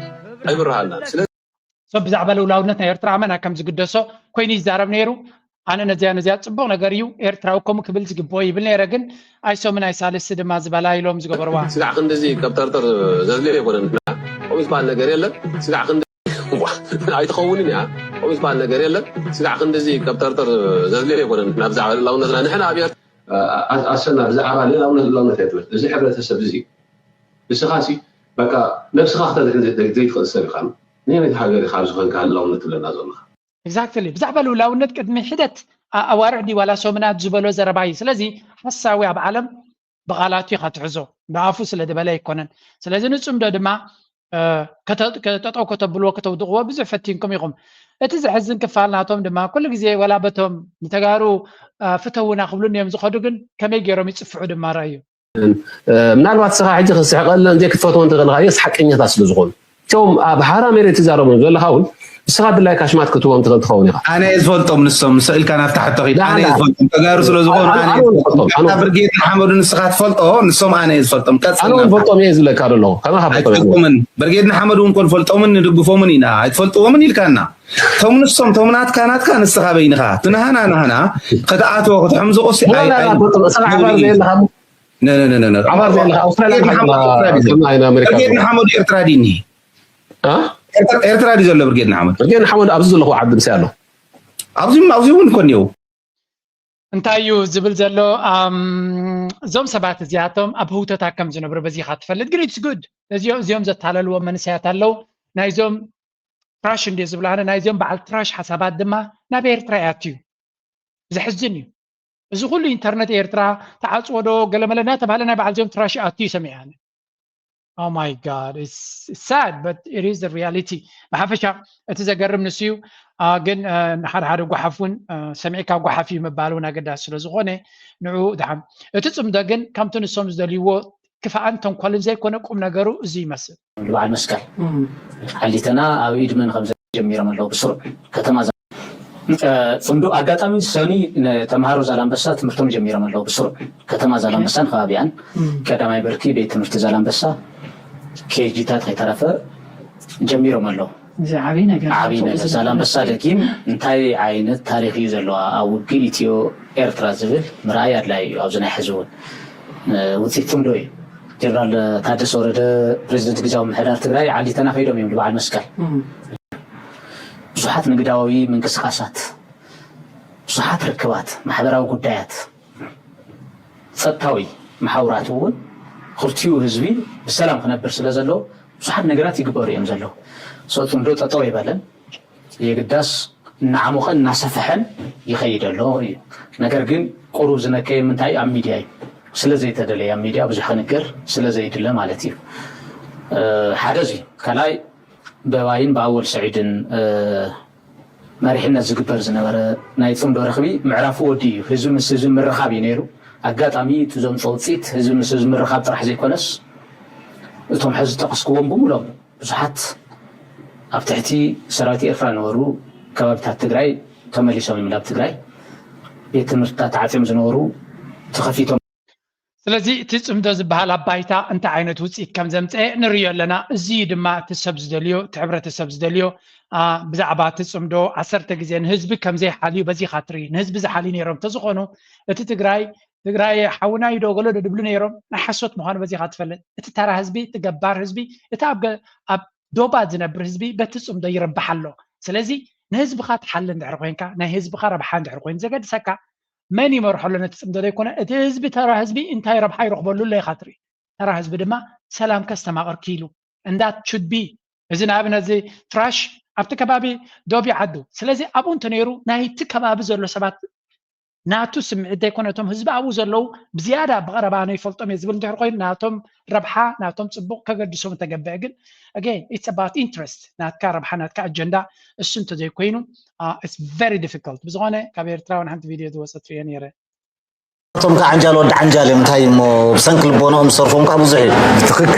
ኣይብርሃና ስለዚ ሰብ ብዛዕባ ልኡላውነት ናይ ኤርትራ ኣመና ከም ዝግደሶ ኮይኑ ይዛረብ ነይሩ። ኣነ ነዚያ ነዚያ ጽቡቕ ነገር እዩ፣ ኤርትራዊ ከምኡ ክብል ዝግብኦ ይብል ነይረ፣ ግን ኣይሶምን ኣይሳልስቲ ድማ ዝበላ ኢሎም ዝገበርዋ። ስጋዕ ክንድዚ ከብጠርጠር ዘድልዮ ኣይኮነን። ከምኡ ዝበሃል ነገር የለን። ስጋዕ ክንድዚ ዋ፣ ኣይትኸውንን እያ። ከምኡ ዝበሃል ነገር የለን። ስጋዕ ክንድዚ ከብጠርጠር ዘድልዮ ኣይኮነን። ናብ ብዛዕባ ልእላውነትና ንሕና ኣብ ኤርትራ ኣሰና ብዛዕባ ልእላውነት ልእላውነት ኣይትበል። እዚ ሕብረተሰብ እዚ ንስኻ ሲ በቃ ነብስኻ ክተድሕን ዘይ- ዘይትኽእል ሰብ ኢኻ። ንየነይቲ ሃገር ኢኻ ኣብዚ ኮንካ ልእላውነት ትብለና ዘለኻ? Exactly። ብዛዕባ ልውላውነት ቅድሚ ሒደት ኣ- ኣዋርሕ ድዩ ዋላ ሰሙናት ዝበሎ ዘረባ እዩ። ስለዚ ሓሳዊ ኣብ ዓለም ብቓላቱ ኢኻ ትሕዞ፣ ብኣፉ ስለ ዝበለ ኣይኮነን። ስለዚ ንጽምዶ ድማ እ፣ ከተ- ከ- ጠጠው ከተብልዎ ከተውድቕዎ ብዙሕ ፈቲንኩም ኢኹም። እቲ ዘሕዝን ክፋል ናቶም ድማ ኩሉ ግዜ ወላ በቶም ንተጋሩ እ፣ ፍተውና ክብሉን እዮም ዝኸዱ፣ ግን ከመይ ገይሮም ይጽፍዑ ድማ ረኣዩ። እ፣ ምናልባት ንስኻ ሕጂ ክስሕቀለን ዘይክትፈትዎ እንተለኻ የስ ሓቀኛታት ስለ ዝኾኑ እቶም ኣብ ሓራ መሬት ትዛረቦም ዘለኻ እውን ንስኻ ድላይካ ሽማት ክትህቦም ትኽእል ትኸውን ኢኻ። ኣነ እየ ዝፈልጦም ንሶም፣ ስእልካ ናብታ ሕቶ ኺድ፣ ኣነ እየ ዝፈልጦም። ተጋሩ ስለ ዝኾኑ ኣነ እየ ዝፈልጦም። ኣነ እውን ብርጌድ ንሓመዱ ንስኻ ትፈልጦ፣ ንሶም ኣነ እየ ዝፈልጦም። ኣነ እውን ፈልጦም እየ ዝብለካ ዘለኹ። ከማኻ ፈልጦም እየ። ኣይትፈልጦምን። ብርጌድ ንሓመዱ እውን ከንፈልጦምን ንድግፎምን ኢና። ኣይትፈልጥዎምን ኢልካና። ቶም ንሶም፣ ቶም ናትካ ናትካ፣ ንስኻ በይንኻ። እቲ ናህና ናህና ክትኣትዎ ክትሕምዝቑ ሲ ኣይ- ኣይ- ፈልጦም። ንስኻ ዓባር ዘየለኻ ነ ነ ነ ነ ነ። ዓባር ዘየለኻ ኣውስትራልያ ብርጌድ ንሓመዱ ኤርትራ ድዩ ዘሎ? ብርጌድ ንሓመዱ ኤርትራ ድዩ እኒሄ? እ? ኤርትራ ድዩ ዘሎ ብርጌድ ንሓመዱ? ብርጌድ ንሓመዱ ኣብዚ ዘለኹ ዓዲ ምሳይ ኣሎ። ኣብዚ ኣብዚ እውን እኮ እኒሄው። እንታይ እዩ ዝብል ዘሎ? እዞም ሰባት እዚኣቶም ኣብ ህውተታ ከም ዝነብሩ በዚኻ ትፈልጥ፣ ግን it's good። እዚኦም እዚኦም ዘታለልዎም መንእሰያት ኣለዉ። ናይዞም ትራሽ እንደ ዝብሉ ኣነ ናይዞም በዓል ትራሽ ሓሳባት ድማ ናብ ኤርትራ ይኣትዩ። ዘሕዝን እዩ። እዚ ኩሉ ኢንተርነት ኤርትራ ተዓጽዎ ዶ ገለመለ እናተባህለ ናይ በዓል እዚኦም ትራሽ ይኣትዩ ሰሚዐ ኣነ። Oh my God, it's sad, but it is the reality. ብሓፈሻ እቲ ዘገርም ንሱ እዩ። ግን ሓደ ሓደ ጓሓፍ እውን ሰሚዕካ ጓሓፍ እዩ ምባል እውን ኣገዳሲ ስለ ዝኾነ ንዑ ድሓን እቲ ጽምዶ ግን ከምቲ ንሶም ዝደልይዎ ክፋኣን ተንኮልን ዘይኮነ ቁም ነገሩ እዚ ይመስል። በዓል መስቀል ዓሊተና ኣብ ኢድመን ከም ጀሚሮም ኣለዉ ብስሩዕ ከተማ ጽምዶ ኣጋጣሚ ሰኒ ተምሃሮ ዛላንበሳ ትምህርቶም ጀሚሮም ኣለዉ ብስሩዕ ከተማ ዛላንበሳን ከባቢኣን ቀዳማይ ብርኪ ቤት ትምህርቲ ዛላንበሳ ኬጂታት ከይተረፈ ጀሚሮም ኣለዉ። ዓብይ ነገር ዛላንበሳ ደጊም እንታይ ዓይነት ታሪክ እዩ ዘለዋ ኣብ ውግእ ኢትዮ ኤርትራ ዝብል ምርኣይ ኣድላይ እዩ። ኣብዚ ናይ ሕዚ እውን ውፅኢት ትምዶ እዩ። ጀነራል ታደሰ ወረደ ፕሬዚደንት ግዝያዊ ምምሕዳር ትግራይ ዓሊተና ከይዶም እዮም ንበዓል መስቀል ብዙሓት ንግዳዊ ምንቅስቃሳት፣ ብዙሓት ርክባት፣ ማሕበራዊ ጉዳያት፣ ጸጥታዊ መሓውራት እውን ክልቲኡ ህዝቢ ብሰላም ክነብር ስለ ዘለዎ ብዙሓት ነገራት ይግበሩ እዮም ዘለዉ። ሰው ጽምዶ ጠጠው ኣይበለን። የግዳስ እናዓሞቐን እናሰፈሐን ይኸይድ ኣሎ እዩ። ነገር ግን ቁሩብ ዝነከየ ምንታይ ኣብ ሚድያ እዩ። ስለ ዘይተደለየ ኣብ ሚድያ ብዙሕ ክንገር ስለ ዘይድለ ማለት እዩ። ሓደ እዚ ካልኣይ ብኣባይን ብኣወል ሰዒድን መሪሕነት ዝግበር ዝነበረ ናይ ፅምዶ ረኽቢ ምዕራፉ ወዲ እዩ። ህዝቢ ምስ ህዝቢ ምርኻብ እዩ ነይሩ። ኣጋጣሚ እቲ ዘምፅኦ ውፅኢት ህዝቢ ምስ ህዝቢ ምርኻብ ጥራሕ ዘይኮነስ እቶም ሕዚ ዝጠቐስክዎም ብምሎም ብዙሓት ኣብ ትሕቲ ሰራዊት ኤርትራ ነበሩ ከባቢታት ትግራይ ተመሊሶም እዮም ናብ ትግራይ ቤት ትምህርትታት ተዓፅዮም ዝነበሩ ተኸፊቶም። ስለዚ እቲ ፅምዶ ዝበሃል ኣብ ባይታ እንታይ ዓይነት ውፅኢት ከም ዘምፀአ ንርእዮ ኣለና። እዚ እዩ ድማ እቲ ሰብ ዝደልዮ፣ እቲ ሕብረተሰብ ዝደልዮ። ብዛዕባ እቲ ፅምዶ ዓሰርተ ግዜ ንህዝቢ ከም ዘይሓልዩ በዚኻ ትርኢ። ንህዝቢ ዝሓልዩ ነይሮም እንተዝኾኑ እቲ ትግራይ ትግራይ ሓውና እዩ ዶ ገሎ ዶ ድብሉ ነይሮም። ናይ ሓሶት ምዃኑ በዚኻ ትፈልጥ። እቲ ተራ ህዝቢ፣ እቲ ገባር ህዝቢ፣ እቲ ኣብ ገ- ኣብ ዶባት ዝነብር ህዝቢ በቲ ፅምዶ ይርባሕ ኣሎ። ስለዚ ንህዝብኻ ትሓሊ እንድሕር ኮይንካ፣ ናይ ህዝብኻ ረብሓ እንድሕር ኮይኑ ዘገድሰካ መን ይመርሖ ኣሎ ነቲ ፅምዶ ዘይኮነ እቲ ህዝቢ ተራ ህዝቢ እንታይ ረብሓ ይረኽበሉ ኣሎ ኢኻ ትርኢ። ተራ ህዝቢ ድማ ሰላም ከስተማቕር ክኢሉ and that should be። እዚ ንኣብነት እዚ ትራሽ ኣብቲ ከባቢ ዶብ ይዓዱ። ስለዚ ኣብኡ እንተነይሩ ናይቲ ከባቢ ዘሎ ሰባት ናቱ ስምዒት ዘይኮነ እቶም ህዝቢ ኣብኡ ዘለዉ ብዝያዳ ብቐረባ ኣነ ይፈልጦም እየ ዝብል እንድሕር ኮይኑ ናቶም ረብሓ ናቶም ፅቡቕ ከገድሶም እንተገብዐ ግን again it's about interest ናትካ ረብሓ ናትካ ኣጀንዳ እሱ እንተዘይኮይኑ it's very difficult። ብዝኾነ ካብ ኤርትራ እውን ሓንቲ ቪድዮ ዝወፀት ሪኦ ነይረ። እቶም ከዓ ዓንጃል ወዲ ዓንጃል እዮም እንታይ እሞ ብሰንኪ ልቦንኦም ዝሰርፎም ከዓ ብዙሕ እዩ። ብትኽክል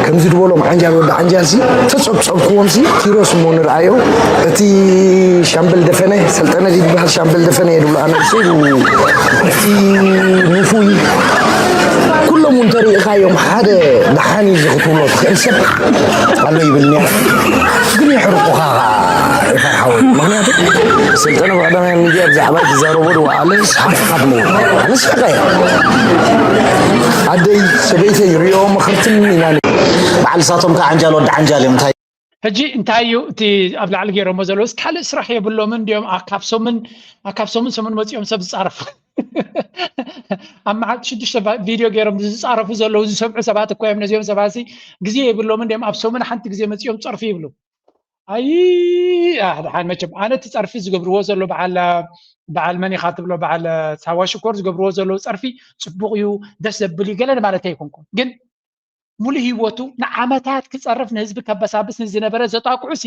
ከምዚ ዝበሎም ዓንጃል ወዲ ዓንጃል ሲ ተፀብፀብክዎም ሲ ኪሮስ እሞ ንርኣዮ። እቲ ሻምበል ደፈነ ሰልጠነ ዝበሃል ሻምበል ደፈነ እየ ድብሎ ኣነ ሲ እቲ ንፉይ ኩሎም እውን ተሪእኻዮም ሓደ ደሓን እዩ ዝኽትብሎ ትኽእል ሰብ ኣሎ ይብል ነይሩ ግን የሕርቁኻ ኢኻ ሓወይ። ምኽንያቱ ስልጠነ ብቐዳማይ ሚድያ ብዛዕባ ትዛረቦ ዶ ኣለስ ሓፍኻ ትመውት። ኣነስ ሓቃ እያ። ኣደይ ሰበይተይ ሪኦ ምኽርትን ኢና ን-፣ በዓል ሳቶም ከዓ ዓንጃል ወዲ ዓንጃል እዮም። እንታይ ሕጂ እንታይ እዩ እቲ ኣብ ላዕሊ ገይሮሞ ዘለዉ? እስኪ ካልእ ስራሕ የብሎምን እንዲዮም? ኣካብ ሰሙን፣ ኣካብ ሰሙን ሰሙን መፂኦም ሰብ ዝፃረፉ። ኣብ መዓልቲ ሽዱሽተ ባ-፣ ቪድዮ ገይሮም ዝፃረፉ ዘለዉ ዝሰምዑ ሰባት እኮ እዮም። ነዚኦም ሰባት ግዜ የብሎምን እንዲዮም? ኣብ ሰሙን ሓንቲ ግዜ መፂኦም ፀርፊ ይብሉ። ኣይ፣ ኣሕ፣ ደሓን መቸም ኣነ እቲ ፀርፊ ዝገብርዎ ዘሎ በዓል፣ በዓል መን ኢኻ ትብሎ? በዓል ሳዋ ሽኮር ዝገብርዎ ዘለዉ ፀርፊ ፅቡቕ እዩ፣ ደስ ዘብል እዩ ገለ ማለት ኣይኮንኩን። ግን ሙሉ ህይወቱ ንዓመታት ክፀርፍ ንህዝቢ ከበሳብስ ንዝነበረ ዘጣቅዑ ሲ፣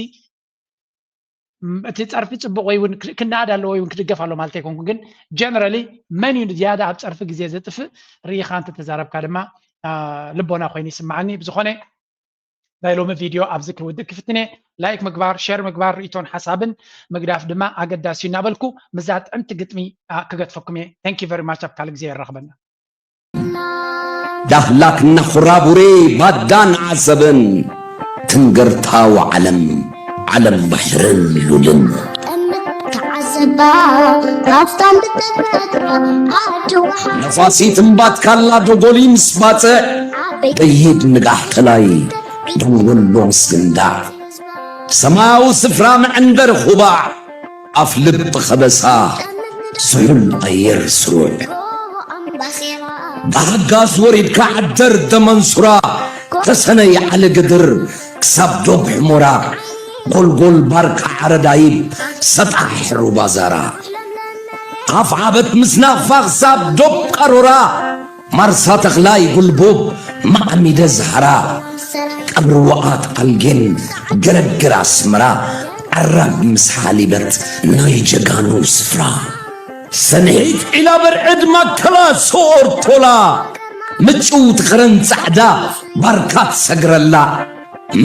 ም-፣ እቲ ፀርፊ ፅቡቕ ወይ እውን ክ-፣ ክናድ ኣለዎ ወይ እውን ክድገፍ ኣለዎ ማለት ኣይኮንኩን። ግን ጀነራሊ መን እዩ ዝያዳ ኣብ ፀርፊ ግዜ ዘጥፍእ ርኢኻ እንተተዛረብካ ድማ፣ አ፣ ልቦና ኮይኑ ይስማዓኒ። ብዝኾነ ናይ ሎሚ ቪድዮ ኣብዚ ክውድእ ክፍትን እየ። ላይክ ምግባር፣ ሼር ምግባር፣ ርእቶን ሓሳብን ምግዳፍ ድማ ኣገዳሲ እዩ እናበልኩ ምስዛ ጥዕምቲ ግጥሚ፣ አ፣ ክገድፈኩም እየ። Thank you very much። ኣብ ካልእ ግዜ የራኽበና። ዳህላክ እናኹራቡሬ ባዳን ዓሰብን ትንግርታዊ ዓለም ዓለም ባሕርን ሉልን ጠምት ተዓዘባ ካብታን ብትፈጥሮ ዓዲ ወሓ ነፋሲት እምባትካላ ዶጎሊ ምስ ባጽዕ ዓበይቲ በይድ ንጋሕ ተላይ ደንጎሎ ምስ ግንዳዕ ሰማያዊ ስፍራ መዐንደር ኹባዕ ኣፍ ልቢ ኸበሳ ስሑል ኣየር ስሩዕ ኣምባሴራ ብሓጋዝ ወሪድካ ዓደር ደመንሱራ ተሰነይ ዓሊ ግድር ክሳብ ዶብ ሕሞራ ጎልጎል ባርካ ዓረዳይብ ሰጣሕ ሩባ ዛራ ኣፍ ዓበት ምስ ናፋ ክሳብ ዶብ ቃሮራ ማርሳ ተኽላይ ጉልቡብ ማዕሚደ ዛህራ ቀብሪ ወቓት ኣልጌን ገረግር ኣስመራ ዓራብ ምስ ሓሊበት ናይ ጀጋኑ ስፍራ ሰንሒት ዒላ በርዕድ ማከላ ሶር ቶላ ምጭውቲ ኸረን ጻዕዳ ባርካት ሰግረላ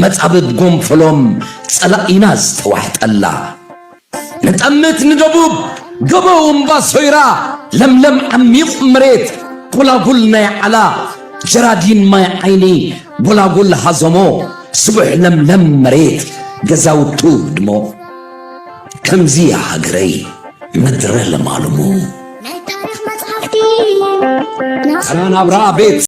መጻብብ ጎንፈሎም ጸላኢና ዝተዋሕጠላ ንጠምት ንደቡብ ገበው እምባ ሶይራ ለምለም ዓሚቕ መሬት ጎላጉል ናይ ዓላ ጀራዲን ማይ ዓይኒ ጎላጉል ሃዞሞ ስቡሕ ለምለም መሬት ገዛውቱ ህድሞ ከምዚ እያ ሃገረይ ምድረ ለማልሙ ናይ ታሪኽ መፅሓፍቲ ተራ ናብራ ቤት